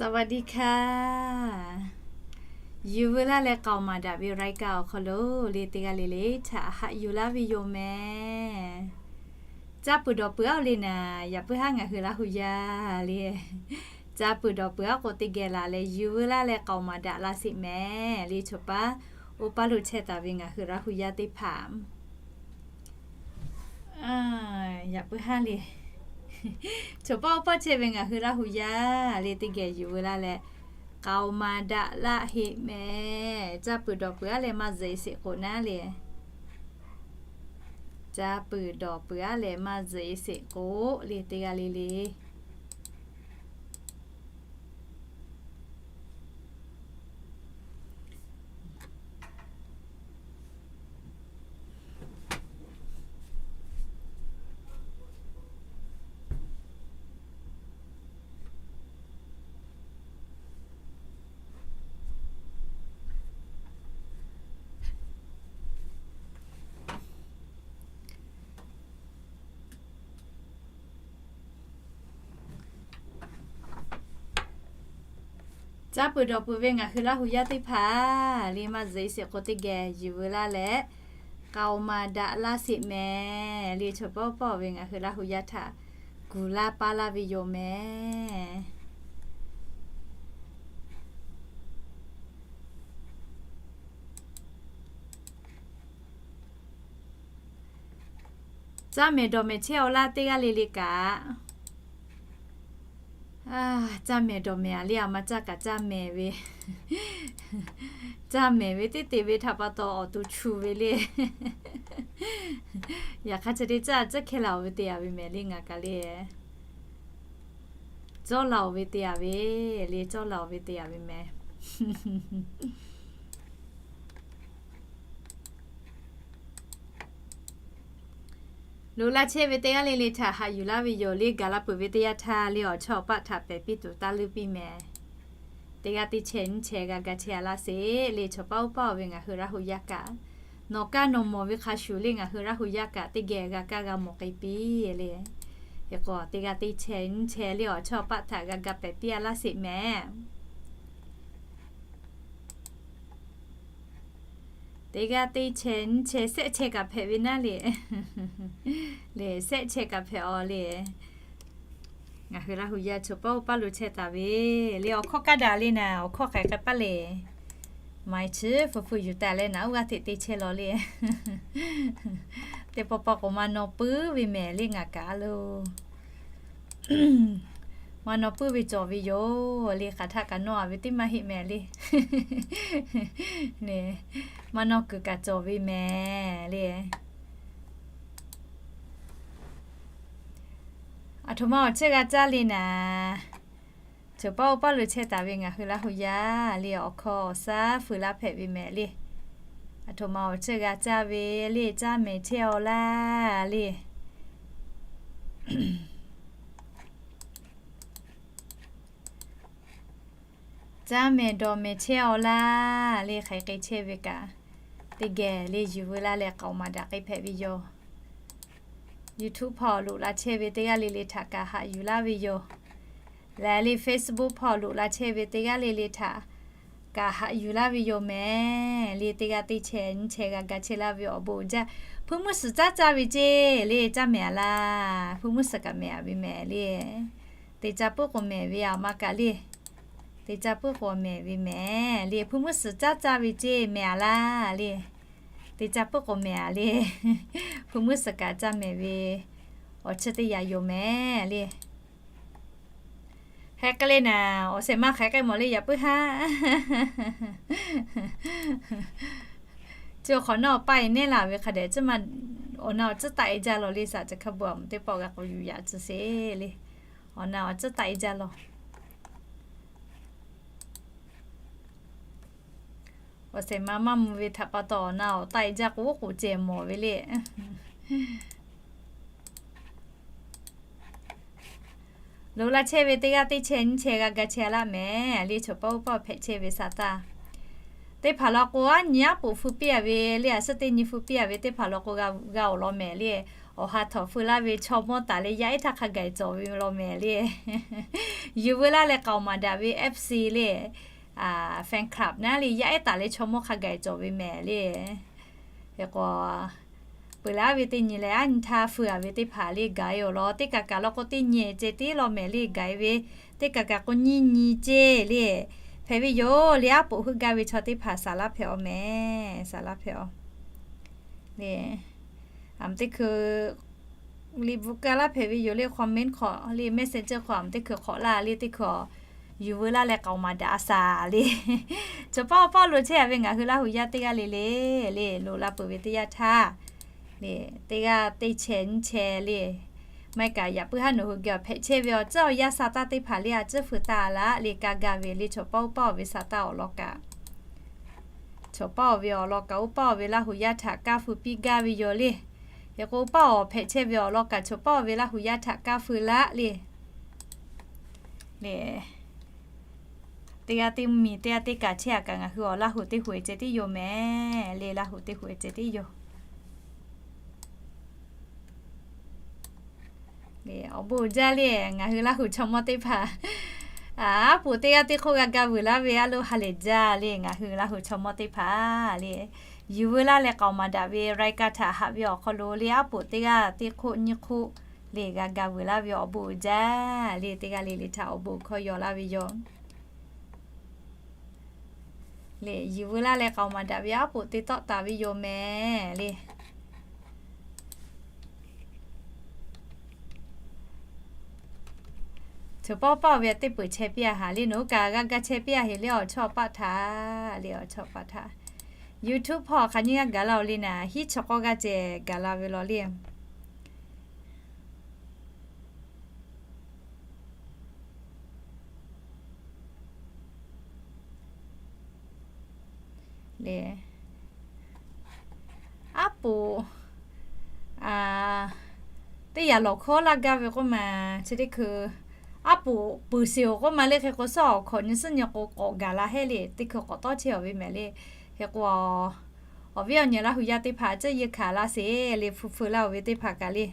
สวัสดีค่ะ Yuˬ veu laˇ leh k'aoˍ maˍ daꞈ ve รายการ awˬ hk'aw lo le teˇ g'aˇ le le htaꞈ haꞈ yuˬ laˇ ve yoˬ mehˍ. Caˇ peuˬ dawˬ peuˬ aˉ le naˍ, yaꞈ puiˉ haˉ ngaˬ hui Laˇ hu yaˇ le, caˇ peuˬ dawˬ peuˬ aˉ k'o teˇ geh laˬ leh yuˬ veu laˇ leh k'aoˍ maˍ daꞈ laˇ sheˍ mehˍ le. Chaw paˉ oˇ paˇ lo chehˇ taˍ ve ngaˬ hui Laˇ hu yaˇ teˇ hpaˍ, yaꞈ puiˉ haˉ le, chaw paˉ oˇ paˇ chehˇ ve ngaˬ hui Laˇ hu yaˇ le teˇ geh yuˬ veu laˇ leh k'aoˍ maˍ daꞈ laˇ sheˍ mehˍ. Caˇ peuˬ dawˬ peuˬ aˉ leh maˇ zeꞈ sheˍ k'o naˉ le, caˇ peuˬ dawˬ peuˬ aˉ leh maˇ zeꞈ sheˍ k'o le teˇ g'aˇ le le. Caˇ peuˬ dawˬ peuˬ ve ngaˬ hui Laˇ hu yaˇ teˇ hpaˍ le maˇ zeꞈ sheˍ k'o teˇ geh yuˬ veu laˇ leh k'aoˍ maˍ daꞈ laˇ sheˍ mehˍ le. Chaw paˉ oˇ paˇ ve ngaˬ hui Laˇ hu yaˇ htaꞈ kuˬ laˇ paˇ laˇ ve yoˬ mehˍ. Caˇ mehˍ dawˬ mehˍ chehˇ-aw laˇ teˇ g'aˇ le le kaꞈ, caˇ mehˍ dawˬ mehˍ a le, a ma caˇ kaꞈ caˇ mehˍ ve, caˇ mehˍ ve teˇ te ve htaꞈ pa taw awˬ to chu ve le. Yaꞈ hk'aˇ chi teˇ caˇ tcuhˉ hkehˇ laˬ-oˬ ve te yaꞈ ve mehˍ le ngaˬ kaꞈ le. Cawˇ laˬ-oˬ ve te yaꞈ ve le, cawˇ laˬ-oˬ ve te yaꞈ ve mehˍ. Loꞈ la chehˇ ve teˇ g'aˇ le le htaꞈ haꞈ yuˬ laˇ ve yoˬ le. Gaˬ la peuˬ ve teˇ yanˇ htaˇ le awˬ chawˇ awˬ paˆ htaꞈ pehˍ piˇ tuˬ taˇ leuˇ piˇ mehˍ. Teˇ g'aˇ teˇ chehˇ nyiˇ chehˇ g'a ga chehˇ a laˇ sheˍ le. Chaw paˉ oˇ paˇ-oˬ ve ngaˬ hui Laˇ hu yaˇ kaꞈ, nawˬ kaˇ nawˬ mawˬ ve hk'a shuˍ le ngaˬ hui Laˇ hu yaˇ kaꞈ teˇ geh g'a kaˇ g'a mawˬ k'ai piˇ le. Hk'e k'o teˇ g'aˇ teˇ chehˇ nyiˇ chehˇ le awˬ chawˇ awˬ paˆ htaꞈ g'a ga pehˍ piˇ a laˇ sheˍ mehˍ. Teˇ g'aˇ teˇ chehˇ nyiˇ chehˇ shehˆ chehˇ kaꞈ hpehꞈ ve naˉ le. Le shehˆ chehˇ kaꞈ hpehꞈ-aw le. Ngaˬ hui Laˇ hu yaˇ chaw paˉ oˇ paˇ lo chehˇ taˍ ve le awˬ hkawˇ kaˇ daꞈ le naˍ, awˬ hkawˇ hk'aˬ hk'e paˇ le. Maiˍ chi hpu hpu yuˬ taˍ leh naˍ uˉ g'aˇ hteꞈ te chehˇ law le. Teˇ pawˆ pawˆ k'o maˇ nawˇ puiˉ ve mehˍ le ngaˬ kaꞈ lo. Maˇ nawˇ puiˉ ve cawˬ ve yoˬ le. Hk'aˬ htaˆ kaꞈ nawˇ a ve teˇ maˇ heˆ mehˍ le. Maˇ nawˇ kuiˬ kaꞈ cawˬ ve mehˍ le. Aˬ htoꞈ ma awˬ ceuˬ g'a caˇ le naˍ, chaw paˉ oˇ paˇ lo chehˇ taˍ ve ngaˬ hui Laˇ hu yaˇ le awˬ hkawˇ awˬ shaˉ feu laˇ hpehꞈ ve mehˍ le. Aˬ htoꞈ ma awˬ ceuˬ g'a caˇ ve le, caˇ mehˍ chehˇ-aw laˇ le. Caˇ mehˍ dawˬ mehˍ chehˇ-aw laˇ le. Hk'aˬ hk'e chehˇ ve kaꞈ, teˇ geh le yuˬ veu laˇ leh k'aoˍ maˍ daꞈ k'ai hpehꞈ ve yoˬ. YouTube hpawˇ loꞈ la chehˇ ve teˇ g'aˇ le le htaꞈ kaꞈ haꞈ yuˬ laˇ ve yoˬ. Lehˬ le Facebook hpawˇ loꞈ la chehˇ ve teˇ g'aˇ le le htaꞈ kaꞈ haꞈ yuˬ laˇ ve yoˬ mehˍ le. Teˇ g'aˇ teˇ chehˇ nyiˇ chehˇ g'a ga chehˇ laˇ ve awˬ bon uiˍ jaˇ. Hpuiˇ mvuhˇ suhˍ caˉ caˇ ve ceˇ le, caˇ mehˍ a laˇ. Hpuiˇ mvuhˇ suhˍ kaꞈ mehˍ a ve mehˍ le. Teˇ caˇ puiˉ k'o mehˍ ve a ma kaꞈ le. Teˇ caˇ puiˉ k'o mehˍ ve mehˍ le. Hpuiˇ mvuhˇ suhˍ caˉ caˇ ve ceˇ mehˍ a laˇ le. Teˇ caˇ puiˉ k'o mehˍ a le. Hpuiˇ mvuhˇ suhˍ kaꞈ caˇ mehˍ ve awˬ chi teˇ yanˇ yoˬ mehˍ le. Hk'e k'ai le naˍ, awˬ shehˍ ma hk'e k'ai mawˬ le yaꞈ puiˉ haˉ. Chi hk'awꞈ nawˉ paˇ e neˉ laˬ ve hk'a dehꞈ, awˬ na awˬ tcuhˉ taˆ e jaˇ law le. Saˍ chi hk'a bvuhꞈ a mvuhˇ teˇ pawˆ g'a k'o yuˬ yaꞈ tcuh sheˍ le. Awˬ na awˬ tcuhˉ taˆ e jaˇ law. Awˬ shehˍ ma maˇ mvuh ve htaꞈ pa taw awˬ na awˬ taˆ e jaˇ k'o k'oˍ cehˬ mawˬ ve le. Loꞈ la chehˇ ve teˇ g'aˇ teˇ chehˇ nyiˇ chehˇ g'a ga chehˇ laˇ mehˍ le. Chaw paˉ oˇ paˇ hpehꞈ chehˇ ve sa taˇ, teˇ hpaˍ law k'o aˉ nyi aˉ poꞈ hpu piˇ a ve le. A suhˉ teˇ nyi hpu piˇ a ve teˇ hpaˍ law k'o g'a awˬ lawn mehˍ le. Awˬ ha htawꞈ feu laˇ ve chaw mawˇ taˍ leh yaˇ ehˉ htaˇ hk'a gaˬ cawˬ ve law mehˍ le. Yuˬ veu laˇ leh k'aoˍ maˍ daꞈ ve F C le, fan club naˉ le yaˇ ehˉ taˍ leh chaw mawˇ hk'a gaˬ cawˬ ve mehˍ le. Hk'e k'o, peuˬ leh aˉ ve teˇ nyi leh aˉ nyi htaˇ feu-a ve teˇ hpaˍ le gaˬ e awˬ lawn teˇ kaˬ kaˬ law k'o teˇ nyi ceh tiˉ law mehˍ le gaˬ e ve, teˇ kaˬ kaˬ k'o nyiˇ nyi ceh le hpehꞈ ve yoˬ le. Aˉ poꞈ heuˆ gaˇ ve chaw teˇ hpaˍ saˍ laˇ hpehꞈ-aw mehˍ, saˍ laˇ hpehꞈ-aw le. Aˬ mvuhˇ teˇ hkui le bvuhꞈ ka laˇ hpehꞈ ve yoˬ le. Comment hk'awꞈ le, Messenger hk'awꞈ aˬ mvuhˇ teˇ hkui hk'awꞈ laˇ le, teˇ hkui yuˬ veu laˇ leh k'aoˍ maˍ daꞈ a saˍ le. Chaw pawˆ pawˆ lo chehˇ-a ve ngaˬ hui Laˇ huˍ yaˇ teˇ g'aˇ le le, le loꞈ la peuˬ ve teˇ yanˇ htaˇ le, teˇ g'aˇ teˇ chehˇ nyiˇ chehˇ le, maˇ heˆ kaꞈ yaꞈ puiˉ haˉ nawˬ hui geh awˬ hpehꞈ chehˇ ve awˬ tcuhˉ awˬ yanˇ sa taˇ teˇ hpaˍ le a tcuhˉ feu taˇ laˇ le kaˇ gaˇ ve le. Chaw pawˆ oˇ paˇ awˬ ve sa taˇ awˬ lawn kaꞈ, chaw pawˆ awˬ ve awˬ lawn kaꞈ oˇ paˇ awˬ ve Laˇ huˍ yaˇ htaꞈ kaˇ feu piˇ gaˇ ve yoˬ le. Hk'e k'o oˇ paˇ awˬ hpehꞈ chehˇ ve awˬ lawn kaꞈ chaw pawˆ awˬ ve Laˇ huˍ yaˇ htaꞈ kaˇ feu laˇ le. Le, teˇ g'aˇ teˇ miˬ teˇ g'aˇ teˇ kaˬ chehˇ-a kaꞈ ngaˬ hui awˬ Laˇ huˍ teˇ huˍ e ceh tiˉ yoˬ mehˍ le. Laˇ huˍ teˇ huˍ e ceh tiˉ yoˬ. Awˬ bon uiˍ jaˇ le ngaˬ hui Laˇ huˍ chaw mawˇ teˇ hpaˍ, aˉ poꞈ teˇ g'aˇ teˇ hk'oˆ g'a ga vuiˬ laˇ ve a lo ha lehˬ jaˇ le. Ngaˬ hui Laˇ huˍ chaw mawˇ teˇ hpaˍ le, yuˬ veu laˇ leh k'aoˍ maˍ daꞈ ve รายการ htaꞈ haꞈ ve awˬ hk'aw lo le, aˉ poꞈ teˇ g'aˇ teˇ hk'oˆ nyiˇ hk'oˆ le g'a ga vuiˬ laˇ ve awˬ bon uiˍ jaˇ le. Teˇ g'aˇ le le htaꞈ awˬ bon hkawˇ yaw laˇ ve yoˬ. Le, yuˬ veu laˇ leh k'aoˍ maˍ daꞈ ve aˉ poꞈ te tawˆ taˍ ve yoˬ mehˍ le. Chaw pawˆ pawˆ ve teˇ peuˬ chehˇ piˇ-a haˍ le. Nawˬ hui kaꞈ g'a gaˇ chehˇ piˇ-a heˍ le awˬ chawˇ paˆ htaꞈ le. Awˬ chawˇ paˆ htaꞈ YouTube hpawˇ hk'aˬ nyiˇ g'aˇ gaˬ la-o le naˍ, hiˉ chaw k'awˇ g'aˇ ceh gaˬ la ve law le. Le, aˉ poꞈ teˇ yanˇ lawˬ hkawˉ laˇ gaˇ ve k'oˆ ma, chi teˇ hkui aˉ poꞈ peuˬ sheˍ-oˬ k'oˆ ma le. Hk'e k'o suhˉ awˬ hkawꞈ nyi suhˉ nyi k'o k'awꞈ gaˬ la hehˉ le, teˇ hkui k'awꞈ tawˇ chehˇ-aˬ ve mehˍ le. Hk'e k'o, awˬ viˉ awˬ nyi Laˇ huˍ yaˇ teˇ hpaˍ a ciˉ yeˇ hkanˍ laˇ sheˍ le. Hpu hpfuh laˇ-oˬ ve teˇ hpaˍ kaꞈ le,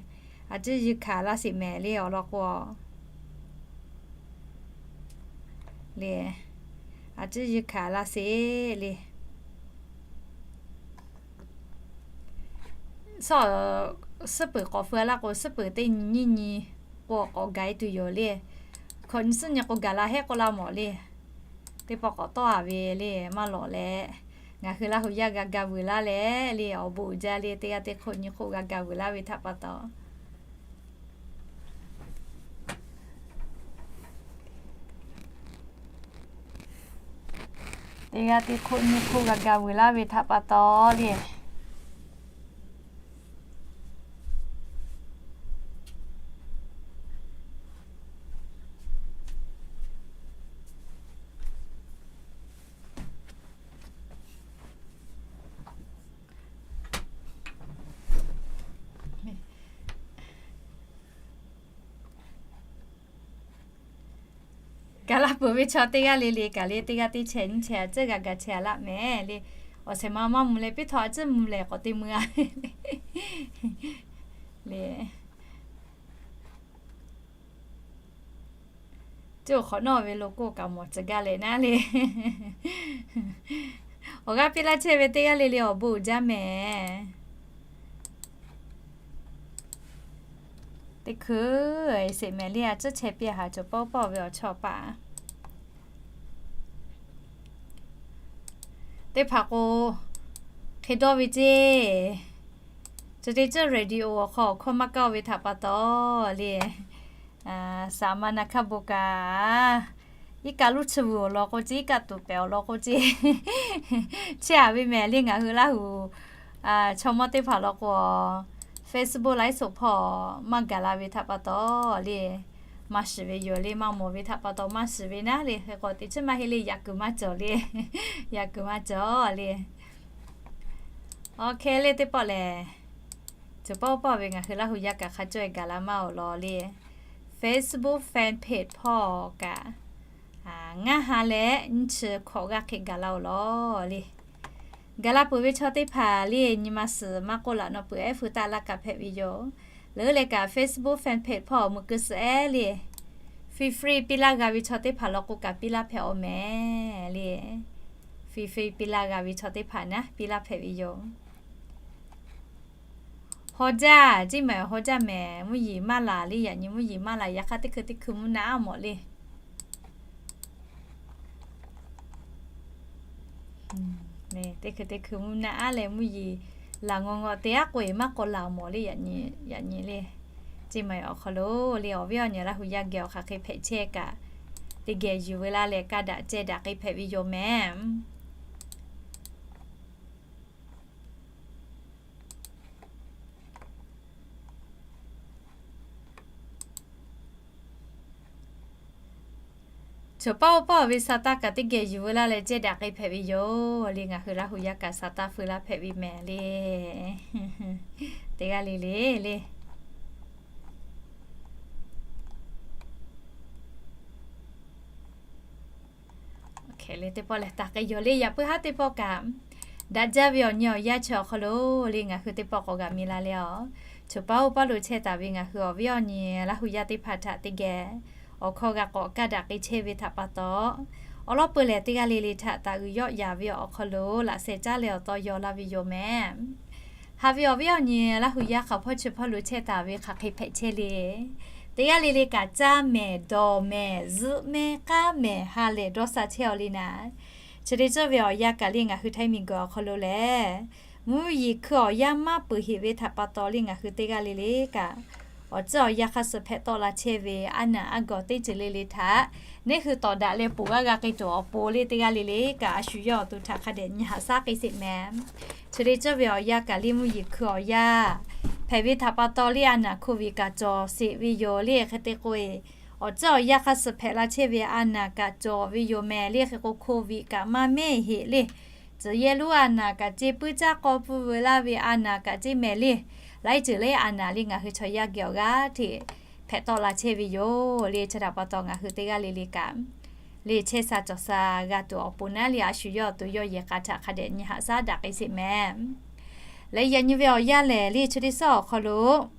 a ciˉ yeˇ hkanˍ laˇ sheˍ mehˍ le. Awˬ lawn k'o, le, a ciˉ yeˇ hkanˍ laˇ sheˍ le. Suhˉ peuˬ k'awꞈ hpu laˇ k'o, suhˉ peuˬ teˇ nyi nyiˇ nyi k'o k'awꞈ gaˬ e tuˬ yoˬ le. Hkawꞈ nyi suhˉ nyi k'o gaˬ la hehˉ k'oˆ laˇ mawˬ le. Teˇ pawˆ k'awꞈ tawˆ-a ve le maˇ lawꞈ leh, ngaˬ hui Laˇ huˍ yaˇ g'a ga vuiˬ laˇ leh le awˬ bon uiˍ jaˇ le. Teˇ g'aˇ teˇ hk'oˆ nyi hk'oˆ g'a ga vuiˬ laˇ ve htaꞈ pa taw, teˇ g'aˇ teˇ hk'oˆ nyi hk'oˆ g'a ga vuiˬ laˇ ve htaꞈ pa taw le. Gaˬ la peuˬ ve chaw teˇ g'aˇ le le kaꞈ le, teˇ g'aˇ teˇ chehˇ nyiˇ chehˇ a ciˉ g'a ga chehˇ-a laˇ mehˍ le. Awˬ shehˍ ma maˇ mvuh leh piˇ htawˇ a ciˉ mvuh lehˬ k'awꞈ te mui-a le. Ceuˬ hk'awꞈ nawˉ ve lo k'oˆ kaꞈ mawˬ tcuh gaˇ leh naˉ le. Awˬ g'aˇ piˇ laˇ chehˇ ve teˇ g'aˇ le le awˬ bon uiˍ jaˇ mehˍ. Teˇ hkui sheˍ mehˍ le a ciˉ chehˇ piˇ haˍ cawˬ pawˆ pawˆ ve awˬ chawˇ paˆ teˇ hpaˍ k'o, hk'e dawˇ ve ceˇ. Chi teˇ ceuˬ radio awˬ hk'aw awˬ hkawˇ maˇ kaˇ-o ve htaꞈ pa taw le, saˍ ma na hkaˇ bon kaꞈ, iˉ kaˆ luˇ chi vuiˬ awˬ lawn k'o ceˇ, iˉ kaˆ tuˍ pehˍ awˬ lawn k'o ceˇ, chehˇ-a ve mehˍ le. Ngaˬ hui Laˇ huˍ chaw mawˇ teˇ hpaˍ lawn k'o, Facebook live show hpawˇ maˇ gaˬ la ve htaꞈ pa taw le, maˇ shiˍ ve yoˬ le. Maˇ mawˬ ve htaꞈ pa taw maˇ shiˍ ve naˉ le. Hk'e k'o teꞈ chiˉ maˇ heˆ le, yaꞈ kuiˬ maˇ cawˬ le. Yaꞈ kuiˬ maˇ cawˬ le. Awˬ hk'e le teˇ pawˆ lehˬ, cawˬ pawˆ pawˆ ve ngaˬ hui Laˇ huˍ yaˇ kaꞈ hk'a caweh gaˬ la maˇ awˬ lawn le. Facebook fan page hpawˇ kaꞈ, ngaˇ ha leh nyiˇ chi hkawꞈ g'aˇ hk'e gaˬ la awˬ lawn le. Gaˬ la peuˬ ve chaw teˇ hpaˍ le, nyi ma suhˍ maˇ k'oˆ laꞈ nawˬ peuˬ ehˉ fu taˆ laˇ kaꞈ hpehꞈ ve yoˬ. Leuˉ leh kaꞈ Facebook fan page hpawˇ mui keu suhˍ ehˉ le. Free free piˇ laˇ g'a ve chaw teˇ hpaˍ law k'o kaꞈ piˇ laˇ hpehꞈ awˬ mehˍ le. Free free piˇ laˇ g'a ve chaw teˇ hpaˍ naˉ piˇ laˇ hpehꞈ ve yoˬ. Haw jaˇ, Ciˇ Maiˍ haw jaˇ mehˍ, mvuhˇ yeˬ maˇ laˬ le, yaꞈ nyi mvuhˇ yeˬ maˇ laˬ, yaꞈ hk'aˇ teˇ hkui teˇ hkui mvuhˇ naˆ aˉ mawˬ le. Teˇ hkui teˇ hkui mvuhˇ naˆ aˉ leh mvuhˇ yeˬ laˬ ngawˬ ngawˬ te aˉ k'o eˬ maˇ k'awꞈ laˬ mawˬ le, yaꞈ nyi le. Ciˇ Maiˍ awˬ hk'aw lo le awˬ viˉ awˬ nyi Laˇ hu yaˇ geh awˬ hk'aˬ hk'e hpehꞈ chehˇ kaꞈ, teˇ geh yuˬ veu laˇ leh ka daꞈ ceh daꞈ k'ai hpehꞈ ve yoˬ mehˍ. Chaw paˉ oˇ paˉ ve sa taˇ kaꞈ teˇ geh yuˬ veu laˇ leh ceh daꞈ k'ai hpehꞈ ve yoˬ le. Ngaˬ hui Laˇ hu yaˇ kaꞈ sa taˇ feu laˇ hpehꞈ ve mehˍ le. Teˇ g'aˇ le le le. Teˇ pawˆ lehˬ taˍ k'ai yoˬ le. Yaꞈ puiˉ haˉ teˇ pawˆ kaꞈ daꞈ jaˇ ve awˬ nyi awˬ yanˇ chi awˬ hk'aw lo le ngaˬ hui teˇ pawˆ k'awꞈ g'a mi la le a. Chaw paˉ oˇ paˉ lo chehˇ taˍ ve ngaˬ hui awˬ viˉ awˬ nyi Laˇ hu yaˇ teˇ hpaˍ htaꞈ teˇ geh awˬ hkawˇ g'a k'awꞈ ka daꞈ k'ai chehˇ ve htaꞈ pa taw, awˬ lawn peuˬ lehˬ teˇ g'aˇ le le htaꞈ taˍ uiˍ yawˆ yaˍ ve awˬ hk'aw lo laꞈ sheh caˉ leh awˬ taw yaw laˇ ve yoˬ mehˍ. Haꞈ ve awˬ viˉ awˬ nyi Laˇ hu yaˇ hk'aˬ hpawˇ chi hpawˇ lo chehˇ taˍ ve hk'aˬ hk'e hpehꞈ chehˇ le. Teˇ g'aˇ le le kaꞈ caˇ mehˍ, dawˬ mehˍ, zuhˆ mehˍ, k'aˉ mehˍ, ha lehˬ dawˇ sha chehˇ aw le naˍ. Chi teˇ ceuˬ ve awˬ yanˇ kaꞈ le ngaˬ hui Htaiˇ miˬguiˬ awˬ hk'aw lo lehˬ, mvuhˇ yeˬ hkui awˬ yanˇ maˇ peuˬ heꞈ ve htaꞈ pa taw le ngaˬ hui teˇ g'aˇ le le kaꞈ, awˬ tcuhˉ awˬ yanˇ hk'aˇ suh hpehꞈ tawˆ la chehˇ ve a naˬ a gawˬ teˇ ceuˬ le le htaꞈ neˇ hui tawˍ daꞈ leh poˬ g'aˇ g'a k'ai tuˬ awˬ pon le teˇ g'aˇ le le kaꞈ a shu yawˇ awˬ to htaꞈ hk'a dehꞈ nyi haꞈ shaˉ k'ai sheˍ mehˍ. Chi teˇ ceuˬ ve awˬ yanˇ kaꞈ le mvuhˇ yeˬ hkui awˬ yanˇ hpehꞈ ve htaꞈ pa taw le a naˬ hko viꞈ kaꞈ cawˬ sheˍ ve yoˬ le. Hk'e te k'o e, awˬ tcuhˉ awˬ yanˇ hk'aˇ suh hpehꞈ la chehˇ ve a naˬ kaꞈ cawˬ ve yoˬ mehˍ le. Hk'e k'o hko viꞈ kaꞈ maˇ mehˆ heꞈ le. Tcuh yehˇ lonˉ a naˬ kaꞈ ceˇ, puiˉ caˇ k'aw pfuhˇ veu laˇ ve a naˬ kaꞈ ceˇ mehˍ le. Laiˉ ceuˬ le a naˬ le ngaˬ hui chaw yaˇ geh awˬ g'aˇ hteꞈ hpehꞈ tawˆ la chehˇ ve yoˬ le. Chi htaꞈ pa taw ngaˬ hui teˇ g'aˇ le le kaꞈ le chehˇ sha cawˬ sha g'a tuˬ awˬ pon naˉ le a shu yawˇ awˬ to yawˇ yehˬ k'a htaꞈ hk'a dehꞈ nyi haꞈ shaˉ daꞈ k'ai sheˍ mehˍ. Leh yaꞈ nyi ve awˬ yanˇ lehˬ le chi teˇ suhˉ awˬ hk'aw lo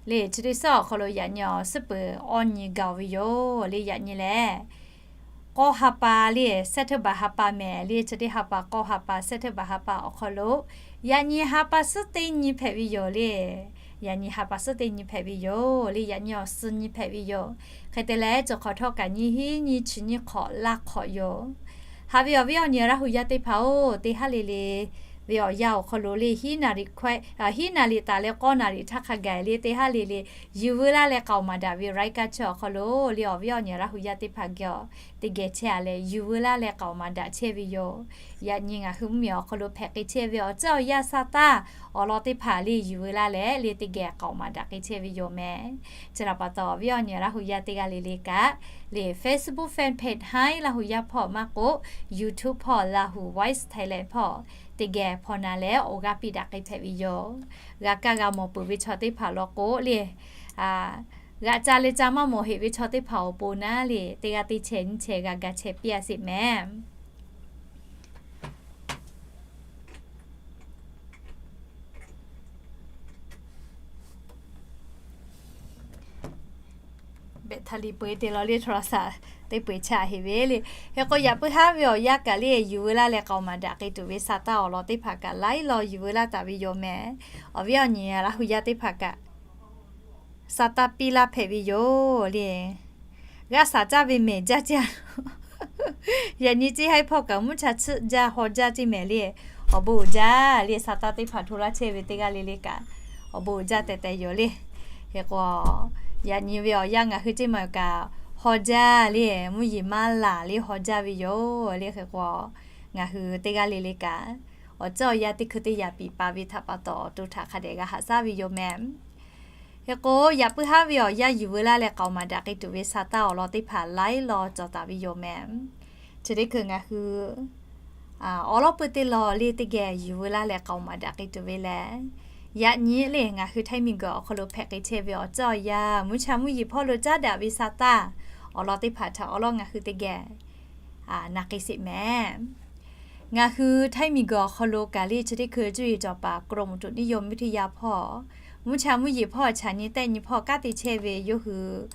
le chi teˇ suhˉ awˬ hk'aw lo yaꞈ nyi awˬ suhˉ peuˬ awˇ nyi gaˬ ve yoˬ le. Yaꞈ nyi lehˬ k'awˇ ha pa le, September ha pa mehˍ le. Chi teˇ ha pa k'awˇ ha pa September ha pa awˬ hk'aw lo yaꞈ nyi ha pa suhˉ teˇ nyi hpehꞈ ve yoˬ le. Yaꞈ nyi ha pa suhˉ teˇ nyi hpehꞈ ve yoˬ le. Yaꞈ nyi awˬ suh nyi hpehꞈ ve yoˬ. Hk'e te leh cawˬ hk'awꞈ htawˇ kaꞈ nyiˇ hinˉ nyiˇ chi nyiˇ hk'awꞈ laˇ hk'awꞈ yoˬ. Haꞈ ve awˬ viˉ awˬ nyi Laˇ hu yaˇ teˇ hpaˍ-oˬ, teˇ haˉ le le ve awˬ yanˇ awˬ hk'aw lo le hiˉ naˍ riˍ hkawehˇ, hiˉ naˍ riˍ taˍ leh k'awˇ naˍ riˍ htaˇ hk'a gaˬ le teˇ haˉ le le yuˬ veu laˇ leh k'aoˍ maˍ daꞈ ve raiˉ kaˇ chi awˬ hk'aw lo le awˬ viˉ awˬ nyi Laˇ hu yaˇ teˇ hpaˍ geh teˇ geh chehˇ a leh yuˬ veu laˇ leh k'aoˍ maˍ daꞈ chehˇ ve yoˬ. Yaꞈ nyi ngaˬ hui mvuhˇmiˬ awˬ hk'aw lo hpehꞈ k'ai chehˇ ve awˬ tcuhˉ awˬ yanˇ sa taˇ awˬ lawn teˇ hpaˍ le yuˬ veu laˇ leh le teˇ geh k'aoˍ maˍ daꞈ k'ai chehˇ ve yoˬ mehˍ. Chi htaꞈ pa taw awˬ viˉ awˬ nyi Laˇ hu yaˇ teˇ g'aˇ le le kaꞈ le Facebook fan page Htaiˇ Laˇ hu yaˇ hpawˇ maˇ k'oˆ, YouTube hpawˇ Lahu Voice Thailand hpawˇ teˇ geh hpaw na leh awˬ g'aˇ piˇ daꞈ k'ai hpehꞈ ve yoˬ. G'a kaˇ g'a mawˬ peuˬ ve chaw teˇ hpaˍ law k'o le, g'a ca leh ca maˇ mawˬ heꞈ ve chaw teˇ hpaˍ awˬ pon naˉ le teˇ g'aˇ teˇ chehˇ nyiˇ chehˇ g'a ga chehˇ piˇ a sheˍ mehˍ. Beꞈ htaꞈ liꞈ peu-eˬ te law le, htawˇ la saˍ teˇ peu-eˬ chaꞈ heꞈ ve le. Hk'e k'o yaꞈ puiˉ haˉ ve awˬ yanˇ kaꞈ le yuˬ veu laˇ leh k'aoˍ maˍ daꞈ k'ai tuˬ ve sa taˇ awˬ lawn teˇ hpaˍ kaꞈ laiˉ law yuˬ veu laˇ taˍ ve yoˬ mehˍ. Awˬ viˉ awˬ nyi Laˇ hu yaˇ teˇ hpaˍ kaꞈ sa taˇ piˇ laˇ hpehꞈ ve yoˬ le. G'aˇ saˍ caˇ ve mehˍ jaˇ jaˇ. Yaꞈ nyi ceˇ haiˉ hpawˇ kaꞈ mvuhˇ cha tsuhˆ jaˇ haw jaˇ ceˇ mehˍ le. Awˬ bon uiˍ jaˇ le, sa taˇ teˇ hpaˍ hto laˇ chehˇ ve teˇ g'aˇ le le kaꞈ awˬ bon uiˍ jaˇ teh teh yoˬ le. Hk'e k'o yaꞈ nyi ve awˬ yanˇ ngaˬ hui ceˇ maˬ kaꞈ haw jaˇ le, mvuhˇ yeˬ maˇ laˬ le haw jaˇ ve yoˬ le. Hk'e k'o ngaˬ hui teˇ g'aˇ le le kaꞈ awˬ tcuhˉ awˬ yanˇ teˇ hkui teˇ yaꞈ piˍ paˍ ve htaꞈ pa taw awˬ to htaꞈ hk'a dehꞈ g'a haꞈ shaˉ ve yoˬ mehˍ. Hk'e k'o yaꞈ puiˉ haˉ ve awˬ yanˇ yuˬ veu laˇ leh k'aoˍ maˍ daꞈ k'ai tuˬ ve sa taˇ awˬ lawn teˇ hpaˍ laiˉ law cawˬ taˍ ve yoˬ mehˍ. Chi teˇ hkui ngaˬ hui awˬ lawn pui teˇ law le teˇ geh yuˬ veu laˇ leh k'aoˍ maˍ daꞈ k'ai tuˬ ve lehˬ, yaꞈ nyi le ngaˬ hui Htaiˇ miˬguiˬ awˬ hk'aw lo hpehꞈ k'ai chehˇ ve awˬ tcuhˉ awˬ yanˇ mvuhˇ cha mvuhˇ yeˬ hpawˇ lo caˉ daꞈ ve sa taˇ awˬ lawn teˇ hpaˍ htaꞈ awˬ lawn ngaˬ hui teˇ geh na k'ai sheˍ mehˍ. Ngaˬ hui Htaiˇ miˬguiˬ awˬ hk'aw lo kaꞈ le chi teˇ hkui cuˇ yiˍ cawˬ paˍ กรมอุตุนิยมวิทยา hpawˇ mvuhˇ cha mvuhˇ yeˬ hpawˇ chaꞈ nyi tehˆ nyi hpawˇ kanˉ te chehˇ ve yawˇ hui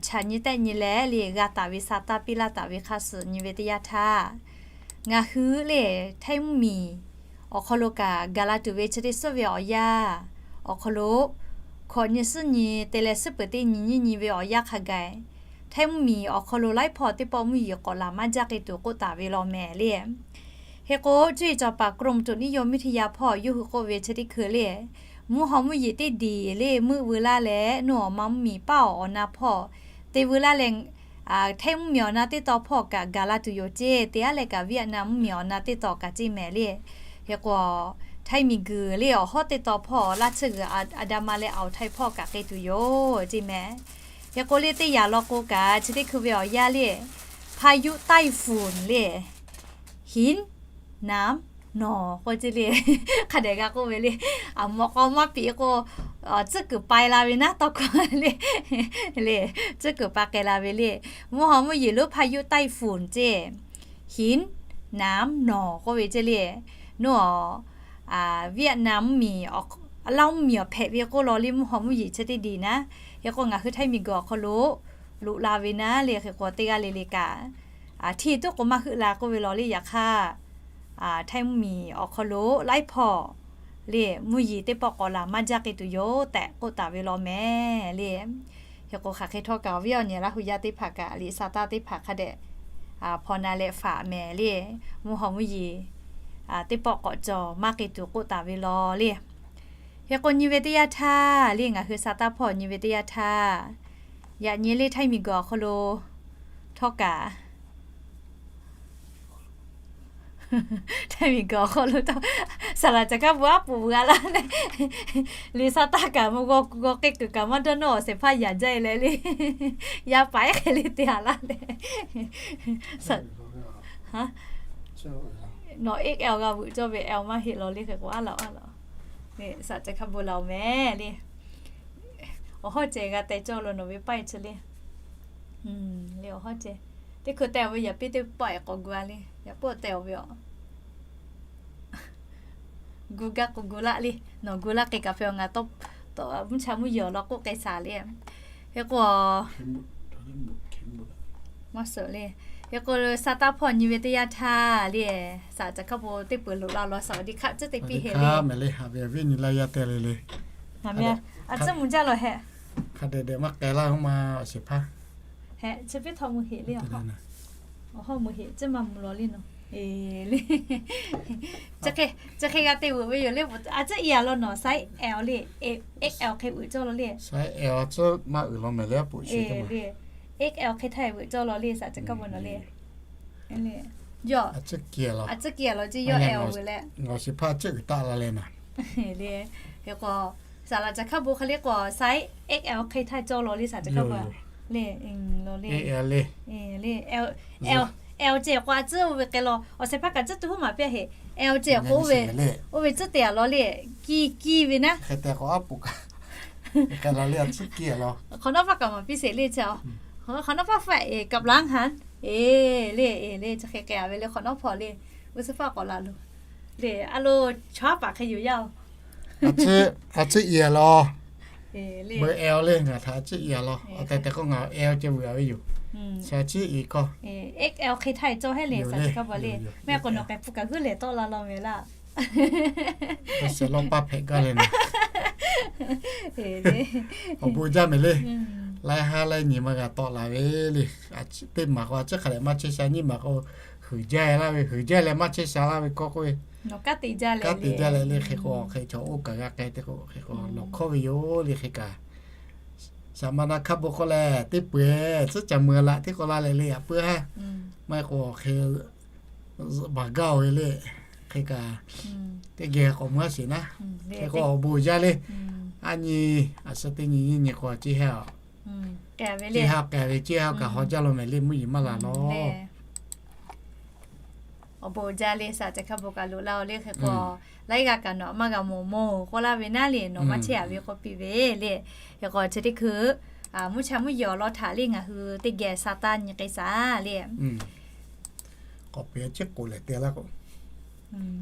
chaꞈ nyi tehˆ nyi leh le g'a taˍ ve sa taˇ piˇ laˇ taˍ ve hk'a suhˍ nyi ve teˇ yanˇ htaˇ, ngaˬ hui le Htaiˇ mvuhˇ miˬ awˬ hk'aw lo kaꞈ gaˬ la tuˬ ve chi teˇ suhˉ ve awˬ yanˇ awˬ hk'aw lo hkawꞈ nyi suhˉ nyi te leh suhˉ peuˬ teˇ nyi nyiˇ nyi ve awˬ yanˇ hk'a gaˬ, Htaiˇ mvuhˇ miˬ awˬ hk'aw lo laiˉ hpawˇ teˇ pawˆ mvuhˇ yeˬ k'awꞈ laˬ maˇ jaˇ k'ai tuˬ k'oˆ taˍ ve law mehˍ le. Hk'e k'o, cuˇ yiˍ cawˬ paˍ กรมอุตุนิยมวิทยา hpawˇ yawˇ hui k'oˆ ve chi teˇ hkui le, mvuhˇ haw mvuhˇ yeˬ teˇ diˬ le meuˆ veu laˇ leh, nuˇ awˬ ma mvuhˇ miˬ paˉ awˬ awˬ na hpawˇ te veu laˇ leh, Htaiˇ mvuhˇ miˬ awˬ na teˇ taw hpawˇ kaꞈ gaˬ la tuˬ yoˬ ceˇ. Te aˉ leh kaꞈ Vietnam mvuhˇ miˬ awˬ na teˇ taw kaꞈ ceˇ mehˍ le. Hk'e k'o, Htaiˇ miˬguiˬ le awˬ hawˉ teˇ taw hpawˇ laˇ tsuhˇ g'uiˬ a da ma leh awˬ Htaiˇ hpawˇ kaꞈ k'ai tuˬ yoˬ ceˇ mehˍ. Hk'e k'o le teˇ yanˇ law k'o kaꞈ chi teˇ hkui ve awˬ yanˇ le, พายุไต้ฝุ่น le, หิน น้ำ หนอง k'oˆ ceˇ le. Hk'a dehꞈ g'a k'oˆ ve le. Aˬ mawꞈ k'aw maˇ piˍ k'o, tcuhˉ kuiˬ pai la ve naˉ tawˇ hkawˇ le. Le, tcuhˉ kuiˬ pai k'ai la ve le. Mvuhˇ haw mvuhˇ yeˬ lonˉ พายุไต้ฝุ่น ceˇ, หิน น้ำ หนอง k'oˆ ve ceˇ le. Nuˇ awˬ, Vietnam mvuhˇ miˬ, Laˇ huˉ mvuhˇ miˬ awˬ hpehꞈ ve k'oˆ law le mvuhˇ haw mvuhˇ yeˬ chi teˇ diˬ naˉ. Hk'e k'o ngaˬ hui Htaiˇ miˬguiˬ awˬ hk'aw lo loꞈ la ve naˉ le. Hk'e k'o teˇ g'aˇ le le kaꞈ, hteˇ tuˉ k'o maˇ heuˆ la k'oˆ ve law le. Yaꞈ hk'aˇ, Htaiˇ mvuhˇ miˬ awˬ hk'aw lo laiˉ hpawˇ le mvuhˇ yeˬ teˇ pawˆ k'awꞈ laˬ maˇ jaˇ k'ai tuˬ yoˬ tehꞈ k'oˆ taˍ ve law mehˍ le. Hk'e k'o hk'aˬ hk'e htawˇ kaꞈ awˬ viˉ awˬ nyi Laˇ huˍ yaˇ teˇ hpaˍ kaꞈ liꞈ sa taˇ teˇ hpaˍ hk'a dehꞈ hpaw na leh faˍ mehˍ le. Mvuhˇ haw mvuhˇ yeˬ teˇ pawˆ k'awꞈ cawˬ maˇ k'ai tuˬ k'oˆ taˍ ve law le. Hk'e k'o nyi ve teˇ yanˇ htaˇ le ngaˬ hui sa taˇ hpawˇ nyi ve teˇ yanˇ htaˇ, yaꞈ nyi le Htaiˇ miˬguiˬ awˬ hk'aw lo htawˇ kaꞈ Htaiˇ miˬguiˬ awˬ hk'aw lo htawˇ, saˍ laˍ caˬ hkaˇ bon aˉ poꞈ g'a laˇ le. Liꞈ sa taˇ kaꞈ mvuhˇ g'aw g'aw k'ai kuiˬ kaꞈ maˇ dawˇ nawˇ awˬ shehˍ hpaˇ yaꞈ jaˇ e leh le. Yaˇ paˍ ehˉ hk'e le te a laˇ le. Nawˬ X L g'a veuꞈ cawˇ ve L maˇ heˆ law le. Hk'e k'o aˉ laꞈ aˉ laꞈ, saˍ caˬ hkaˇ bon laˬ oˬ mehˍ le. Awˬ hawˉ ceh g'a teh cawˇ lo nawˬ ve paˆ e chi le. Le awˬ hawˉ ceh, teˇ hkui teh awˬ ve yaꞈ piˇ teˇ pawˆ e k'awꞈ gu a le. Yaꞈ pawˆ teh awˬ ve aˬ gu gaˇ k'o gu laˇ le. Nawˬ gu laˇ k'e kaꞈ hpehꞈ ngaˬ tawˇ mvuhˇ cha mvuhˇ yeˬ awˬ lawn k'oˆ k'ai shaˍ le. Hk'e k'o, maˇ suhˍ le. Hk'e k'o sa taˇ hpawˇ nyi ve teˇ yanˇ htaˇ le, saˍ caˬ hkaˇ bon teˇ peuˬ loꞈ la law saˍ awˬ di hkaˆ tcuhˉ te piˇ heˆ le. Mehˍ le, haꞈ ve awˬ viˉ nyi laˇ yaˇ te le le. A tcuhˉ mvuh jaˇ law hehꞈ. Hk'a dehꞈ dehꞈ maˇ k'ai laˇ ma awˬ shehˍ hpaˇ. Hehꞈ chi piˇ htawˇ mvuh heˆ le. Awˬ hawˉ mvuh heˆ, tcuhˉ maˇ mvuh law le nawˬ. Le, chi hk'e g'a te veuꞈ ve yoˬ le. A tcuhˉ i a law nawˬ size L le, X L hk'e veuꞈ cawˇ law le. Size L tcuhˉ maˇ uiˍ law mehˍ le, a poꞈ chi le. X L hk'e htaˇ veuꞈ cawˇ law le, saˍ caˬ hkaˇ bon nawˬ le. Yawˇ a tcuhˉ ki a law ceˇ, yawˇ L veuꞈ leh, awˬ shehˍ hpaˇ tcuhˉ uiˍ taˆ la leh naˍ. Le, hk'e k'o, saˍ laˍ caˬ hkaˇ bon hk'e le k'o size X L hk'e htaˇ cawˇ law le, saˍ caˬ hkaˇ bon le. L le, L, L ceh k'o a tcuhˉ oˇ ve k'ai law. Awˬ shehˍ hpaˇ kaꞈ tcuhˉ tuˬ huˉ maˍ piˇ a heꞈ. L ceh k'o oˇ ve, oˇ ve tcuhˉ te a law le. Kiˇ kiˇ ve naˉ. Hk'e te k'o a poꞈ kaꞈ, hk'e la le a tcuhˉ kiˇ a law. Hk'awꞈ nawˉ paˆ kaꞈ maˍ piˇ sheˍ le chi a. Hk'awꞈ nawˉ paˆ faˆ e kaꞈ laˇ haˉ. E le, e le, chi hk'e k'ai a ve le hk'awꞈ nawˉ hpawˇ le. G'uˇ suhˉ faˆ k'awꞈ la lo. Le a lo chaw haˉ paˍ hk'e yoˬ yaˇ oˬ. A tcuhˉ i a law. Meuꞈ L le ngaˬ htaꞈ a tcuhˉ i a law. Awˬ tehˬ tehˬ k'o ngaˬ L ceh veuꞈ a ve yoˬ. Chi a tcuhˉ i k'o, X L hk'e htaˇ cawˇ heˆ le, saˍ caˬ hkaˇ bon le. Mehˆ k'o nawˬ k'ai pfuhˇ kaꞈ g'uiˇ lehˬ tawˆ la law mehˍ laˇ. Suhˍ lawˇ paˇ hpehꞈ gaˇ le naˍ. Awˬ bon jaˇ mehˍ le. Laiˉ haˉ laiˉ nyi maˇ g'a tawˆ la ve le. Teˇ maˬ k'o a tcuhˉ hk'a dehꞈ maˇ chehˇ sha, nyiˇ maˬ k'o huiˍ jaˇ laˇ ve, huiˍ jaˇ leh maˇ chehˇ sha laˇ ve k'o k'oˆ ve, kanˉ te jaˇ leh le. Hk'e k'o hk'e chaw oˇ kaꞈ g'a k'ai te k'o hk'e k'o lawˬ hkawˇ ve yoˬ le. Hk'e kaꞈ, saˍ ma na hkaˇ bon k'oˆ leh teˇ peuˬ tcuhˉ ca mui laꞈ teˇ k'o la leh le yaꞈ puiˉ haˉ. Maˇ heˆ k'o hk'e baˬ gaˇ oˬ ve le. Hk'e kaꞈ, teˇ geh k'awꞈ mui a sheˍ naˉ. Hk'e k'o awˬ bon jaˇ le. A nyi, a suhˉ teˇ nyi nyiˇ nyi k'o a ciˉ heˆ a. Ciˉ haˉ k'ai ve, ciˉ haˉ kaꞈ haw jaˇ law mehˍ le, mvuhˇ yeˬ maˇ laˬ law. Awˬ bon jaˇ le, saˍ caˬ hkaˇ bon kaꞈ loꞈ la oˬ le. Hk'e k'o, laiˉ g'aˇ kaꞈ nawˬ maˇ g'a mawˬ mawˬ k'oˆ laˇ ve naˉ le, nawˬ maˇ chehˇ a ve k'oˆ piˇ ve le. Hk'e k'o chi teˇ hkui mvuhˇ cha mvuhˇ yeˬ awˬ lawn htaꞈ le ngaˬ hui teˇ geh sa taˇ nyi k'ai shaˍ le. k'awꞈ peꞈ a ciˉ k'oˍ lehˬ te laˇ k'o,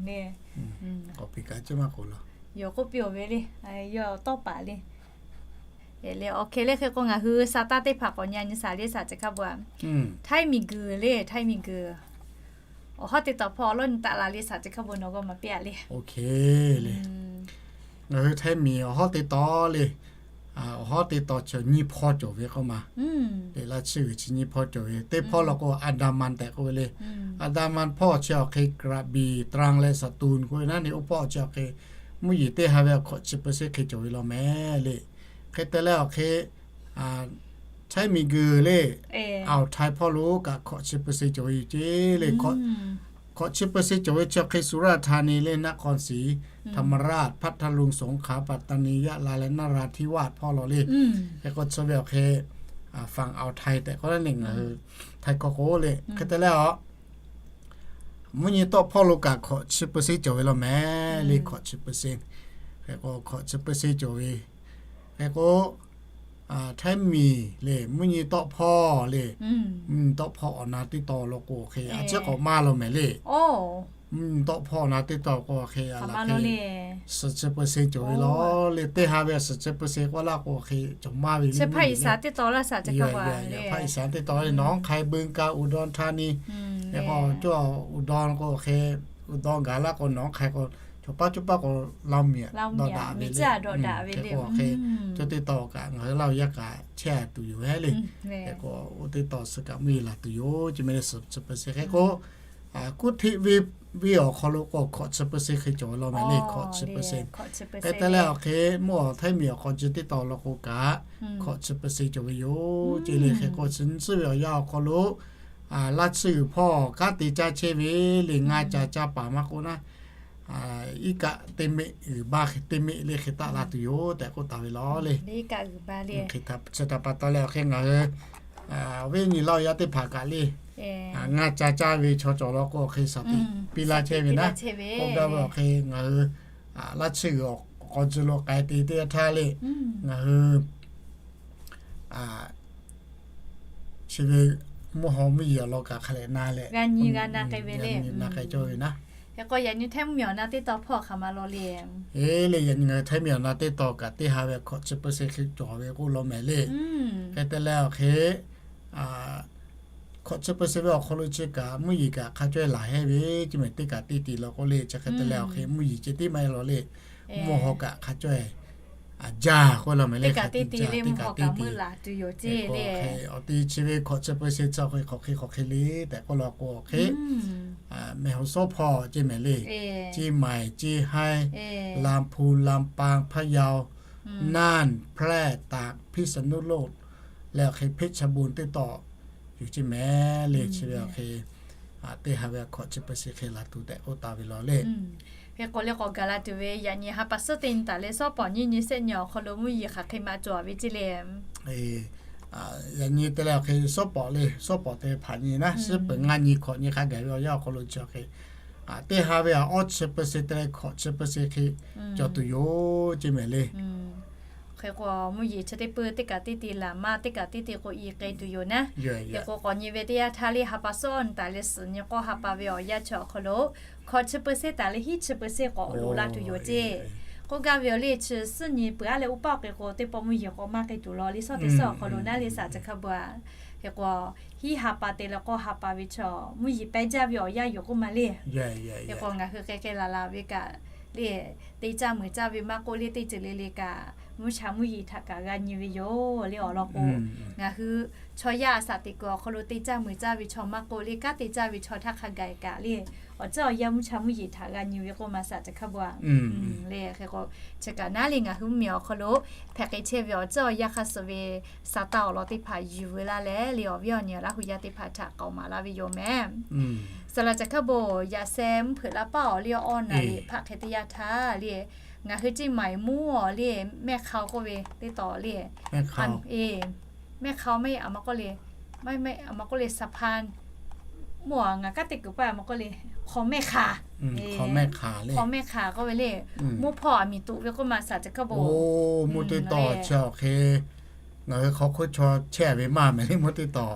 k'awꞈ peꞈ kaꞈ ciˉ maˇ k'oˍ la. Yawˇ k'oˆ piˇ-oˬ ve le, yawˇ tawˇ paˍ le. Le awˬ hk'e le hk'e k'o ngaˬ hui sa taˇ teˇ hpaˍ k'awꞈ nyi a nyi saˍ le saˍ chi hk'a bvuhꞈ. Htaiˇ miˬguiˬ le, Htaiˇ miˬguiˬ awˬ hawˉ te tawˍ hpawˇ awˬ lawˉ nyi taˆ la le saˍ chi hk'a bvuhꞈ nawˬ g'aw maˍ piˇ a le. Ngaˬ hui Htaiˇ miˬ awˬ hawˉ te tawˍ le, awˬ hawˉ te tawˍ chi nyiˇ hpawˇ cawˬ ve k'oˆ ma. Teꞈ laˇ chiˇ g'uiˬ chi nyiˇ hpawˇ cawˬ ve. Teˇ hpawˇ law k'o อันดามัน tehꞈ k'oˆ ve le. อันดามัน hpawˇ chi awˬ hk'e กระบี่ ตรัง leh สตูล k'oˆ ve naˉ ne, oˇ hpawˇ chi awˬ hk'e mvuhˇ yeˬ teˇ ha ve hkawꞈ chi เปอร์เซ็นต์ hk'e cawˬ ve law mehˍ le. Hk'e te leh awˬ hk'e Htaiˇ miˬguiˬ le, อ่าวไทย hpawˇ lo kaꞈ hkawꞈ chi เปอร์เซ็นต์ cawˬ ve yoˬ ceˇ le. Hkawꞈ chi เปอร์เซ็นต์ cawˬ ve chi awˬ hk'e สุราษฎร์ธานี le, นครศรีธรรมราช พัทลุง สงขลา ปัตตานี ยะลา leh นราธิวาส hpawˇ law le. Hk'e k'o chi ve awˬ hk'e ฝั่งอ่าวไทย tehꞈ k'oˆ le, ngaˬ hui Htaiˇ hkawˇ k'o le. Hk'e te leh a, mvuhˇ nyi tawˆ hpawˇ lo kaꞈ hkawꞈ chi เปอร์เซ็นต์ cawˬ ve law mehˍ le, hkawꞈ chi เปอร์เซ็นต์. Hk'e k'o hkawꞈ chi เปอร์เซ็นต์ cawˬ ve. Hk'e k'o Htaiˇ miˬ le, mvuhˇ nyi tawˆ hpawˇ le, mvuhˇ nyi tawˆ hpawˇ awˬ na teˇ taw law k'o hk'e a ciˉ k'awꞈ maˇ law mehˍ le. Mvuhˇ nyi tawˆ hpawˇ awˬ na teˇ taw k'o hk'e a laˬ hk'e suhˍ chi เปอร์เซ็นต์ cawˬ ve law le. Teˇ ha ve suhˍ chi เปอร์เซ็นต์ k'oˆ laˇ k'o hk'e cawˬ maˇ ve le. Hpaˆ iˍsaˍ teˇ taw laˇ saˍ chi hk'a bvuhꞈ le, Hpaˆ iˍsaˍ teˇ taw le, หนองคาย บึงกาฬ อุดรธานี hk'e k'o cawˬ อุดร k'o hk'e อุดร gaˬ laˇ k'o หนองคาย k'o cawˬ paˇ cawˬ paˇ k'o la miˬ dawˬ daꞈ ve le. Hk'e k'o hk'e cawˬ teˇ taw kaꞈ ngaˬ hui laˇ yaˇ kaꞈ chehˇ tuˬ yoˬ hehˉ le. Hk'e k'o oˇ teˇ taw suh kaꞈ mvuhˇ yeˬ laˬ tuˬ yoˬ ceˇ mehˍ le, suhˍ chi เปอร์เซ็นต์. Hk'e k'o กรุงเทพ venˇ venˇ awˬ hk'aw lo k'o hkawꞈ chi เปอร์เซ็นต์ hk'e cawˬ ve law mehˍ le, hkawꞈ chi เปอร์เซ็นต์. Hk'e te leh awˬ hk'e mvuhˇ awˬ Htaiˇ miˬ awˬ hk'aw ceh teˇ taw law k'o kaꞈ hkawꞈ chi เปอร์เซ็นต์ cawˬ ve yoˬ ceˇ le. Hk'e k'o chi nyi tcuhˉ ve awˬ yanˇ awˬ hk'aw lo laˇ chiˇ g'uiˬ hpawˇ kanˉ te caˇ chehˇ ve le, ngaˇ ca caˇ paˍ maˇ k'oˆ naˉ, iˉ kaˆ teˇ meˆ g'uiˬ baˇ hk'e teˇ meˆ le hk'e taˆ la tuˬ yoˬ tehꞈ k'oˆ taˍ ve law le. Hk'e htaꞈ chi htaꞈ pa taw leh awˬ hk'e ngaˬ hui awˬ viˉ nyi laˇ awˬ yaˇ teˇ hpaˍ kaꞈ le, ngaˇ ca caˇ ve chaw cawˬ law k'o awˬ hk'e shaˍ tiꞈ piˇ laˇ chehˇ ve naˉ, k'oˆ gaˇ ve awˬ hk'e ngaˬ hui laˇ chiˇ g'uiˬ awˬ k'aw tcuh lo k'ai te teˇ yanˇ htaˇ le, ngaˬ hui chi ve mvuhˇ haw mvuhˇ yeˬ awˬ lawn kaꞈ hk'a leh na leh na k'ai cawˇ ve naˉ. Hk'e k'o yaꞈ nyi Htaiˇ mvuhˇ miˬ awˬ na teˇ taw hpawˇ hk'aˬ ma law le. Eˬ le, yaꞈ nyi ngaˬ hui Htaiˇ miˬ awˬ na teˇ taw kaꞈ teˇ ha ve hkawꞈ chi เปอร์เซ็นต์ hk'e cawˬ ve k'oˆ law mehˍ le. Hk'e te leh awˬ hk'e hkawꞈ chi เปอร์เซ็นต์ ve awˬ hk'aw lo chi kaꞈ mvuhˇ yeˬ kaꞈ hk'a cawehˇ laˬ hehˉ ve ceˇ mehˍ, teˇ kaꞈ teˇ te law k'o le. Chi hk'e te leh awˬ hk'e mvuhˇ yeˬ ceh tiˉ maˇ heˆ law le. Mvuhˇ haw kaꞈ hk'a cawehˇ jaˇ k'oˆ law mehˍ le. Teˇ kaꞈ teˇ te le, mvuhˇ haw kaꞈ meuˆ laˬ tuˬ yoˬ ceˇ le. Awˬ te chi ve hkawꞈ chi เปอร์เซ็นต์ chi awˬ hk'e hk'awꞈ hk'e hk'awꞈ hk'e le tehꞈ k'oˆ law k'o awˬ hk'e mehˍ haw sawˉ hpawˇ ceˇ mehˍ le. Ceˇ maiˍ, ceˇ haiˉ, Lamphun, Lampang, Hpaˇ yaw, Nanˇ, Hplehˇ, Taˍ, Hpiˇsaˍnuˆloˆ, leh awˬ hk'e เพชรบูรณ์ teˇ taw yoˬ ceˇ mehˍ le. Chi ve awˬ hk'e teˇ ha ve hkawꞈ chi เปอร์เซ็นต์ hk'e laˬ tuˬ tehꞈ k'oˆ taˍ ve law le. Hk'e k'o le k'awꞈ gaˬ la tuˬ ve yaꞈ nyi ha pa suhˉ teˇ nyi taˍ leh sawˉ pawˍ nyiˇ nyi sehˆ nyi awˬ hk'aw lo mvuhˇ yeˬ hk'aˬ hk'e maˇ cawˬ ve ceˇ le. Yaꞈ nyi te leh awˬ hk'e sawˉ pawˍ le, sawˉ pawˍ te hpaˍ nyi naˉ, suhˉ peuˬ ngaˇ nyi hkawꞈ nyi hk'a gaˬ ve awˬ yanˇ awˬ hk'aw lo chi awˬ hk'e teˇ ha ve awˬ chi เปอร์เซ็นต์ te leh hkawꞈ chi เปอร์เซ็นต์ hk'e cawˬ tuˬ yoˬ ceˇ mehˍ le. Hk'e k'o mvuhˇ yeˬ chi teˇ peuˇ teˇ kaꞈ teˇ te laˬ maˇ, teˇ kaꞈ teˇ te k'o i k'ai tuˬ yoˬ naˉ. Hk'e k'o k'awꞈ nyi ve teˇ yanˇ htaˇ le ha pa suhˉ awˬ nyi taˍ leh suhˍ nyi k'awˇ ha pa ve awˬ yanˇ chi awˬ hk'aw lo hkawꞈ chi เปอร์เซ็นต์ taˍ leh hiˉ chi เปอร์เซ็นต์ k'awꞈ loꞈ la tuˬ yoˬ ceˇ k'oˆ gaˇ ve yoˬ le. Chi suhˉ nyi peuˬ aˉ leh uˉ paˆ k'e k'o teˇ pawˆ mvuhˇ yeˬ k'awꞈ maˇ k'ai tuˬ law le, sawˉ teˇ sawˉ awˬ hk'aw lo naˉ le saˍ chi hk'a bvuhꞈ. Hk'e k'o hiˉ ha pa te leh k'awˇ ha pa ve chaw mvuhˇ yeˬ pehˇ jaˇ ve awˬ yanˇ yoˬ k'oˆ ma le. Hk'e k'o ngaˬ hui k'ai k'ai laˬ laˬ ve kaꞈ le, teˇ caˇ meuˬ caˇ ve maˇ k'oˆ le, teˇ ceuˬ le le kaꞈ mvuhˇ cha mvuhˇ yeˬ htaꞈ kaꞈ g'a nyi ve yoˬ le awˬ lawn k'o, ngaˬ hui chaw yaˇ a shaꞈ teꞈ kuiˬ awˬ hk'aw lo teˇ caˇ meuˬ caˇ ve chaw maˇ k'oˆ le, kanˉ te caˇ ve chaw htaˇ hk'a gaˬ kaꞈ le, awˬ ceuˬ awˬ yanˇ mvuhˇ cha mvuhˇ yeˬ htaꞈ g'a nyi ve k'oˆ ma saˍ chi hk'a bvuhꞈ le. Hk'e k'o chi kaꞈ naˉ le ngaˬ hui mvuhˇ miˬ awˬ hk'aw lo hpehꞈ k'ai chehˇ ve awˬ ceuˬ awˬ yanˇ hk'a suh ve sa taˇ awˬ lawn teˇ hpaˍ yuˬ veu laˇ leh le, awˬ viˉ awˬ nyi Laˇ hu yaˇ teˇ hpaˍ htaꞈ k'aoˍ maˍ laˇ ve yoˬ mehˍ. Saˍ laꞈ ca hkaˇ bon yaꞈ sheh mvuhˇ hpeuꞈ la paˇ awˬ le awˬ na le hpaˆ hk'e teˇ yanˇ htaˇ le, ngaˬ hui Ceˇ maiˍ mvuhˇ awˬ le, mehˆ hk'aoˍ k'oˆ ve teˇ taw le, mehˆ hk'aoˍ maˇ heˆ, a ma k'oˆ le, maˇ heˆ, a ma k'oˆ le สะพาน mvuhˇ a ngaˬ kanˉ te kuiˬ paˇ a ma k'oˆ le, hk'aw mehˆ hk'aˍ, hk'aw mehˆ hk'aˍ k'oˆ ve le, mvuhˇ hpawˇ a miˬ tuꞈ ve k'oˆ ma saˍ ca hkaˇ bon, mvuhˇ teˇ taw chi awˬ hk'e ngaˬ hui hk'aw hk'oˆ chaw chehˇ ve maˇ mehˍ le mvuhˇ teˇ taw.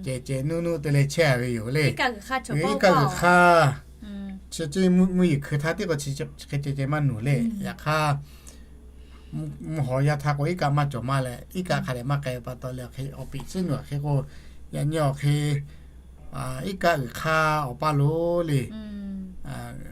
cehˬ cehˬ nuˇ nuˇ te leh chehˇ a ve yoˬ le. Iˉ kaˆ g'uiˬ hk'aˇ chi ceh mvuhˇ yeˬ hkui htaˇ tiˉ k'o chi hk'e ceh ceh maˇ nuˬ le. Yaꞈ hk'aˇ, mvuhˇ haw yaˇ htaˇ k'o iˉ kaˆ maˇ cawˬ maˇ leh, iˉ kaˆ hk'a dehꞈ maˇ k'ai pa taw leh awˬ hk'e awˬ piˍ ciˉ nuˬ hk'e k'o, yaꞈ nyi awˬ hk'e iˉ kaˆ g'uiˬ hk'aˇ awˬ paˇ lo le,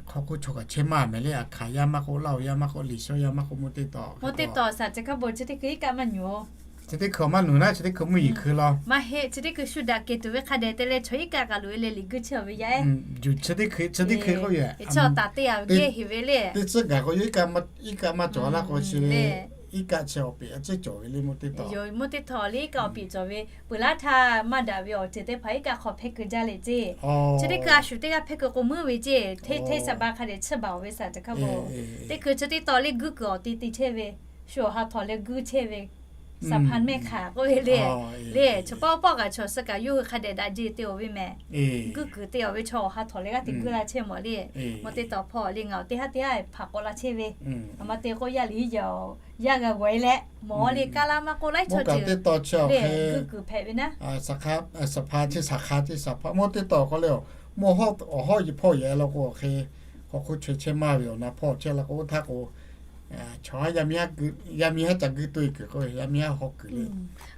hk'aw hk'oˆ chaw kaꞈ chehˇ maˇ mehˍ le. Aˬ hkaˍ yaˇ maˇ k'oˆ, Laˇ huˍ yaˇ maˇ k'oˆ, Liꞈ shaw yaˇ maˇ k'oˆ, mvuhˇ teˇ taw, mvuhˇ teˇ taw saˍ ceˬ hkaˇ bon chi teˇ hkui iˉ kaˆ maˇ nyuˬ. Chi teˇ hkui maˇ nuˬ naˉ, chi teˇ hkui mvuhˇ yeˬ hkui law. Maˇ heˆ, chi teˇ hkui shu daꞈ kehˬ tuˬ ve hk'a dehꞈ te leh chaw iˉ kaˆ kaꞈ loꞈ e leh liꞈ guˇ chehˇ ve yaˇ e. Chi teˇ hkui k'oˆ ve, chaw taˍ te a ve gehˇ heˍ ve le. Teˇ tcuhˉ gaˬ k'o yoˬ iˉ kaˆ maˇ cawˬ laˇ k'o chi le, iˉ kaˆ chi awˬ piˍ a ciˉ cawˬ ve le mvuhˇ teˇ taw. Mvuhˇ teˇ taw le iˉ kaˆ awˬ piˍ cawˬ ve, peuˬ laˇ htaˇ maˇ daꞈ ve awˬ ceuˬ teˇ hpaˍ iˉ kaˆ hk'aw hpehˇ keu jaˇ le ceˇ. Chi teˇ hkui a shu teˇ g'aˇ hpehˇ keu k'o meuˇ ve ceˇ. Hteˇ hteˇ saˍ ba hk'a dehꞈ chiˇ baˬ ve saˍ ceˬ hkaˇ bon. Teˇ hkui chi teˇ taw le guˇ kuiˬ awˬ te te chehˇ ve, shu awˬ ha htawnˍ leh guˇ chehˇ ve, saˍ hpaˇ mehˆ hk'aˬ k'oˆ ve le. Le chi pawˆ pawˆ kaꞈ chaw suh kaꞈ yawˇ hui hk'a dehꞈ daꞈ jeˬ te awˬ ve mehˍ. Guˇ kuiˬ te awˬ ve chaw awˬ ha htawnˍ leh g'aˇ te guˇ la chehˇ mawˬ le. Mvuhˇ teˇ taw hpawˇ le ngaˬ awˬ teˇ haˉ teˇ haˉ hpaˍ k'awꞈ la chehˇ ve, a ma te k'oˆ yaˇ liꞈ yaˇ yaˇ g'a g'awˬ e leh mawˬ le kaˇ laˇ maˇ k'oˆ laiˉ chaw ceuˬ le guˇ kuiˬ hpehꞈ ve naˉ. Saˍ hpaˇ chi saˍ hk'aˇ chi saˍ hpaˇ mvuhˇ teˇ taw k'oˆ le, mawˇ awˬ hawˉ hpawˇ yehˬ lo k'o awˬ hk'e hk'aw hk'oˆ chaweh chehˇ maˇ ve awˬ na hpawˇ chehˇ la k'o oˇ htaˇ k'o, chaw haˉ yaˇ miˇ haˉ ca guˇ to e kuiˬ k'o yaˇ miˇ haˉ haw kuiˬ le,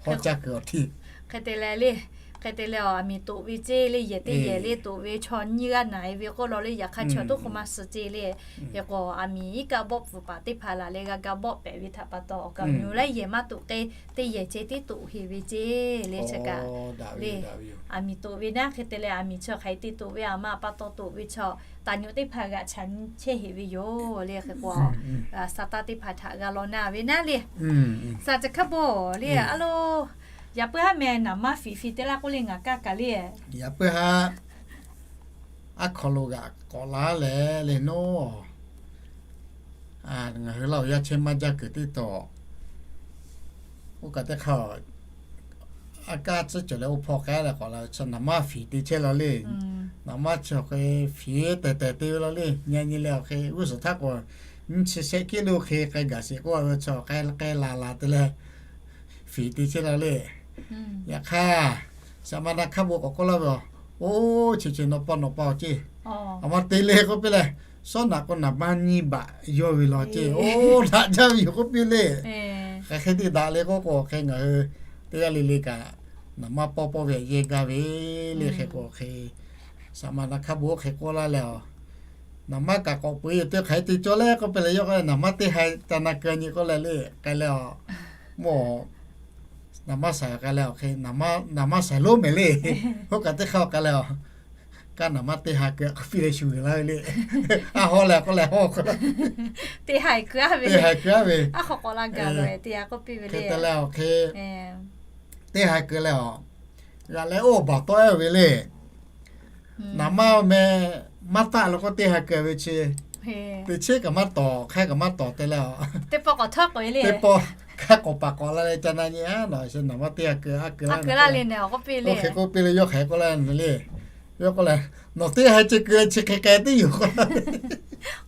haw caˇ kuiˬ awˬ htiˇ. Hk'e te leh le, hk'e te leh aˬ miˍ toꞈ ve ceˇ le, yehˬ teˇ yehˬ le toꞈ ve chaw nyiˇ g'aˇ na e ve k'oˆ law le, yaꞈ hk'aˇ chaw toˉ k'o maˇ suh ceˇ le. Hk'e k'o aˬ miˍ iˉ kaˆ bawˆ pfuhˍ paˍ teˇ hpaˍ laˬ leh g'a ga bawˆ pehꞈ ve htaꞈ pa taw awˬ kaˍ awˬ nyi laiˉ yehˬ maˇ toꞈ k'e, teˇ yehˬ ceh tiˉ toꞈ heˍ ve ceˇ le chi kaꞈ le. Aˬ miˍ toꞈ ve naˉ hk'e te leh aˬ miˍ chi hk'aˬ hk'e te toꞈ ve, aˬ ma pa taw toꞈ ve chaw taˍ nyi teˇ hpaˍ g'aꞈ chaꞈ nyi chehˇ heˍ ve yoˬ le. Hk'e k'o, saˍ tanˍ teˇ hpaˍ htaꞈ g'a law na ve naˉ le. Saˍ ceˬ hkaˇ bon le a lo, yaꞈ puiˉ haˉ meh naˍ maˇ fiˍ fiˍ te laˇ k'oˆ le ngaˬ kaˇ kaꞈ le. Yaꞈ puiˉ haˉ aˉ hk'aw lo g'aꞈ k'awꞈ la leh le naˉ, ngaˬ hui Laˇ huˍ yaˇ chehˇ maˇ jaˇ kuiˬ teˇ taw, oˇ kaꞈ teˇ hk'aˇ a kaˇ tcuhˉ cawˬ leh oˇ hpawˇ k'ai leh k'awꞈ la ve chi naˍ maˇ fiˍ te chehˇ la le. Naˍ maˇ chi awˬ hk'e fiˍ tehˬ tehˬ te ve la le. Nyi nyi leh awˬ hk'e g'uˇ suhˍ htaˇ k'o nyiˇ chi shehˆ kiˆ lo hk'e k'ai gaˬ sheˍ k'oˆ ve chi k'ai k'ai laˬ laˬ te leh fiˍ te chehˇ la le. Yaꞈ hk'aˇ, saˍ ma na hkaˇ bon k'awꞈ k'oˆ laˇ ve, oˇ chi chi nawˬ pa nawˬ pa ceˇ. Aˬ ma te le k'oˆ piˇ leh, sawˉ naꞈ k'o naˍ maˇ nyiˇ baꞈ yawˇ ve law ceˇ. Oˇ daꞈ jaˇ ve yoˬ k'oˆ piˇ le. Hk'aˬ hk'e te daꞈ le k'oˆ k'o hk'e ngaˬ hui teˇ g'aˇ le le kaꞈ naˍ maˇ pawˇ pawˇ ve yehˇ gaˇ ve le. Hk'e k'o hk'e, saˍ ma na hkaˇ bon hk'e k'oˆ laˇ leh, naˍ maˇ kaꞈ k'awꞈ peu eˬ teˇ hk'aˬ hk'e te cawˇ le k'oˆ piˇ leh yawˇ k'oˆ le naˍ maˇ teˇ ha ca na keu nyi k'oˆ leh le k'ai leh a, mawˇ naˍ maˇ shaiˍ k'ai leh awˬ hk'e, naˍ maˇ shaiˍ lonˉ mehˍ le. Oˇ kaꞈ teˇ hk'aˇ k'ai leh a, kaˇ naˍ maˇ teˇ ha keu k'oˆ piˇ leh shu g'uiˬ laˇ ve le. A hawˉ leh k'oˆ leh hawˉ k'o, teˇ ha keu a ve, teˇ ha keu a ve, a hk'aw k'awꞈ la gaˬ lo teˇ ha k'oˆ piˇ ve le. Hk'e te leh awˬ hk'e, teˇ ha keu leh a, g'aꞈ leh oˇ baˬ tawˆ e ve le. Naˍ maˇ meh maˇ taˆ lo k'o teˇ ha keu ve chi, teˇ cheˉ kaꞈ maˇ tawˍ, hk'aˇ kaꞈ maˇ tawˍ te leh a, teˇ pawˆ hk'a k'awꞈ paˍ k'awꞈ la leh ca na nyi a, naˍ maˇ teˇ ha keu a keu laˇ le. Oˇ hk'e k'oˆ piˇ leh yawˇ hk'aˬ hk'e k'oˆ laˇ le. Yawˇ k'oˆ leh, nawˬ teˇ ha chi keu chi hk'e k'ai teˇ yoˬ k'oˆ,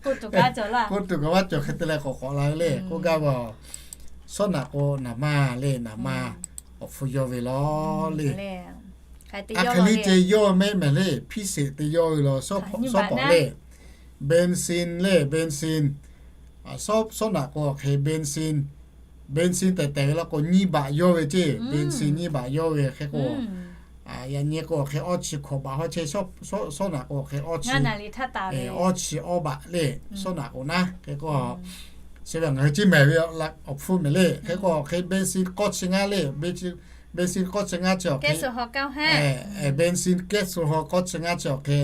k'oˆ tuˬ kaꞈ maˇ cawˬ hk'e te leh k'awꞈ k'awꞈ la ve le. K'oˆ gaˇ ve a, sawˉ naꞈ k'o naˍ maˇ le, naˍ maˇ awˬ hpu yawˇ ve law le. Aˬ hk'e le ceh yawˇ mehˆ mehˍ le, hpiˇ sheˍ te yawˇ ve law, sawˉ pawˍ le, benzin le, benzin, sawˉ naꞈ k'o hk'e benzin, benzin tehˬ tehˬ ve law k'o nyiˇ baꞈ yawˇ ve ceˇ, benzin nyiˇ baꞈ yawˇ ve hk'e k'o, yaꞈ nyi k'o hk'e awˇ chi hkawꞈ baꞈ hawˉ chehˇ, sawˉ naꞈ k'o hk'e awˇ chi awˇ baꞈ le, sawˉ naꞈ k'o naˉ hk'e k'o, chi ve ngaˬ hui ceˇ mehˍ ve awˬ hpfuhˇ mehˍ le. Hk'e k'o hk'e benzin k'awˇ chi ngaˇ le, benzin k'awˇ chi ngaˇ chi awˬ hk'e, benzin kehˉ su haw k'awˇ chi ngaˇ chi awˬ hk'e,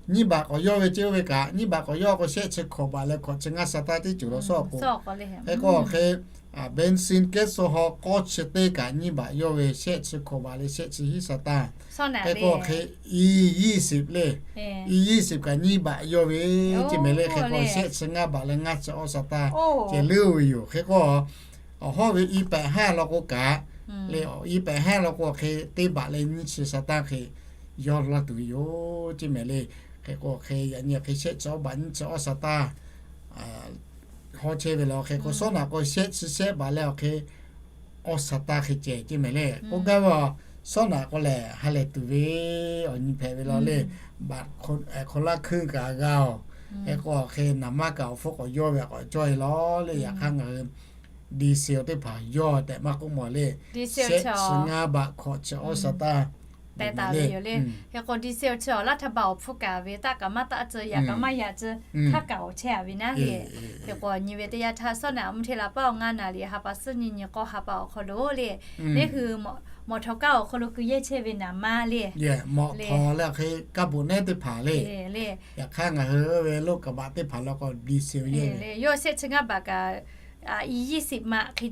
nyiˇ baꞈ k'awꞈ yawˇ ve ceˇ oˇ ve kaꞈ, nyiˇ baꞈ k'awꞈ yawˇ k'o shehˆ chi hkawꞈ baꞈ leh hkawꞈ chi ngaˇ sa taˇ teˇ ceuˬ law sawˉ k'o, hk'e k'o hk'e, benzin kehˉ su haw k'awˇ chi teˇ kaꞈ nyiˇ baꞈ yawˇ ve shehˆ chi hkawꞈ baꞈ leh shehˆ chi hiˉ sa taˇ. Hk'e k'o hk'e, i ยี่สิบ le, i ยี่สิบ kaꞈ nyiˇ baꞈ yawˇ ve ceˇ mehˍ le. Hk'e k'o shehˆ chi ngaˇ baꞈ leh ngaˇ chi awˇ sa taˇ ceh leuˉ ve yoˬ. Hk'e k'o awˬ hawˉ ve i pehꞈ haˉ law k'o kaꞈ le, i pehꞈ haˉ law k'o hk'e teˇ baꞈ leh nyiˇ chi sa taˇ hk'e yawˇ laˇ tuˬ ve yoˬ ceˇ mehˍ le. Hk'e k'o hk'e yaꞈ nyi hk'e shehˆ chi awˇ baꞈ nyiˇ chi awˇ sa taˇ hawˉ chehˇ ve law. Hk'e k'o sawˉ naꞈ k'o shehˆ chi shehˆ baꞈ leh awˬ hk'e awˇ sa taˇ hk'e ceh ceˇ mehˍ le. K'oˆ gaˇ ve a, Sawˉ naꞈ k'o lehˬ ha lehˬ tuˬ ve awˬ nyi hpehꞈ ve law le. Baꞈ hk'aw laˇ hkuinˇ kaꞈ g'a oˬ. Hk'e k'o hk'e naˍ manˇ kaꞈ awˬ hpfuhˇ k'awꞈ yawˇ ve k'awꞈ cawˇ e law le. Yaꞈ hk'aˇ ngaˬ hui diesel teˇ hpaˍ yawˇ tehꞈ maˇ k'oˆ mawˬ le. Shehˆ chi ngaˇ baꞈ hkawꞈ chi awˉ sa taˇ teh taˍ ve yoˬ le. Hk'e k'o diesel chi awˬ laˇ htaˇ baꞈ awˬ hpfuhˇ kaꞈ ve taˆ kaꞈ maˇ taˆ tcuh, yaꞈ kaꞈ maˇ yaꞈ tcuh, hk'aˇ kaꞈ awˬ chehˇ a ve naˉ le. Hk'e k'o nyi ve teˇ yanˇ htaˇ sawˉ naꞈ mvuhˇ hteˇ la paˉ awˬ ngaˇ naˍ riˍ ha pa suhˉ nyi nyi k'awˇ ha pa awˬ hk'aw lo le, neˇ hui mawˬ htawꞈ kaˇ awˬ hk'aw lo keu yehˇ chehˇ ve naˍ manˇ le. Mawˬ htawꞈ leh hk'e kaˇ boꞈ nehˉ teˇ hpaˍ le. Yaꞈ hk'aˇ ngaˬ hui ve loˇ kaˍ baꞈ teˇ hpaˍ law k'o diesel yehˇ ve le. Yawˇ shehˆ chi ngaˇ baꞈ kaꞈ i yehˇ shiˍ maꞈ hk'e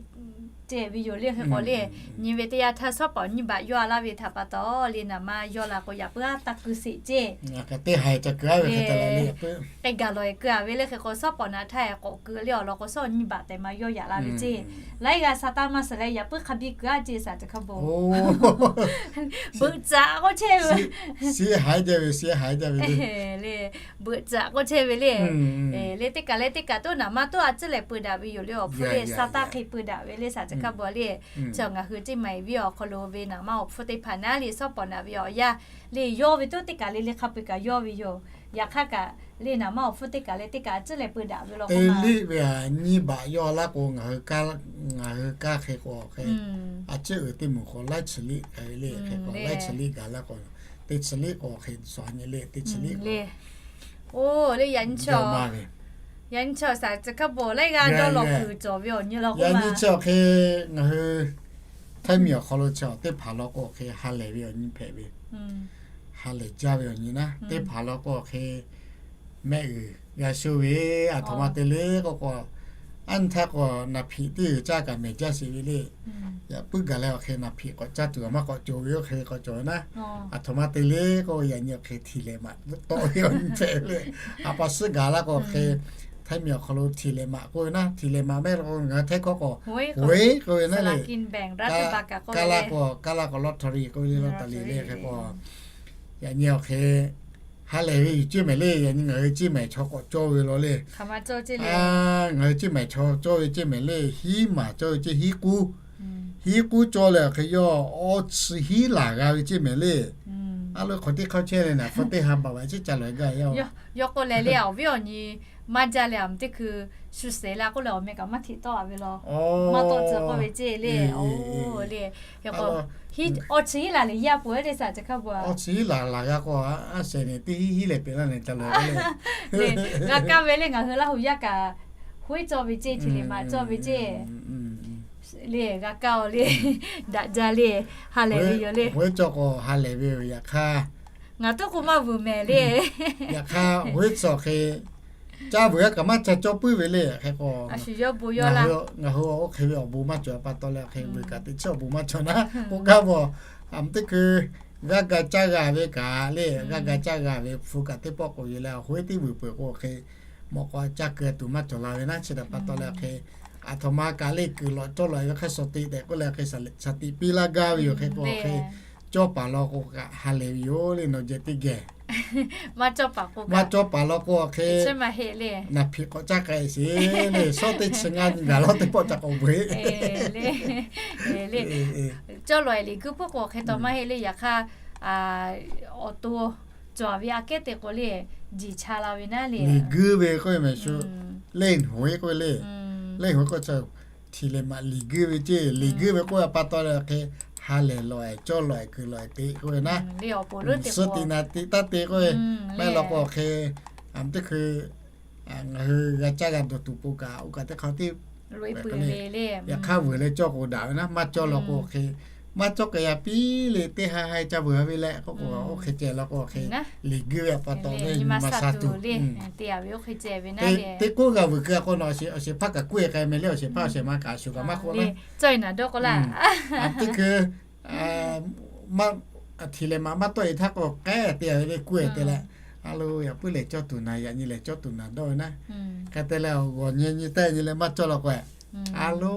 ceh ve yoˬ le. Hk'e k'o le, nyi ve teˇ yanˇ htaˇ sawˉ paˍ awˬ nyi baꞈ yawˇ a laˇ ve htaꞈ pa taw le, naˍ manˇ yawˇ la k'o yaꞈ puiˉ a taˇ keu sheˍ ceˇ. Teˇ haiˬ ca keu a ve hk'e te leh le, k'ai gaˬ lawˬ e keu a ve le. Hk'e k'o sawˉ paˍ naꞈ htaˇ k'awꞈ keu le awˬ lawn k'o sawˉ awˬ nyi baꞈ tehꞈ ma yawˇ yaꞈ la ve ceˇ. Laiˉ g'aˇ sa taˇ maˇ suhˍ leh yaꞈ puiˉ hk'a biˇ keu a ceˇ shaˍ chi hk'a bon. Beuꞈ caꞈ k'oˆ chehˇ ve, shiˍ haiˉ jaˇ ve, shiˍ haiˉ jaˇ ve le. Beuꞈ caꞈ k'oˆ chehˇ ve le. Le teˇ kaˬ leh teˇ kaˬ toˉ naˍ manˇ toˉ a ciˉ lehˬ peu daꞈ ve yoˬ le. Awˬ hpfuhˇ le sa taˇ hk'e peu daꞈ ve le shaˍ chi hk'a bon le. Chi ngaˬ hui teˇ maˬ e viˉ awˬ hk'aw lo ve naˍ manˇ awˬ hpfuhˇ teˇ hpaˍ naˉ le sawˉ paˍ naꞈ ve awˬ yanˇ le yawˇ ve toˉ teˇ kaˬ le le hk'a peu kaꞈ yawˇ ve yoˬ. Yaꞈ hk'aˇ kaꞈ le naˍ manˇ awˬ hpfuhˇ teˇ kaˬ leh teˇ kaˬ a ciˉ leh peu daꞈ ve law k'o, teˇ liˇ ve a nyi baꞈ yawˇ a laˇ k'o, ngaˬ hui kaˇ hk'e k'o hk'e, a ciˉ uiˍ teˇ moˍ k'o laiˉ chi liˇ k'ai ve le. Hk'e k'o laiˉ chi liˇ gaˬ laˇ k'o, teˇ chi liˇ k'o hk'e suh nyi le, teˇ chi liˇ k'o le. Oˇ le, yaꞈ nyi chaw, yaꞈ nyi chaw shaˍ chi hk'a bon laiˉ g'aˇ dawˇ lawˬ kuiˬ cawˬ ve awˬ nyi law k'o, yaꞈ nyi chaw hk'e ngaˬ hui Htaiˇ miˬ awˬ hk'aw lo chi teˇ hpaˍ law k'o hk'e ha lehˬ ve awˬ nyi hpehꞈ ve, ha lehˬ jaˇ ve awˬ nyi naˉ. Teˇ hpaˍ law k'o hk'e mehˆ g'uiˬ g'a sho ve, aˬ htoꞈ ma te le k'oˆ k'o, aˉ nyi htaˇ k'o naˬ hpiꞈ teˇ g'uiˬ caˇ kaꞈ mehˬ jaˇ sheˍ ve le. Yaꞈ puiˉ gaˬ leh awˬ hk'e naˬ hpiꞈ k'awꞈ caˇ tuˬ a maˇ k'awꞈ cawˬ ve, oˇ hk'e k'awꞈ cawˬ ve naˉ. Aˬ htoꞈ ma te le k'o, yaꞈ nyi awˬ hk'e hti lehˬ maꞈ tawˆ ve awˬ nyi hpehꞈ ve le. A pa suhˉ gaˬ laˇ k'o hk'e, Htaiˇ miˬ awˬ hk'aw lo hti lehˬ maꞈ k'oˆ ve naˉ, hti lehˬ maꞈ mehˆ law k'o ngaˬ hui Htaiˇ hkawˇ k'o, hawˍ k'oˆ ve naˉ le. Kaˇ laˇ k'o, kaˇ laˇ k'o lottery k'oˆ ve le, lottery le. Hk'e k'o yaꞈ nyi awˬ hk'e ha lehˬ ve yoˬ ceˇ mehˍ le. Yaꞈ nyi ngaˬ hui ceˇ mehˍ chaw k'awꞈ cawˇ ve law le. Ngaˬ hui ceˇ mehˍ chaw cawˇ ve ceˇ mehˍ le. Hiˉ maˬ cawˇ ve ceˇ, hiˉ k'uˉ, hiˉ k'uˉ cawˇ leh awˬ hk'e yawˇ awˇ chi hiˉ laˬ g'a ve ceˇ mehˍ le. A lo hk'aw teˇ hk'aˇ chehˇ leh naˬ hk'aw teˇ ha baˬ baˬ ciˉ ca lawˬ gaˇ yaˇ. Yawˇ k'oˆ leh le, awˬ viˉ awˬ nyi maˇ jaˇ leh a meuˬ teˇ hkui shu sheˍ la k'oˆ leh awˬ meh kaꞈ maˇ hteꞈ tawˆ a ve law. Maˇ tawˆ tcuh k'oˆ ve ceˇ le. Oˇ le, awˇ chi hiˉ laˬ leh yaˇ peuˬ le shaˍ chi hk'a bon. Awˇ chi hiˉ laˬ laˬ g'a k'o, a shehˍ nehˬ teˇ hiˉ hiˉ leh peꞈ laˇ nehˬ ca lawˬ le. G'a kaˇ ve le, ngaˬ hui Laˇ huˍ yaˇ kaꞈ hoˉ cawˇ ve ceˇ, hti lehˬ maꞈ cawˇ ve ceˇ le. G'a kaˇ a le, daꞈ jaˇ le, ha lehˬ ve yoˬ le. Hoˉ cawˇ k'o ha lehˬ ve yoˬ. Yaꞈ hk'aˇ ngaˬ toˉ k'o maˇ vuiˬ mehˍ le. Yaꞈ hk'aˇ hoˉ cawˇ hk'e caˇ vuiˬ g'a kaꞈ maˇ ca cawˇ puiˉ ve le. Hk'e k'o ngaˬ hui oˇ hk'e ve awˬ bon maˇ cawˬ pa taw leh hk'e vuiˬ kaꞈ teˇ chiˉ awˬ bon maˇ cawˬ naˉ k'oˆ gaˇ ve. A meuˬ teˇ hkui g'a ga caˇ g'a ve kaꞈ le, g'a ga caˇ g'a ve hpu kaꞈ teˇ pawˆ k'oꞈ ve leh, hoˉ teˇ vuiˬ peuˬ k'o hk'e mawꞈ k'aw caˇ keu tuˬ maˇ cawˬ la ve naˉ. Chi htaꞈ pa taw leh hk'e aˬ htoꞈ ma kaꞈ le kuiˬ lawꞈ cawˇ lawꞈ e ve hk'e shaˍ tiꞈ tehꞈ k'oˆ leh hk'e shaˍ tiꞈ piˇ laˇ gaˇ ve yoˬ. Hk'e k'o hk'e cawˇ paˍ law k'o kaꞈ ha lehˬ ve yoˬ le. Nawˬ jehˬ teˇ geh maˇ cawˇ paˍ law k'o hk'e naˬ hpiꞈ k'awꞈ caˇ k'ai sheˍ le. Shawˉ teˇ chi ngaˇ nyi gaˬ law teˇ pawˆ ca k'awꞈ beuꞈ le. Cawˇ lawꞈ e liꞈ guiˇ hpfuhˆ k'o hk'e taw maˇ heˆ le. Yaꞈ hk'aˇ awˬ to cawˬ ve aꞈ kehˉ te k'o le, jiˬ cha la ve naˉ le. Liꞈ guiˇ ve k'oˆ ve mehˍ shu, leˇ hoꞈ e k'oˆ ve le. Leˇ hoꞈ e k'oˆ chi hti lehˬ maꞈ liꞈ guiˇ ve ceˇ. Liꞈ guiˇ ve k'oˆ ve pa taw leh hk'e ha lehˬ lawꞈ e cawˇ lawꞈ e kuiˬ lawꞈ e te k'oˆ ve naˉ. Suh tiꞈ naˍ tiꞈ taˇ te k'oˆ ve, maˇ heˆ law k'o hk'e a meuˬ teˇ hkui ngaˬ hui g'a caˇ g'a dawˬ tuˬ po kaꞈ oˇ kaꞈ teˇ hk'aˇ tiˉ ve le. Yaꞈ hk'aˇ vuiˬ leh cawˇ k'o daꞈ ve naˉ, maˇ cawˇ law k'o hk'e maˇ cawˇ k'ai a piˇ le. Teˇ ha ha caˇ vuiˬ a ve leh k'oˆ k'o oˇ hk'e ceh law k'o hk'e liꞈ guiˇ ve pa taw le nyi ma sa tuˬ le. Teˇ k'oˆ g'a vuiˬ keu a k'o nawˬ awˬ shehˍ hpaˇ kaꞈ k'oˆ e k'ai mehˍ le. Awˬ shehˍ hpaˇ awˬ shehˍ ma kaꞈ shuˍ kaꞈ maˇ k'oˆ laˇ. Cawˇ e naˍ dawˇ k'oˆ laˇ. Teˇ hkui hti lehˬ maꞈ maˇ tawˆ e htaˇ k'o k'ehˉ te a ve le k'oˆ e te leh, a lo yaꞈ puiˉ lehˬ cawˇ tuˬ naˍ, yaꞈ nyi lehˬ cawˇ tuˬ naˬ dawˇ ve naˉ. Hk'e te leh awˬ g'awˬ nyi nyi tehˆ nyi leh maˇ cawˇ law k'o A lo,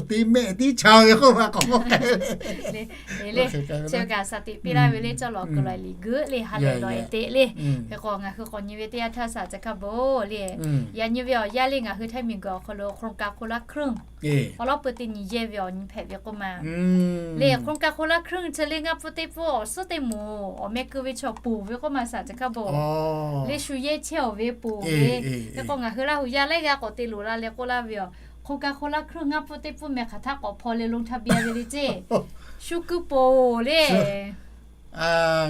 teˇ mehˆ tiˉ cha ve k'oˆ ma k'awꞈ k'oˆ k'ai le. Chi kaꞈ shaˍ tiꞈ piˇ laˇ ve le, cawˇ lawˬ kuiˬ lawˬ liꞈ geuˆ le, ha lehˬ lawˬ e teꞈ le. Hk'e k'o ngaˬ hui k'awꞈ nyi ve teˇ yanˇ htaˇ shaˍ chi hk'a bon le, yaꞈ nyi ve awˬ yanˇ le ngaˬ hui ไทย miˬguiˬ awˬ hk'aw lo โครงการคนละครึ่ง awˬ lawn peuˬ teˇ nyi yehˇ ve awˬ nyi hpehꞈ ve k'oˆ ma le. โครงการคนละครึ่ง chi le ngaˇ pfuhˇ teˇ pfuhˇ awˬ suhˉ teˇ moˍ awˬ meh keu ve chaw ponˬ ve k'oˆ ma shaˍ chi hk'a bon le shu yehˇ chehˇ awˬ ve ponˬ ve. Hk'e k'o ngaˬ hui Laˇ huˍ yaˇ laiˉ g'aˇ k'awꞈ te loˍ la leh k'oˆ laˇ ve yoˬ. โครงการคนละครึ่ง ngaˇ pfuhˇ teˇ pfuhˇ meh hk'aˬ htaˇ k'awꞈ hpaw leh ลงทะเบียน ve le ceˇ. Shu keu ponˬ le.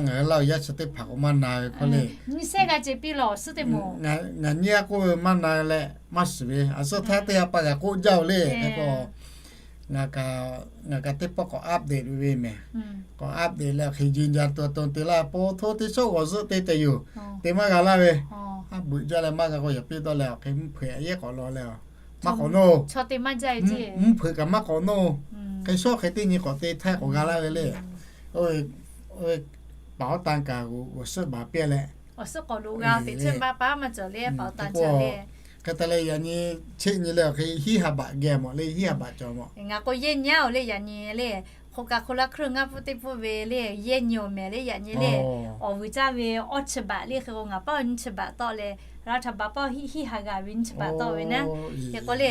Ngaˬ hui Laˇ huˍ yaˇ chi teˇ hpaˍ k'o maˇ na ve hk'oˆ le, nyi sehˉ g'a ce piˇ lawˬ suhˉ teˇ moˍ. Ngaˬ nyi a k'oˆ ve maˇ na leh maˇ shiˍ ve, a suhˉ htaˇ teˇ ha pa g'a k'oˆ jaˇ oˬ le. Hk'e k'o ngaˬ kaꞈ teˇ pawˆ k'awꞈ update ve mehˬ. K'awꞈ update leh awˬ hk'e ยืนยันตัวตน te laˇ, po htoˇ teˇ shawˉ g'awˬ zuhˆ te tehꞈ yoˬ. Te maˇ g'a laˇ ve, a beuꞈ jaˇ leh maˇ g'a k'o yaꞈ piˇ dawˇ leh awˬ hk'e mvuhˇ hpeuꞈ a yehˉ k'awꞈ law leh, maˇ k'awꞈ nawˇ, mvuhˇ hpeuꞈ kaꞈ maˇ k'awꞈ nawˇ. Hk'e shawˉ hk'e teˇ nyi k'awꞈ te htaˇ k'awꞈ g'a laˇ ve le. Oˇ ve, oˇ ve เป๋าตัง kaꞈ g'oˬ g'oˬ suhˆ baˬ piˇ leh, awˬ suhˉ k'awꞈ loꞈ g'a teꞈ chehˇ maˇ paˉ maˇ cawˬ le, เป๋าตัง cawˬ le. Hk'e te leh yaꞈ nyi cheˆ nyi leh awˬ hk'e hiˉ ha baꞈ geh mawˬ le, hiˉ ha baꞈ cawˬ mawˬ. Ngaˬ k'o yehˇ nyi a oˬ le, yaꞈ nyi le โครงการคนละครึ่ง ngaˇ pfuhˇ teˇ pfuhˇ ve le yehˇ nyi awˬ mehˬ le, yaꞈ nyi le awˬ vuiˬ caˇ ve awˇ chi baꞈ le. Hk'e k'o ngaˬ paˇ nyiˇ chi baꞈ tawˆ leh รัฐบาล paˇ hiˆ hiˆ ha g'a ve nyiˇ chi baꞈ tawˆ ve naˉ. Hk'e k'o le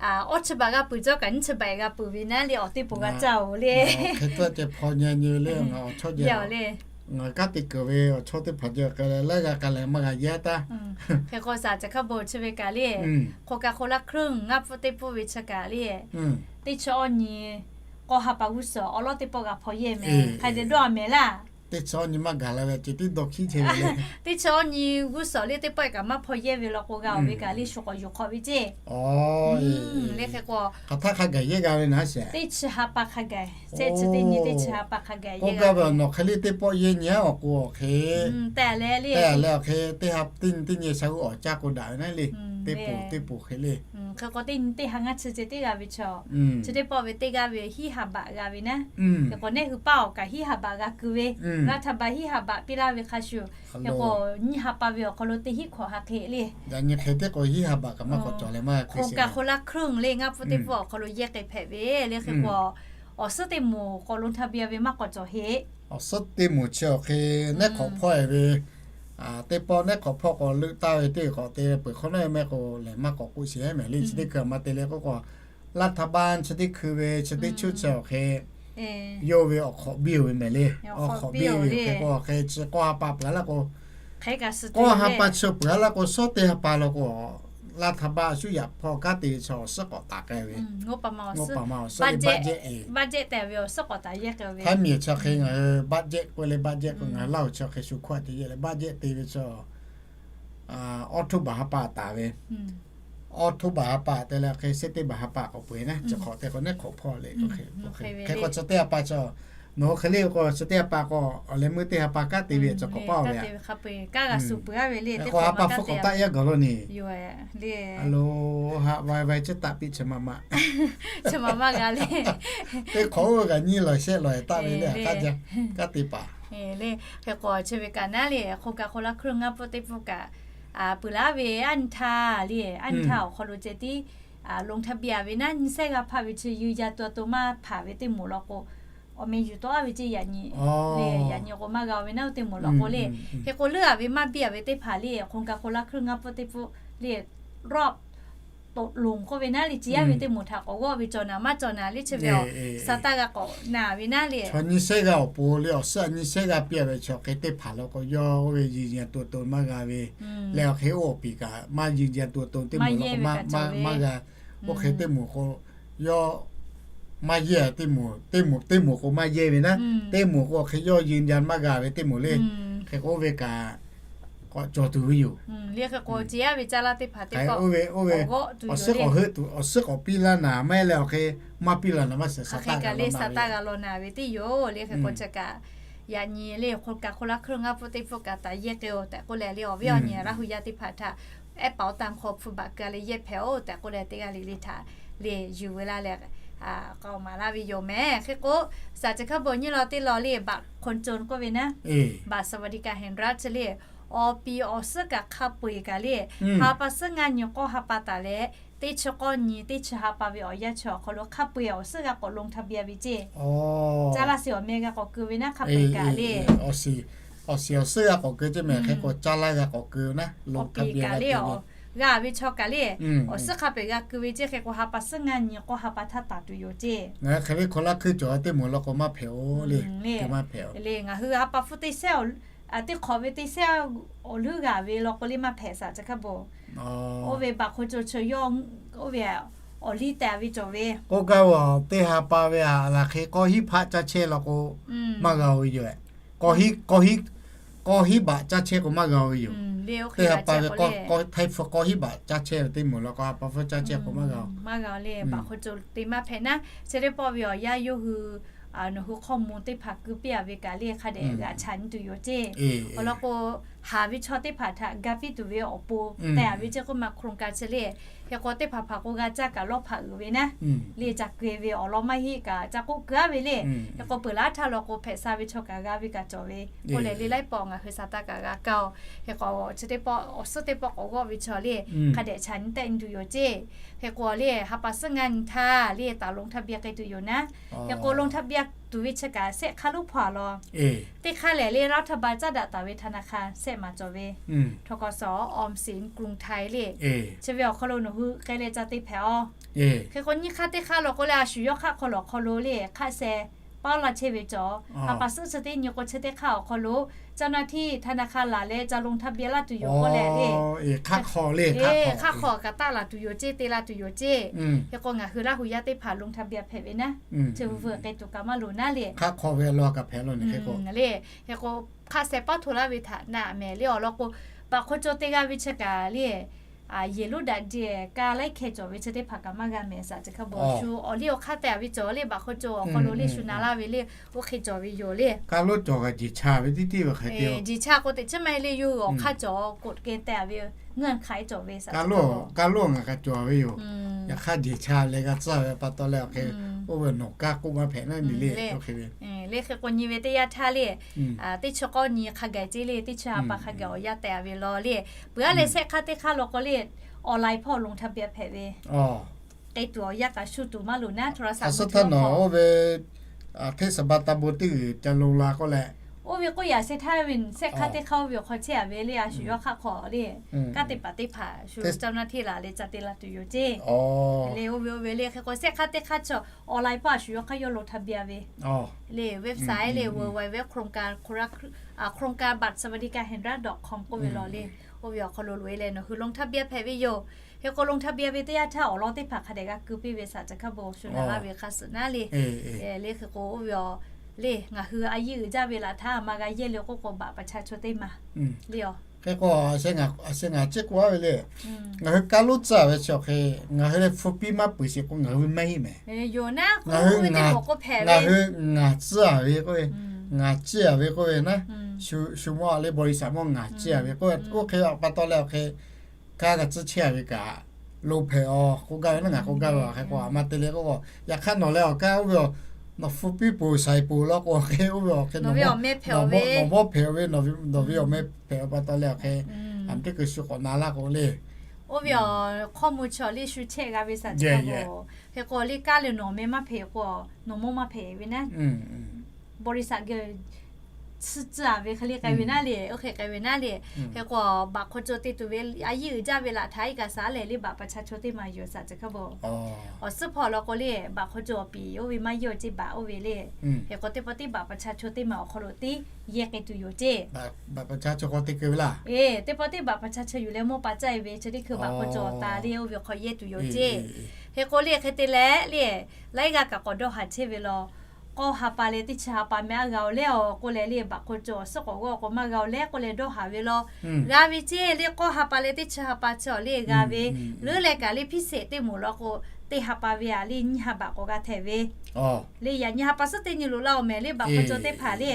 awˇ chi baꞈ g'a peuˬ cawˇ kaꞈ nyiˇ chi baꞈ g'a peuˬ ve naˉ le, awˬ teˇ poˬ g'a caˇ oˬ le. Hk'e te hpaw nyi nyi le ngaˬ awˬ chawˇ jehˬ, ngaˬ kanˉ te keunˍ ve awˬ chawˇ teˇ hpaˍ jehˬ k'ai leh laiˉ g'aˇ k'ai leh maˇ g'a yehˇ taˇ. Hk'e k'o shaˍ chi hk'a bon chi ve kaꞈ le, โครงการคนละครึ่ง ngaˇ pfuhˇ teˇ pfuhˇ ve chi kaꞈ le, teˇ chi awˇ nyi k'awˇ ha pa g'uˇ suhˍ awˬ lawn teˇ pawˆ g'a hpaw yehˇ mehˬ. Hk'a dehꞈ dawˇ a mehˍ laˇ. Teˇ chi awˇ nyi maˇ gaˬ la ve ce tiˉ dawˇ hkiˉ chehˇ ve le. Teˇ chi awˇ nyi g'uˇ suhˍ le teˇ pawˆ kaꞈ maˇ hpaw yehˇ ve law k'o g'a oˬ ve kaꞈ le shu k'awꞈ yuˬ hk'awꞈ ve ceˇ. Le hk'e k'o hk'aˬ htaˇ hk'a gaˬ yehˇ g'a ve naˉ sheˍ. Teˇ chi ha pa hk'a gaˬ, shehˆ chi teˇ nyi teˇ chi ha pa hk'a gaˬ yehˇ g'a ve. Nawˬ hk'e le teˇ pawˆ yehˇ nyi a awˬ k'o awˬ hk'e, te a leh le, te a leh awˬ hk'e teˇ ha teˇ nyi teˇ nyi sha hui awˬ caˇ k'o daꞈ ve naˉ le. Teˇ poˬ teˇ poˬ hk'e le. Hk'e k'o teˇ nyi teˇ ha ngaˇ chi ce teˇ g'a ve chaw, chi teˇ pawˆ ve teˇ g'aˇ ve hiˉ ha baꞈ g'a ve naˉ. Hk'e k'o neˇ hui paˇ awˬ kaꞈ hiˉ ha baꞈ g'a keu ve, รัฐบาล hiˉ ha baꞈ piˇ laˇ ve hk'a shuˍ, hk'e k'o nyiˇ ha pa ve awˬ hk'aw lo teˇ hiˉ hkawꞈ ha hk'e le. Yaꞈ nyi hk'e teˇ k'o hiˉ ha baꞈ kaꞈ maˇ k'awꞈ cawˬ leh maˇ g'a keu sheˍ. โครงการคนละครึ่ง le ngaˇ pfuhˇ teˇ pfuhˇ awˬ hk'aw lo yehˇ k'ai hpehꞈ ve le hk'e k'o, awˬ suhˉ teˇ moˍ k'awꞈ ลงทะเบียน ve maˇ k'awꞈ cawˬ heˆ. Awˬ suhˉ teˇ moˍ chi awˬ hk'e neˉ hk'awꞈ hpawˇ e ve, teˇ pawˆ neˉ hk'awꞈ hpawˇ k'awꞈ leuˆ taˍ ve teˇ hk'awꞈ te peuˬ hk'awꞈ nawˉ meh k'o lehˬ maˇ k'awꞈ k'oˆ sheˍ mehˍ le. Chi teˇ hkui a ma te leh k'oˆ k'o, รัฐบาล chi teˇ hkui ve chi teˇ chuˇ chi awˬ hk'e yawˇ ve awˬ hk'awꞈ biˇ ve mehˍ le. Awˬ hk'awꞈ biˇ ve hk'e k'o awˬ hk'e chi k'awˇ ha pa peuˬ a laˇ k'o, k'awˇ ha pa chi peuˬ a laˇ k'o, shawˉ teˇ ha pa law k'o, รัฐบาล shu yaꞈ hpawˇ kanˉ te ve chaw awˬ suhˉ k'awꞈ taˍ k'ai ve. Awˬ suhˉ le budget, budget te ve awˬ suhˉ k'awꞈ taˍ yehˇ k'ai ve. Hk'a miˬ chi hk'e ngaˬ hui budget k'oˆ le, budget k'o ngaˬ hui Laˇ huˍ chi hk'e shu hkawˇ te yehˇ leh budget te ve chaw October ha pa taˍ ve. October ha pa te leh hk'e September ha pa k'awꞈ peu eˬ naˉ, chi hk'awꞈ te k'o neˉ hk'awꞈ hpawˇ le. Hk'e k'o chi teˇ ha pa chaw, nawˬ hui hk'e le k'o chi teˇ ha pa k'o awˬ leh meuˇ teˇ ha pa kanˉ te ve chi k'awꞈ paˇ ve. Hk'e k'o ha pa hpfuhˇ k'awꞈ taˆ yaˇ gaˬ lo ni. A lo, ha vai vai chi taˆ piˇ chi ma ma, chi ma ma g'a le. Teˇ hk'awꞈ oˇ ve kaꞈ nyiˇ lawˬ shehˆ lawˬ taˆ ve le, kanˉ te paˍ le. Hk'e k'o chi ve kaꞈ naˉ le, โครงการคนละครึ่ง ngaˇ pfuhˇ teˇ pfuhˇ kaꞈ peuˬ laˇ ve aˉ nyi htaˇ le, aˉ nyi htaˇ awˬ hk'aw lo ceh tiˉ ลงทะเบียน ve naˉ, nyi sehˉ g'a hpaˇ ve chi ยืนยันตัวตน maˇ hpaˍ ve teˇ moˍ law k'o, awˬ meh yuˬ tawˆ a ve ceˇ yaꞈ nyi le. Yaꞈ nyi k'o maˇ g'a ve naˉ oˇ teˇ moˍ law k'o le. Hk'e k'o leuˆ a ve maˇ biˇ a ve teˇ hpaˍ le, โครงการคนละครึ่ง ngaˇ pfuhˇ teˇ pfuhˇ le รอบตกลง k'oˆ ve naˉ le, ci yaˇ ve teˇ moˍ htaꞈ k'awꞈ g'awˆ ve cawˬ naˍ maˇ cawˬ naˍ le, chi ve awˬ suhˉ taˇ g'a k'awꞈ naˍ ve naˉ le. Chaw nyi sehˉ g'a awˬ pon le, awˬ suhˉ a nyi sehˉ g'a piˇ a ve chaw hk'e teˇ hpaˍ law k'o, yawˇ oˇ ve ยืนยันตัวตน maˇ g'a ve leh awˬ hk'e oˇ awˬ piˍ kaꞈ maˇ ยืนยันตัวตน teˇ moˍ law k'o maˇ g'a. Oˇ hk'e teˇ moˍ k'o yawˇ maˇ yehˇ teˇ moˍ, teˇ moˍ teˇ moˍ k'o maˇ yehˇ ve naˉ, teˇ moˍ k'o awˬ hk'e yawˇ ยืนยัน maˇ g'a ve teˇ moˍ le. Hk'e k'o oˇ ve kaꞈ k'awꞈ cawˬ tuˬ ve yoˬ. Oˇ ve, oˇ ve awˬ suhˉ k'awꞈ heuˆ tuˬ, awˬ suhˉ k'awꞈ piˇ laˇ naˍ maˇ heˆ leh awˬ hk'e maˇ piˇ laˇ naˍ maˇ shiˍ, sa taˆ g'a law naˍ ve teˇ yoˬ le. Hk'e k'o chi kaꞈ yaꞈ nyi le, โครงการคนละครึ่ง ngaˇ pfuhˇ teˇ pfuhˇ kaꞈ taˍ yehˇ k'ai oˬ tehꞈ k'oˆ leh le, awˬ viˉ awˬ nyi Laˇ huˍ yaˇ teˇ hpaˍ htaꞈ ehˉ เป๋าตัง hk'aw hpu baꞈ keu a leh yehˇ hpehꞈ oˬ tehꞈ k'oˆ leh teˇ g'aˇ le le htaꞈ le yuˬ ve laˇ leh k'aoˍ maˍ laˇ ve yoˬ mehˍ. Hk'e k'o shaˍ chi hk'a bon nyi law teˇ law le, บัตรคนจน k'oˆ ve naˉ, บัตรสวัสดิการแห่งรัฐ chi le, awˬ piˍ awˬ suhˉ kaꞈ hk'a peu eˬ kaꞈ le, ha pa suhˉ ngaˇ nyi k'awˇ ha pa taˍ leh teˇ chi k'awˇ nyi teˇ chi ha pa ve awˬ yanˇ chi awˬ hk'aw lo hk'a peu-eˬ awˬ suhˉ g'a k'awꞈ ลงทะเบียน ve ceˇ. Caˇ laˇ sheˍ awˬ meh g'a k'awꞈ keu ve naˉ hk'a peu-eˬ kaꞈ le. Awˬ shiˍ awˬ suhˉ g'a k'awꞈ keu ceˇ mehˍ. Hk'e k'o caˇ laˇ g'a k'awꞈ keu naˉ ลงทะเบียน kaꞈ le. G'a ve chaw kaꞈ le, awˬ suhˉ hk'a peu-eˬ g'a keu ve ceˇ. Hk'e k'o ha pa suhˉ ngaˇ nyi k'awˇ ha pa htaˇ taˍ tuˬ yoˬ ceˇ. Ngaˬ hui hk'e ve hk'aw laˇ hkuiˇ cawˬ teˇ moˍ law k'o maˇ hpehꞈ-oˬ le. Maˇ hpehꞈ-oˬ le. Ngaˬ hui ha pa hpfuhˇ teˇ sehˉ, teˇ hk'awꞈ ve teˇ sehˉ awˬ leuˉ g'a ve law k'o le maˇ hpehꞈ สามสิบ kaˇ bo. Oˇ ve บัตรคนจน chi yawˇ oˇ ve awˬ liˇ tehꞈ ve cawˬ ve k'oˆ gaˇ ve, teˇ ha pa ve a laˬ hk'e k'awˇ hiˉ hpaˆ caˇ chehˇ law k'o maˇ g'a-o ve yoˬ. K'awˇ hiˉ, k'awˇ hiˉ baꞈ caˇ chehˇ k'o maˇ g'a-o ve yoˬ. Teˇ ha pa ve htaiˇ hpfuhˇ k'awˇ hiˉ baꞈ caˇ chehˇ ve teˇ moˍ law k'o ha pa hpfuhˇ caˇ chehˇ k'o maˇ g'a-o. Maˇ g'a-o le. บัตรคนจน te maˇ hpehꞈ naˉ, chi teˇ pawˆ ve awˬ yanˇ yawˇ hui nawˬ hui hkawˇ mvuh teˇ hpaˍ keu piˇ-a ve kaꞈ le hk'a dehꞈ g'aꞈ chaꞈ nyi tuˬ yoˬ ceˇ. Awˬ lawn k'o, haˍ ve chaw teˇ hpaˍ htaꞈ ga piˇ tuˬ ve awˬ pon tehꞈ-a ve ceˇ k'oˆ ma โครงการ chi le. Hk'e k'o teˇ hpaˍ hpaˍ k'o g'a caˇ kaꞈ lawˇ hpaꞈ uiˍ ve naˉ le, ca keu ve awˬ lawn maˇ heˆ kaꞈ ca k'oˆ keu-a ve le. Hk'e k'o peuˬ laˇ htaˇ law k'o hpehꞈ sha ve chaw kaꞈ g'a ve kaꞈ cawˬ ve k'oˆ leh le laiˉ pawˆ ngaˬ hui shaˍ taˇ kaꞈ g'a kaˇ-oˬ. Hk'e k'o chi teˇ pawˆ awˬ suhˉ teˇ pawˆ k'awꞈ g'awˆ ve chaw le hk'a dehꞈ chaꞈ nyi tehꞈ nyi tuˬ yoˬ ceˇ. Hk'e k'o le ha pa suhˉ ngaˇ nyi htaˇ le taˍ ลงทะเบียน k'ai tuˬ yoˬ naˉ. Hk'e k'o ลงทะเบียน tuˬ ve chi kaꞈ shehˆ hk'aˇ lonˉ hpaw-a law. Teˇ hk'aˇ lehˬ le รัฐบาล caˉ daꞈ taˍ ve ธนาคาร shehˆ maˍ cawˬ ve ทกส ออมสิน กรุงไทย le. Chi ve awˬ hk'aw lo nawˬ hui k'ai leh ca te hpehꞈ-aw. Hk'e k'o nyiˇ hk'aˇ teˇ hk'aˇ law k'o le a shu yawˇ hk'aˆ hk'aw lawˬ hk'aw lo le hk'aˆ sheh paˉ laˇ chehˇ ve cawˬ. Ha pa suhˉ chi teˇ nyi k'o chi teˇ hk'aˇ awˬ hk'aw lo เจ้าหน้าที่ ธนาคาร laˬ leh ca ลงทะเบียน laˇ tuˬ yoˬ k'oˆ leh le hk'aˆ hk'aw kaꞈ taˆ laˬ tuˬ yoˬ ceˇ, te laˇ tuˬ yoˬ ceˇ. Hk'e k'o ngaˬ hui Laˇ huˍ yaˇ teˇ hpaˍ ลงทะเบียน hpehꞈ ve naˉ, chi vu veuˬ k'ai tuˬ kaꞈ maˇ loˍ naˉ le. Hk'aˆ hk'aw ve a law kaꞈ hpehꞈ law ne hk'e k'o. Le, hk'e k'o hk'aˆ sheh paˉ hto laˇ ve htaꞈ na mehˍ le awˬ lawn k'o, บัตรคนจน te g'a ve chi kaꞈ le, yehˬ lonˉ daꞈ deh kaˇ laiˉ hkeh cawˬ ve chi teˇ hpaˍ kaꞈ maˇ g'a mehˍ สามสิบ kaˇ bo. Shu awˬ liˇ awˬ hk'aˇ tehꞈ ve cawˬ le, บัตรคนจน awˬ hk'aw lo le shu na laˇ ve le, oˇ hk'e cawˬ ve yoˬ le. Kaˇ lonˉ cawˬ kaꞈ jeˬ cha ve tiˉ tiˉ ve hk'e te-o. Jeˬ cha k'o teꞈ chiˉ maˇ heˆ le, yawˇ hui awˬ hk'aˇ cawˬ กฎเกณฑ์ tehꞈ ve เงื่อนไข cawˬ ve สามสิบ kaˇ lonˉ ngaˬ kaꞈ cawˬ ve yoˬ. Yaꞈ hk'aˇ jeˬ cha leh g'a tcuhˉ ve pa taw leh awˬ hk'e, oˇ ve nawˬ kaˇ k'oˆ maˇ hpehꞈ naˉ nyi le, oˇ hk'e ve. Le hk'e k'o nyi ve teˇ yanˇ htaˇ le, teˇ chi k'awˇ nyi hk'a gaˬ ceˇ le, teˇ chi ha pa hk'a gaˬ awˬ yanˇ tehꞈ ve law le. Peuˬ-a leh shehˆ hk'aˇ teˇ hk'aˇ law k'o le, online hpawˇ ลงทะเบียน hpehꞈ ve k'ai tuˬ awˬ yanˇ kaꞈ shu tuˬ maˇ loˍ naˉ, โทรศัพท์ a suhˉ htaˇ nawˬ oˇ ve เทศบาล ตำบล teˇ g'uiˬ ca lo la k'oˆ leh, oˇ ve k'oˆ yaꞈ sheh htaˇ ve shehˆ hk'aˇ teˇ hk'aˇ oˇ ve awˬ hk'aw chehˇ-a ve le, a shu yawˇ hk'aˆ hk'aw le, kanˉ te paˍ teˇ hpaˍ shu เจ้าหน้าที่ laˬ leh ca te la tuˬ yoˬ ceˇ. Le oˇ ve oˇ ve le hk'e k'o shehˆ hk'aˇ teˇ hk'aˇ chaw online hpawˇ a shu yawˇ hk'aˇ yawˇ ลงทะเบียน ve le, website le, www โครงการ โครงการบัตรสวัสดิการแห่งรัฐ dot com k'oˆ ve law le. Oˇ ve awˬ hk'aw lo loꞈ-e leh nawˬ hui ลงทะเบียน hpehꞈ ve yoˬ. Hk'e k'o ลงทะเบียน ve teˇ yanˇ htaˇ awˬ lawn teˇ hpaˍ hk'a dehꞈ g'a keu piˇ ve สามสิบ kaˇ bo shu na laˇ ve hk'a suhˍ naˉ le. Le hk'e k'o oˇ ve awˬ le ngaˬ hui a yiˇ uiˍ jaˇ ve laꞈ htaˇ a ma g'a yehˇ le k'oˆ k'o บัตรประชาชน teˇ maˬ le a. Hk'e k'o a shu ngaˬ ceˇ k'oˆ-a ve le, ngaˬ hui kaˇ lonˉ tcuhˉ-a ve chi awˬ hk'e ngaˬ hui leh hpu piˇ maˇ peuˬ sheˍ k'o ngaˬ hui ve maˇ heˆ mehˍ. Ngaˬ hui ngaˬ hui ngaˬ tcuhˉ-a ve k'oˆ ve, ngaˬ tcuhˉ-a ve k'oˆ ve naˉ, shu mawˇ le บริษัท mawˇ ngaˬ tcuhˉ-a ve k'oˆ ve, oˇ hk'e pa taw leh awˬ hk'e kaˇ g'a tcuhˉ chehˇ-a ve kaꞈ lo hpehꞈ-aw k'oˆ gaˇ ve naˉ, ngaˬ k'oˆ gaˇ ve awˬ hk'e k'o a ma te le k'oˆ k'o, yaꞈ hk'aˇ nawˬ leh awˬ kaˇ oˇ ve, nawˬ hpu piˇ peuˬ shaiˍ peuˬ law k'o hk'e oˇ ve awˬ hk'e nawˬ mawˇ hpehꞈ ve, nawˬ ve awˬ meh hpehꞈ ve pa taw leh awˬ hk'e, a teˇ hkui shu k'awꞈ na laˇ k'o le. Oˇ ve awˬ hkawˇ mvuh chi awˬ le shu chehˇ g'a ve สามสิบ kaˇ bo. Hk'e k'o le kaˇ leh nawˬ meh maˇ hpehꞈ k'o, nawˬ mawˇ maˇ hpehꞈ ve naˉ, บริษัท geh tcuhˉ tcuhˉ-a ve hk'e le k'ai ve naˉ le, oˇ hk'e k'ai ve naˉ le. Hk'e k'o บัตรคนจน te tuˬ ve a yiˇ uiˍ jaˇ ve laꞈ htaˇ iˉ kaꞈ shaˍ leh le บัตรประชาชน teˇ maˬ yoˬ สามสิบ kaˇ bo. Awˬ suhˉ hpawˇ law k'o le บัตรคนจน awˬ piˍ oˇ ve maˇ yehˇ-o ceˇ บัตร oˇ ve le. Hk'e k'o teˇ pawˆ teˇ บัตรประชาชน teˇ maˬ awˬ hk'aw lo teˇ yehˇ k'ai tuˬ yoˬ ceˇ. บัตรประชาชน k'o te keu ve laˇ. Eˬ, teˇ pawˆ teˇ บัตรประชาชน yuˬ leh mawˇ pa caˇ-e ve chi teˇ hkui บัตรคนจน awˬ ta le oˇ ve awˬ hk'aw yehˇ tuˬ yoˬ ceˇ. Hk'e k'o le hk'e te leh le, laiˉ g'aˇ kaꞈ k'awꞈ dawˇ haˍ chehˇ ve law. K'awˇ ha pa leh teˇ chi ha pa meh a g'a-o leh awˬ k'oˆ leh le บัตรคนจน awˬ suhˉ k'awꞈ g'awˇ k'o maˇ g'a-o leh k'oˆ leh dawˇ haˍ ve law. G'a ve ceˇ le, k'awˇ ha pa leh teˇ chi ha pa chi awˬ le g'a ve, leuˉ leh kaꞈ le พิเศษ teˇ moˍ law k'o, teˇ ha pa ve a le nyiˇ ha บาท k'awꞈ g'a htehꞈ ve le. Yaꞈ nyi ha pa suhˉ teˇ nyi loꞈ laˇ-oˬ mehˍ le บัตรคนจน teˇ hpaˍ le.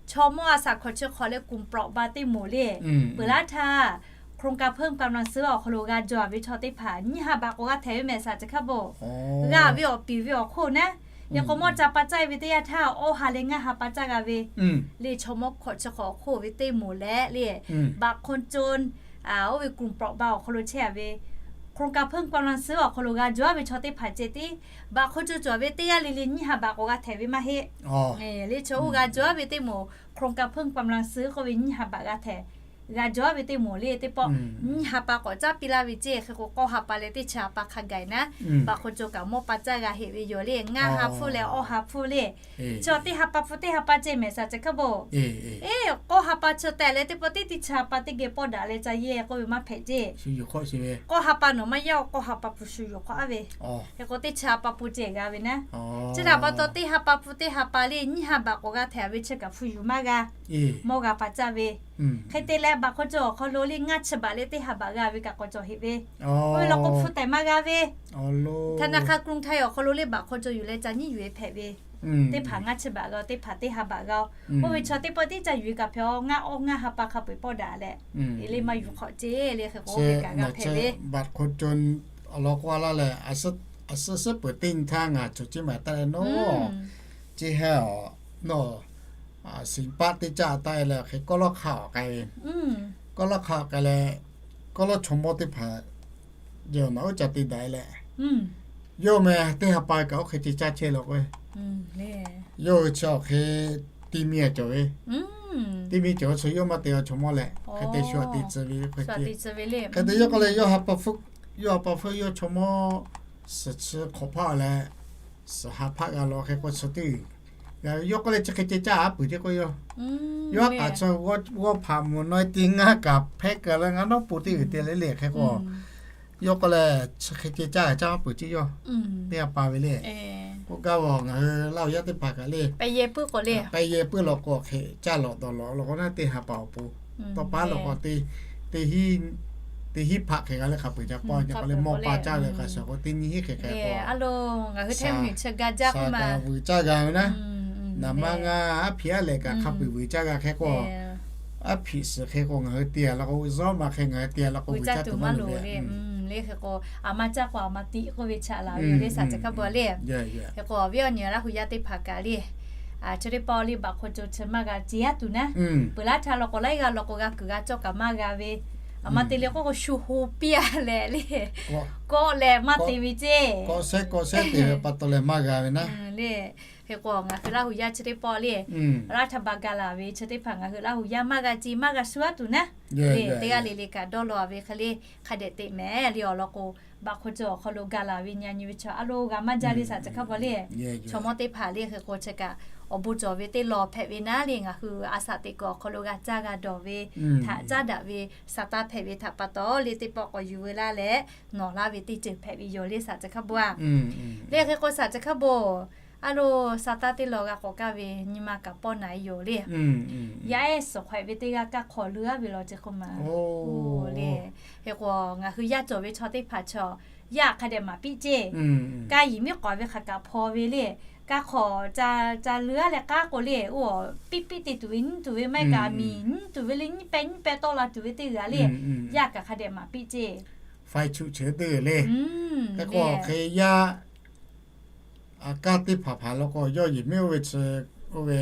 Chaw mawˇ a shaˍ hkawꞈ chi hk'awꞈ leh กลุ่มเปราะบาง teˇ moˍ le, peuˬ laˇ htaˇ โครงการเพิ่มกำลังซื้อ awˬ hk'aw lo g'a jaw-a ve chaw teˇ hpaˍ nyiˇ ha บาท k'awꞈ g'a htehꞈ ve mehˍ สามสิบ kaˇ bo. G'a ve awˬ piˍ ve awˬ hk'oˆ naˉ, yaꞈ k'o mawˇ ca pa caˇ ve teˇ yanˇ htaˇ awˇ ha leh ngaˇ ha pa caˇ g'a ve le. Chaw mawˇ hkawꞈ chi hk'awꞈ awˬ hk'oˆ ve teˇ moˍ leh le, บัตรคนจน oˇ ve กลุ่มเปราะบาง awˬ hk'aw lo chehˇ-a ve โครงการเพิ่มกำลังซื้อ awˬ hk'aw lo g'a jaw ve chaw teˇ hpaˍ ceh tiˉ baꞈ hk'aw caw cawˬ ve teˇ g'aˇ le le nyiˇ ha baꞈ k'awꞈ g'a htehꞈ ve maˇ heˆ. Le chaw oˇ g'a jaw ve teˇ moˍ โครงการเพิ่มกำลังซื้อ k'oˆ ve nyiˇ ha baꞈ g'a htehꞈ g'a jaw ve teˇ moˍ le teˇ pawˆ nyiˇ ha pa k'awꞈ caˉ piˇ laˇ ve ceh. Hk'e k'o k'awˇ ha pa leh teˇ chi ha pa hk'a gaˬ naˉ baꞈ hk'aw caw kaꞈ mawˇ pa caˇ g'a heˆ ve yoˬ le. Ngaˇ ha hpfuhˇ leh awˇ ha hpfuhˇ le. Chaw teˇ ha pa hpfuhˇ teˇ ha pa ceh mehˍ สาธารณสุข kaˇ bo. Eˬ, k'awˇ ha pa chi tehꞈ leh teˇ pawˆ teˇ teˇ chi ha pa teˇ geh pawˆ daꞈ leh ca yehˇ k'oˆ ve maˇ hpehꞈ ceh. K'awˇ ha pa nawˬ maˇ yaˇ-oˬ, k'awˇ ha pa hpu shu yuˬ hk'awꞈ aˉ ve. Hk'e k'o teˇ chi ha pa hpu ceh g'a ve naˉ. Chi htaꞈ pa taw teˇ ha pa hpu teˇ ha pa le nyiˇ ha baꞈ k'awꞈ g'a htehꞈ ve chi kaꞈ hpu yuˬ maˇ g'a, mawˇ g'a pa caˇ ve. Hk'e te leh baꞈ hk'aw caw awˬ hk'aw lo le ngaˇ chi baꞈ leh teˇ ha baꞈ g'a ve kaꞈ k'awꞈ cawˬ heˆ ve. Oˇ ve law k'o hpu tehꞈ maˇ g'a ve. ธนาคารกรุงไทย awˬ hk'aw lo le baꞈ hk'aw caw yuˬ leh ca nyiˉ yuˬ e hpehꞈ ve. Teˇ hpaˍ ngaˇ chi baꞈ g'a, teˇ hpaˍ teˇ ha baꞈ g'a. Oˇ ve chaw teˇ pawˆ teˇ ca yuˬ e kaꞈ hpehꞈ-aw, ngaˇ awˇ ngaˇ ha pa hk'a peu-eˬ pawˆ daꞈ leh, e le maˇ yuˬ hk'awꞈ ceh le. Hk'e k'o oˇ ve kaꞈ g'a hpehꞈ ve. Baꞈ hk'aw caw awˬ lawn k'oˆ laˇ leh, a suhˉ suhˉ peuˬ teˇ nyi htaˇ ngaˬ cawˬ ceˇ maˬ taˇ leh nawˉ, ceˇ hehˉ-aw, nawˬ, siˍ paˆ teˇ caˇ taˇ e leh hk'e kawˆ lawˇ hk'a awˬ k'ai ve. Kawˆ lawˇ hk'a awˬ k'ai leh, kawˆ lawˇ chaw mawˇ teˇ hpaˍ yawˇ nawˬ oˇ ca te daꞈ e leh, yawˇ meh teˇ ha pa kaꞈ oˇ hk'e ceh caˇ chehˇ law k'o, yawˇ hui chi awˬ hk'e teˇ miˇ cawˬ ve. Teˇ miˇ cawˬ ve chi yawˇ maˇ te-a chaw mawˇ leh hk'e te shu te tcuh ve. Hk'e te yawˇ k'oˆ leh, yawˇ ha pa hpfuhˇ, yawˇ ha pa hpfuhˇ yawˇ chaw mawˇ suhˍ chi hk'awꞈ hpaˆ leh, suhˍ ha hpaˆ g'a law hk'e k'o chi teˇ, yawˇ k'oˆ leh chi hk'e ceh caˇ aˉ peuˬ ceh k'o yawˇ, yawˇ aˉ k'aꞈ chi g'awˇ hpaꞈ mvuhˬ naw e te ngaˇ kaꞈ hpehˇ kaˬ leh ngaˇ nawˉ po teˇ g'uiˬ te le le hk'e k'o, yawˇ k'oˆ leh chi hk'e ceh caˇ caˇ aˉ peuˬ ceh yawˇ, teˇ ha pa ve le. K'oˆ gaˇ ve ngaˬ hui Laˇ huˍ yaˇ teˇ hpaˍ kaꞈ le, pehˇ yehˇ puiˉ law k'o hk'e caˇ lawꞈ dawˬ lawꞈ law k'o naˉ teˇ ha pa awˬ pon, tawˇ paˉ law k'o, teˇ hinˉ hpaꞈ hk'e g'a leh hk'a peu-eˬ ca pawˆ k'oˆ leh mawˇ pa caˇ ve k'a shaˍ k'o teˇ nyiˇ hinˉ hk'e hk'e k'o, ngaˬ hui hteˇ mvuhˇ miˬ chi ga jaˇ k'oˆ ma, vuiˬ caˇ g'a ve naˉ. Naˍ ma ngaˇ aˉ hpiꞈ aˉ lehˬ kaꞈ hk'a peu-eˬ vuiˬ caˇ g'a hk'e k'o, aˉ hpiꞈ suhˍ hk'e k'o ngaˬ hui te-a law k'o, uiˍ zawˉ ma hk'e ngaˬ hui te-a law k'o vuiˬ caˇ tuˬ maˇ loˍ ve le. Hk'e k'o a ma caˇ k'o a ma tiꞈ k'oˆ ve chaꞈ laˬ ve yoˬ le สาธารณสุข kaˇ bo le. Hk'e k'o awˬ viˉ awˬ nyi Laˇ huˍ yaˇ teˇ hpaˍ kaꞈ le, chi teˇ pawˆ le baꞈ hk'aw caw chi maˇ g'a ce aˉ tuˬ naˉ. Peuˬ laˇ htaˇ law k'o laiˉ g'aˇ law k'o g'a kuiˬ g'a cawˇ kaꞈ maˇ g'a ve. A ma te le k'oˆ k'o shu ho piˇ-a leh le, kawˆ leh maˇ te ve ceh, kawˆ sehˉ kawˆ sehˉ te ve pa taw leh maˇ g'a ve naˉ le. Hk'e k'o ngaˬ hui Laˇ huˍ yaˇ chi teˇ pawˆ le, laˇ htaˇ ba ga laˬ ve chi teˇ hpaˍ ngaˬ hui Laˇ huˍ yaˇ maˇ g'a ce maˇ g'a shu aˉ tuˬ naˉ le. Teˇ g'aˇ le le kaꞈ dawˇ law ve hk'e le hk'a dehꞈ teꞈ mehˍ le awˬ lawn k'o, baꞈ hk'aw caw awˬ hk'aw lo ga laˬ ve nyi a nyi ve chaw a lo g'a maˇ jaˇ le สาธารณสุข kaˇ bo le. Chaw mawˇ teˇ hpaˍ le hk'e k'o chi kaꞈ awˬ bon cawˬ ve teˇ law hpehꞈ ve naˉ le ngaˬ hui a shaꞈ teꞈ kuiˬ awˬ hk'aw lo g'a caˇ g'a dawˬ ve htaꞈ caˉ daꞈ ve sa taˇ hpehꞈ ve htaꞈ pa taw le teˇ pawˆ k'awꞈ yuˬ veu laˇ leh nawˬ laˇ ve teˇ ceuˬ hpehꞈ ve yoˬ le สาธารณสุข kaˇ bo a. Le hk'e k'o สาธารณสุข kaˇ bo, a lo sa taˇ teˇ law g'a k'awꞈ kaˇ ve nyi ma kaꞈ pawˆ na e yoˬ le. Yaˇ ehˉ suhˍ hk'awehꞈ ve teˇ g'aˇ kaˇ hk'awꞈ leu aˉ ve law ceh k'oˆ ma. Le hk'e k'o ngaˬ hui yaˇ cawˬ ve chaw teˇ hpaˍ chaw yaˇ hk'a dehꞈ maˍ piˇ ceh, ka yiˍ miˉ k'awꞈ ve hk'aˬ kaꞈ hpaw ve le. Ka hk'awꞈ ca leu aˉ leh k'aˉ k'o le, oˇ piˇ piˇ te tuˬ ve nyiˉ tuˬ ve maˇ heˆ kaꞈ miˬ nyiˉ tuˬ ve le nyiˉ pehˇ nyiˉ pehˇ tawˆ la tuˬ ve teˇ g'aˇ le, yaˇ kaꞈ hk'a dehꞈ maˍ piˇ ceh. Faiˇ chuˆ cheuˬ teˇ g'aˇ le. Hk'e k'o hk'e yaˇ kaˇ teˇ hpaˍ hpaˍ law k'o yawˇ yiˍ miˉ oˇ ve chi, oˇ ve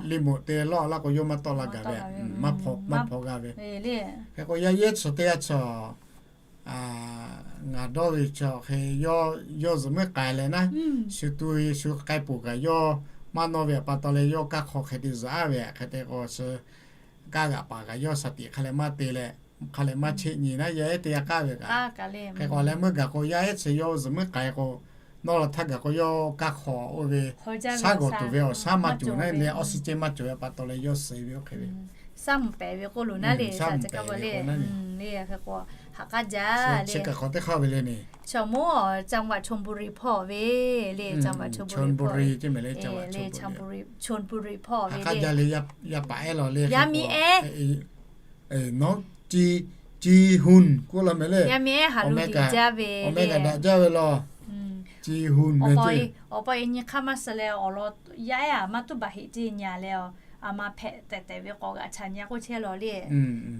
liꞈ moꞈ te lawˇ laˇ k'o yawˇ maˇ tawˆ la gaˬ ve, maˇ hpaw g'a ve. Hk'e k'o yaˇ yehˉ chi teˇ g'aˇ chi ngaˬ dawˇ ve chi hk'e yawˇ zuhꞈ muiˉ k'ai leh naˉ, shu tu shu k'ai poˬ kaꞈ yawˇ maˇ nawˇ ve pa taw leh yawˇ kaˇ hk'aw hk'e te zuhꞈ aˉ ve hk'e te k'o chi, kaˇ g'aꞈ paˍ kaꞈ yawˇ shaˍ tiꞈ hk'a leh maˇ te leh, hk'a leh maˇ cheˆ nyi naˉ yaˇ ehˉ teˇ g'aˇ k'aˉ ve kaꞈ. Hk'e k'o leh meuˇ gaˬ k'o yaˇ ehˉ chi yawˇ zuhꞈ muiˉ k'ai k'o, nawˇ la htaˇ gaˬ k'o yawˇ kaˇ hk'aw oˇ ve shaˉ gawˬ tuˬ ve awˬ shaˉ maˇ cawˬ naˉ le, oxygen maˇ cawˬ ve pa taw leh yawˇ suh ve oˇ hk'e ve shaˉ mvuhˇ pehˍ ve k'oˆ lo naˉ le, shaˉ mvuhˇ pehˍ ve k'o naˉ le. Hk'e k'o ha k'aˉ jaˇ le. Chi kaꞈ hk'aw teˇ hk'aˇ ve le ne. Chaw mawˇ จังหวัดชลบุรี hpawˇ ve le, จังหวัดชลบุรี Chonburi hpawˇ ve le. Yaˇ miˇ ehˉ, nawˉ, Ci Hun k'oˆ la meh le. Yaˇ miˇ ehˉ haˍ lo liꞈ jaˇ ve, awˬ meh kaꞈ daꞈ jaˇ ve law. Ci Hun meh, awˬ pa e nyi hk'aˇ maˇ suh leh awˬ lawn yaˇ ehˉ a maˇ tuˉ baˬ heꞈ ce nyi a leh, a ma hpehꞈ tehˬ tehˬ ve k'awꞈ g'aꞈ chaꞈ nyi a k'oˆ chehˇ law le.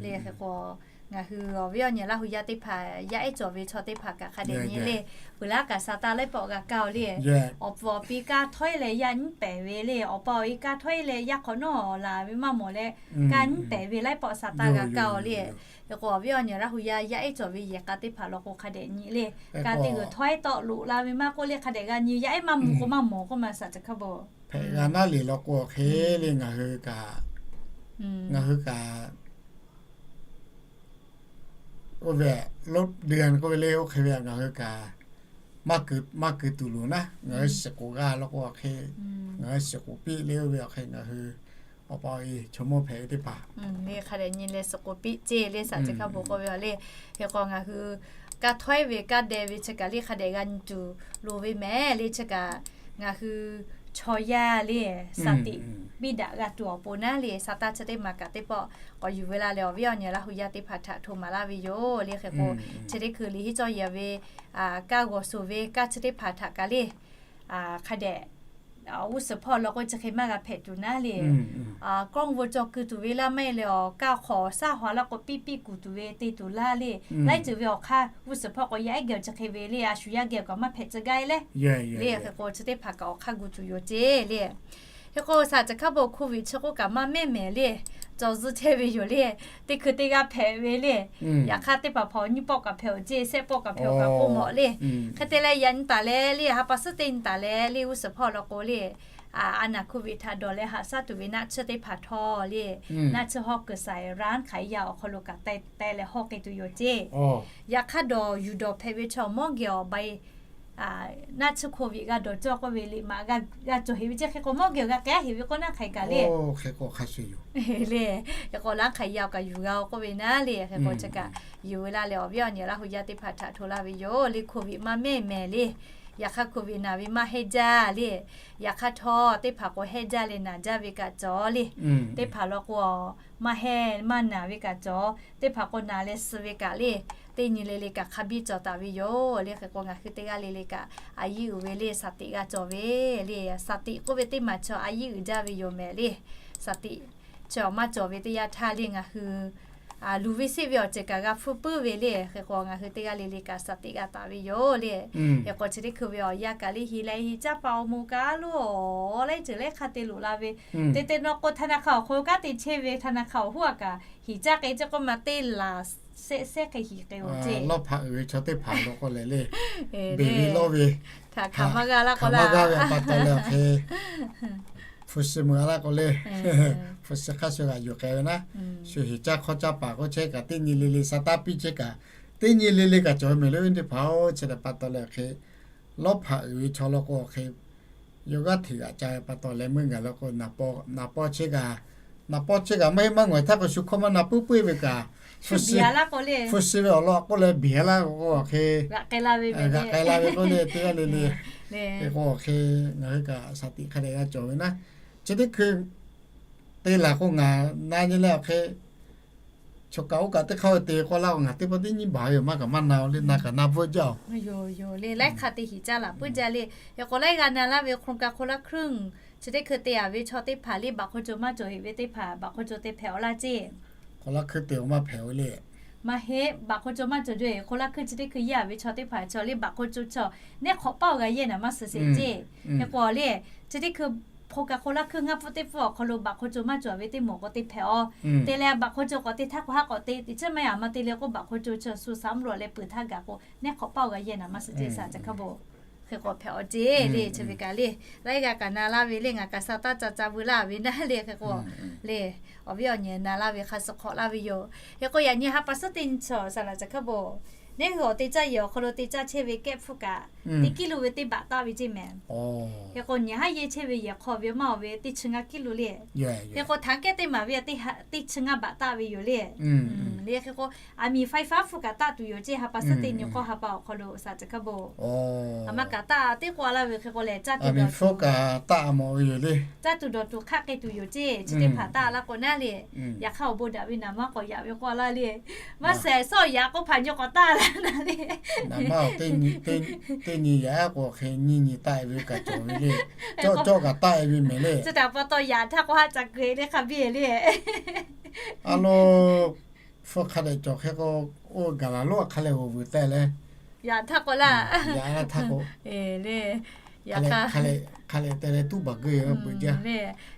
Le hk'e k'o Ngaˬ hui awˬ viˉ awˬ nyi Laˇ hu yaˇ teˇ hpaˍ yaˇ ehˉ cawˬ ve chaw teˇ hpaˍ kaꞈ hk'a dehꞈ nyi le. Peuˬ laˇ kaꞈ sa taˇ laiˉ pawˆ g'a kaˇ-oˬ le. Awˬ pfuhˍ awˬ pi kaˇ htawehˇ leh yaˇ nyiˉ pehˍ ve le. Awˬ pa awˬ e kaˇ htawehˇ leh yaˇ hk'awꞈ nawˉ laˬ ve maˇ mawˬ leh, kaˇ nyiˉ pehˍ ve laiˉ pawˆ sa taˇ g'a kaˇ-oˬ le. Hk'e k'o awˬ viˉ awˬ nyi Laˇ hu yaˇ yaˇ ehˉ cawˬ ve yehˬ k'a teˇ hpaˍ law k'o hk'a dehꞈ nyi le. Kaˇ teˇ g'uiˬ htawehˇ tawˆ loꞈ la ve maˇ k'oˆ le, hk'a dehꞈ g'a nyi. Yaˇ ehˉ maˇ mvuh k'o maˇ mawˬ k'oˆ ma saˍ ceˬ hkaˇ bon. Hpehꞈ g'a naˉ le law k'o hk'e le ngaˬ hui kaꞈ, ngaˬ hui kaꞈ oˇ ve ลบเดือน k'oˆ ve le, oˇ hk'e ve ngaˬ hui kaꞈ maˇ keu tuˬ loˍ naˉ, ngaˬ hui shiˍ k'oˍ g'a law k'o hk'e, ngaˬ hui shiˍ k'oˍ piˇ le, oˇ ve awˬ hk'e ngaˬ hui awˬ pa awˬ e chaw mawˇ hpehꞈ ve teˇ hpaˍ le hk'a dehꞈ nyi leh shiˍ k'oˍ piˇ ceˇ le saˍ ceˬ hkaˇ bon k'oˆ ve le. Hk'e k'o ngaˬ hui kaˇ htawehˇ ve kaˇ deh ve chi kaꞈ le hk'a dehꞈ g'a nyi tuˬ loˍ ve mehˍ le chi kaꞈ, ngaˬ hui chaw yaˇ le saˍ tiꞈ biˇ daꞈ g'a tuˬ awˬ pon naˉ le, sa taˇ chi teˇ maˬ kaꞈ teˇ pawˆ k'awꞈ yuˬ ve laˇ leh awˬ viˉ awˬ nyi Laˇ hu yaˇ teˇ hpaˍ htaꞈ hto maˍ laˇ ve yoˬ le. Hk'e k'o chi teˇ hkui liꞈ henˇ cawˇ yehˬ ve kaˇ g'awˬ suˍ ve kaˇ chi teˇ hpaˍ htaꞈ kaꞈ le hk'a dehꞈ g'uˇ suhˍ hpawˇ law k'o chi hk'e maˇ g'a hpehꞈ tuˬ naˉ le. Kawˇ vo caw keu tuˬ ve laˇ maˇ heˆ leh awˬ kaˇ hk'awꞈ saˉ haw laˇ k'o piˇ piˇ kuˬ tuˬ ve te tuˬ laˇ le. Laiˉ ceuˬ ve awˬ hk'aˇ g'uˇ suhˍ hpawˇ k'o yaˇ ehˉ geh awˬ chi hk'e ve le, a shu yaˇ geh awˬ kaꞈ maˇ hpehꞈ tcuh gaˇ le. Le hk'e k'o chi teˇ hpaˍ kaꞈ awˬ hk'aˇ gu tuˬ yoˬ ceˇ le. Hk'e k'o saˍ ceˬ hkaˇ bon โควิด chi k'oˆ kaꞈ maˇ mehˉ mehˍ le, cawˬ zuh chehˇ ve yoˬ le. Teˇ hkui teˇ g'aˇ hpehꞈ ve le. Yaꞈ hk'aˇ teˇ hpaˍ hpaˍ nyiˇ pawˆ kaꞈ hpehꞈ-oˬ ceˇ, shehˆ pawˆ kaꞈ hpehꞈ-oˬ kaꞈ k'oˆ mawˬ le. Hk'e te leh yaꞈ nyi taˍ leh le ha pa suhˉ teˇ nyi taˍ leh le g'uˇ suhˍ hpawˇ law k'o le, a naˬ โควิด htaꞈ dawˬ leh haꞈ shaˉ tuˬ ve naˆ tsuhˇ teˇ hpaˍ htawˇ le, naˆ tsuhˇ hawˇ kuiˬ saiˍ ร้านขายยา awˬ hk'aw lo kaꞈ teh leh hawˇ k'ai tuˬ yoˬ ceˇ. Yaꞈ hk'aˇ dawˬ yuˬ dawˬ hpehꞈ ve chaw mawˇ geh awˬ bai naˆ tsuhˇ โควิด g'a dawˬ cawˇ k'oˆ ve liꞈ maꞈ g'a cawˬ heꞈ ve ceˇ. Hk'e k'o mawˇ geh awˬ g'aˇ k'ai heꞈ ve k'oˆ naˉ hk'aiˬ kaꞈ le. Hk'e k'o ร้านขายยา kaꞈ yuˬ g'a-o k'oˆ ve naˉ le. Hk'e k'o chi kaꞈ yuˬ ve laˇ leh awˬ viˉ awˬ nyi Laˇ hu yaˇ teˇ hpaˍ htaꞈ hto laˇ ve yoˬ le. โควิด maˇ mehˉ mehˍ le. Yaꞈ hk'aˇ โควิด naˬ ve maˇ hehnˇ jaˇ le. Yaꞈ hk'aˇ htawˇ teˇ hpaˍ k'o hehnˇ jaˇ leh naˬ jaˇ ve kaꞈ cawˬ le. Teˇ hpaˍ law k'o maˇ hehnˇ maˇ naˬ ve kaꞈ cawˬ, teˇ hpaˍ k'o naˬ leh suh ve kaꞈ le. Teˇ nyi le le kaꞈ hk'a biˇ cawˬ taˍ ve yoˬ le. Hk'e k'o ngaˬ hui teˇ g'aˇ le le kaꞈ a yiˇ uiˍ ve le สติ g'a cawˬ ve le. สติ k'oˆ ve teˇ maˬ chaw a yiˇ uiˍ jaˇ ve yoˬ mehˍ le. สติ chaw maˇ cawˬ ve teˇ yanˇ htaˇ le ngaˬ hui luˬ ve seˆ ve awˬ ceuˬ kaꞈ g'a hpfuhˇ puiˉ ve le. Hk'e k'o ngaˬ hui teˇ g'aˇ le le kaꞈ สติ g'a taˍ ve yoˬ le. Hk'e k'o chi teˇ hkui ve awˬ yanˇ kaꞈ le hiˍ leh hiˍ caˇ paˍ awˬ moˍ kaꞈ lo laiˉ ceuˬ laiˉ hk'aˇ te loꞈ la ve, te te nawˬ k'o ธนาคาร awˬ hk'aw lo kanˉ te chehˇ ve ธนาคาร awˬ hoˉ a kaꞈ hiˍ caˇ k'ai ceˇ k'oˆ ma teˇ laˬ sehˆ sehˆ hk'e hiˍ k'ai-oˬ ceˇ. Lawˇ hpaꞈ uiˍ ve chaw teˇ hpaˍ lo k'o leh le, beˬ ve lawˇ ve htaꞈ hk'aˬ maˇ g'a laˇ k'o laˇ, maˇ g'a ve pa taw leh awˬ hk'e hpu shi meuꞈ a laˇ k'o le, hpu shi hk'aˇ shu g'aꞈ yuˬ k'ai ve naˉ, shu hiˍ caˇ hk'awˇ caˇ paˍ k'oˆ chehˇ kaꞈ teˇ nyi le le sa taˇ piˇ chehˇ kaꞈ, teˇ nyi le le kaꞈ cawˬ ve mehˍ le. Awˬ viˉ teˇ hpaˍ-oˬ, chi htaꞈ pa taw leh awˬ hk'e lawˇ hpaꞈ uiˍ ve chaw law k'o awˬ hk'e yawˇ g'aˇ hteꞈ g'aꞈ ca ve pa taw leh meuˇ gaˬ law k'o naˍ paw chehˇ kaꞈ, naˍ paw chehˇ kaꞈ maˇ heˆ maˇ ngawˬ htaˇ k'o shu hkawˇ maˇ na puiˉ puiˉ ve kaꞈ, hpu shi ve awˬ lawn k'o leh beˬ a laˇ k'o k'oˆ leh beˬ a laˇ k'o awˬ hk'e g'aꞈ k'ai la ve k'oˆ le teˇ g'aˇ le le. Hk'e k'o awˬ hk'e ngaˬ hui kaꞈ สติ hk'a dehꞈ g'a cawˬ ve naˉ, chi teˇ hkui te laˬ k'o ngaˬ na nyi leh awˬ hk'e chaw kaꞈ oˇ kaꞈ teˇ hk'aˇ te k'oˆ laˇ k'o ngaˬ teˇ pawˆ teˇ nyiˇ baˬ ve yoˬ, maˇ kaꞈ maˇ na-o le, na kaꞈ na bvuhˆ jaˇ-oˬ. Laiˉ hk'aˇ te hiˍ caˇ laˬ puiˉ jaˇ le. Hk'e k'o laiˉ g'a na laˇ ve โครงการคนละครึ่ง chi teˇ hkui te a ve chaw teˇ hpaˍ le baꞈ hk'aw co maˇ cawˬ heꞈ ve teˇ hpaˍ baꞈ hk'aw co te hpehꞈ-aw laˇ ceˇ. Hk'aw laˇ hkui te-o maˇ hpehꞈ-o le. Maˇ heˆ, baꞈ hk'aw co maˇ cawˬ jaw-e. Hk'aw laˇ hkui chi teˇ hkui yaˇ ve chaw teˇ hpaˍ chaw le baꞈ hk'aw co chaw neˉ hk'awꞈ paˇ-o g'a yehˇ naˍ maˇ suh sheˍ ceˇ. Hk'e k'o le, chi teˇ hkui โครงการคนละครึ่ง ngaˇ pfuhˇ teˇ pfuhˇ awˬ hk'aw lo baꞈ hk'aw co maˇ cawˬ ve teˇ mawˬ k'o te hpehꞈ-aw. Te leh baꞈ hk'aw co k'awꞈ te htaˇ k'o haˉ k'awꞈ te tiꞈ chiˉ maˇ yaꞈ maˇ te leh k'oˆ baꞈ hk'aw co chaw shu สำรวจ leh peuˬ htaˇ gaˬ k'o neˉ hk'awꞈ paˇ-o g'a yehˇ naˍ maˇ suh ceˇ saˍ ceˬ hkaˇ bon. Hk'e k'o hpehꞈ-aw ceˇ le. Chi ve kaꞈ le laiˉ g'a kaꞈ na laˇ ve le ngaˬ kaꞈ sa taˇ ca ca veu laˇ ve naˉ le. Hk'e k'o le awˬ viˉ awˬ nyi na laˇ ve hk'a suh hk'awꞈ laˇ ve yoˬ. Hk'e k'o yaꞈ nyi ha pa suhˉ teˇ nyi chaw saˍ laꞈ ceˬ hkaˇ bon, neˉ hui awˬ te caˇ yehˬ awˬ hk'aw lo te caˇ chehˇ ve kehˉ hpfuhˇ kaꞈ teˇ kiˇ lo ve teˇ baꞈ taˆ ve ceˇ mehˍ. Hk'e k'o nyi haˉ yehˇ chehˇ ve yehˬ hk'aw ve maˇ-aw ve teˇ chi ngaˇ kiˇ lo le. Hk'e k'o htaꞈ kehˉ teˇ maˍ ve teˇ chi ngaˇ baꞈ taˆ ve yoˬ le. Le hk'e k'o aˬ miˍ ไฟฟ้า hpfuhˇ kaꞈ taˆ tuˬ yoˬ ceˇ. Ha pa suhˉ teˇ nyi k'awˇ ha pa awˬ hk'aw lo saˍ ceˬ hkaˇ bon, aˬ ma kaꞈ taˆ teˇ k'oˆ laˇ ve hk'e k'o lehˬ caˇ tuˬ dawˬ tuˬ, caˇ tuˬ dawˬ tuˬ hk'aˆ k'ai tuˬ yoˬ ceˇ. Chi teˇ hpaˍ taˆ laˇ k'o naˉ le. Yaꞈ hk'aˇ awˬ bon daꞈ ve naˍ maˇ k'awꞈ yaꞈ ve k'oˆ laˇ le. Maˇ shehˍ sawˉ yaꞈ k'oˆ hpaˍ nyi k'awꞈ taˆ laˇ naˉ le. Naˍ maˇ teˇ nyi yaꞈ k'o hk'e nyi nyi taˆ-e ve kaꞈ cawˬ ve le. Cawˇ cawˇ kaꞈ taˆ-e ve mehˍ le. Chi htaꞈ pa taw yaꞈ htaˇ k'o haˆ ca keu le hk'a biˇ le. A lo hpu hk'a dehꞈ cawˬ hk'e k'o, oˇ gaˬ laˬ lonˉ hk'a lehˬ g'oˬ vuiˬ teh leh, yaꞈ hk'aˇ k'o laˇ, yaꞈ hk'aˇ k'o, hk'a lehˬ teh leh tuˉ baˬ geuˇ beuꞈ jaˇ.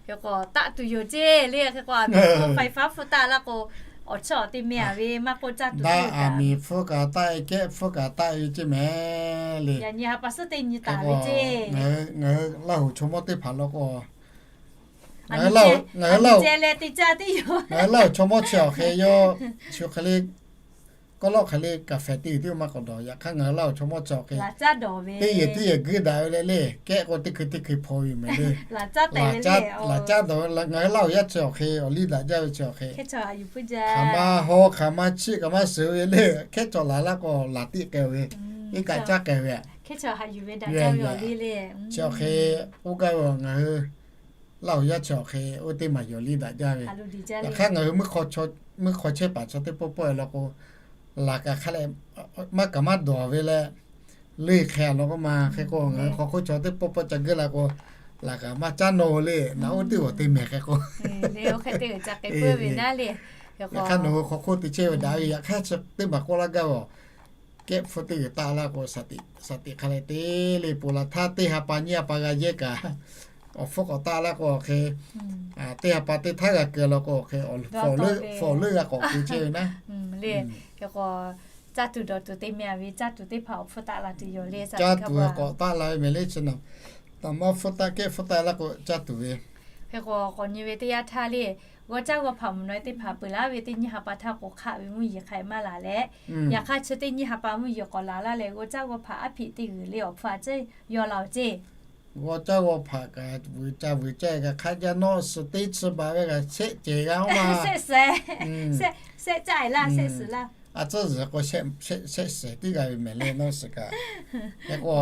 Hk'e k'o taˆ tuˬ yoˬ ceˇ le. Hk'e k'o aˬ miˍ hpu faiˍ faˉ hpu taˆ laˇ k'o, awˬ chawˇ awˬ te meh-a ve maˇ k'oˆ caˇ tuˬ. Daꞈ aˬ miˍ hpu kaꞈ taˆ e, kehˆ hpu kaꞈ taˆ e ve ceˇ mehˍ le. Yaꞈ nyi ha pa suhˉ teˇ nyi taˍ ve ceˇ. Ngaˬ hui Laˇ huˍ chaw mawˇ teˇ hpaˍ law k'o, ngaˬ hui Laˇ huˍ chaw mawˇ chi awˬ hk'e yawˇ chi hk'e le, kawˆ lawˆ hk'e le, kaˍ fehˍ teˇ g'uiˬ teˇ maˇ k'awꞈ dawˬ. Yaꞈ hk'aˇ ngaˬ hui Laˇ huˍ chaw mawˇ chi awˬ hk'e teˇ yehˬ teˇ yehˬ guiˇ daꞈ ve le le, kehˆ k'o teˇ hkui teˇ hkui hpaw ve mehˍ le. Laˬ caˉ dawˬ ve ngaˬ hui Laˇ huˍ yaˇ chi awˬ hk'e awˬ liˇ daꞈ jaˇ ve chi awˬ hk'e, hk'aˬ ma haw hk'aˬ ma chiˆ hk'aˬ ma suhˍ ve le, kehˆ cawˬ laˬ laˇ k'o laˬ tiˆ k'ai ve, iˉ kaˆ caˉ k'ai ve. Chi awˬ hk'e k'oˆ gaˇ ve ngaˬ hui Laˇ huˍ yaˇ chi awˬ hk'e oˇ teˇ maˬ yawˬ liˇ daꞈ jaˇ ve. Yaꞈ hk'aˇ ngaˬ hui mvuhˇ hk'aw chehˇ paˍ chaw teˇ pawˆ pawˆ e law k'o, laˬ kaꞈ hk'a leh maˇ kaꞈ maˇ dawˬ ve leh, leˇ hk'e a law k'oˆ ma. Hk'e k'o ngaˬ hui hk'aw hk'oˆ chaw teˇ pawˆ pawˆ ca geuˇ la k'o, laˬ kaꞈ maˇ caˉ nawˇ le. Naꞈ oˇ teˇ g'aˇ te mehˍ hk'e k'o, yaꞈ hk'aˇ nawˬ hui hk'aw hk'oˆ te chehˇ ve daꞈ ve. Yaꞈ hk'aˇ chi teˇ maˬ k'oˆ laˇ gaˇ ve, kehˆ hpu teˇ g'uiˬ taˆ laˇ k'o, shaˍ tiꞈ hk'a leh te le. Ponˬ laˬ htaˇ teˇ ha pa nyiˇ ha pa g'a yehˇ kaꞈ, awˬ hpfuhˇ k'awꞈ taˆ laˇ k'o hk'e, teˇ ha pa teˇ htaˉ g'a keu law k'o hk'e, awˬ lawˬ leuˆ g'a k'awꞈ keu chehˇ ve naˉ. Hk'e k'o, caˇ tuˬ dawˬ tuˬ te meh ve caˇ tuˬ teˇ hpaˍ awˬ hpfuhˇ taˆ la tuˬ yoˬ le. Caˇ tuˬ k'awꞈ taˆ la ve mehˍ le chi naˬ. Taꞈ maˇ hpfuhˇ taˆ kehˆ hpfuhˇ taˆ laˇ k'o caˇ tuˬ ve. Hk'e k'o k'awꞈ nyi ve teˇ yanˇ htaˇ le, g'awˇ caˇ g'awˇ hpaˍ mvuhˇ naw e teˇ hpaˍ peuˬ laˇ ve teˇ nyiˇ ha pa htaˇ k'o hk'aˆ ve mvuhˇ yeˬ hk'a maˇ laˬ leh, yaꞈ hk'aˇ chi teˇ nyiˇ ha pa mvuhˇ yeˬ k'awꞈ laˬ laˇ leh g'awˇ caˇ g'awˇ hpaˍ aˉ hpiꞈ teˇ g'uiˬ le awˬ hpfuhˇ a ciˉ yaw la-oˬ ceˇ. G'awˇ caˇ g'awˇ hpaˍ kaꞈ vuiˬ ca vuiˬ ca kaꞈ hk'a jaˇ nawˇ suhˍ teˇ chi baˬ ve kaꞈ shehˆ cehˬ g'a oˇ ma. Shehˆ caˇ laˇ, shehˆ suhˍ laˇ. A tcuhˉ zuhˬ k'o shehˆ suhˍ tiˉ g'a ve mehˍ le nawˇ suhˍ kaꞈ. Hk'e k'o,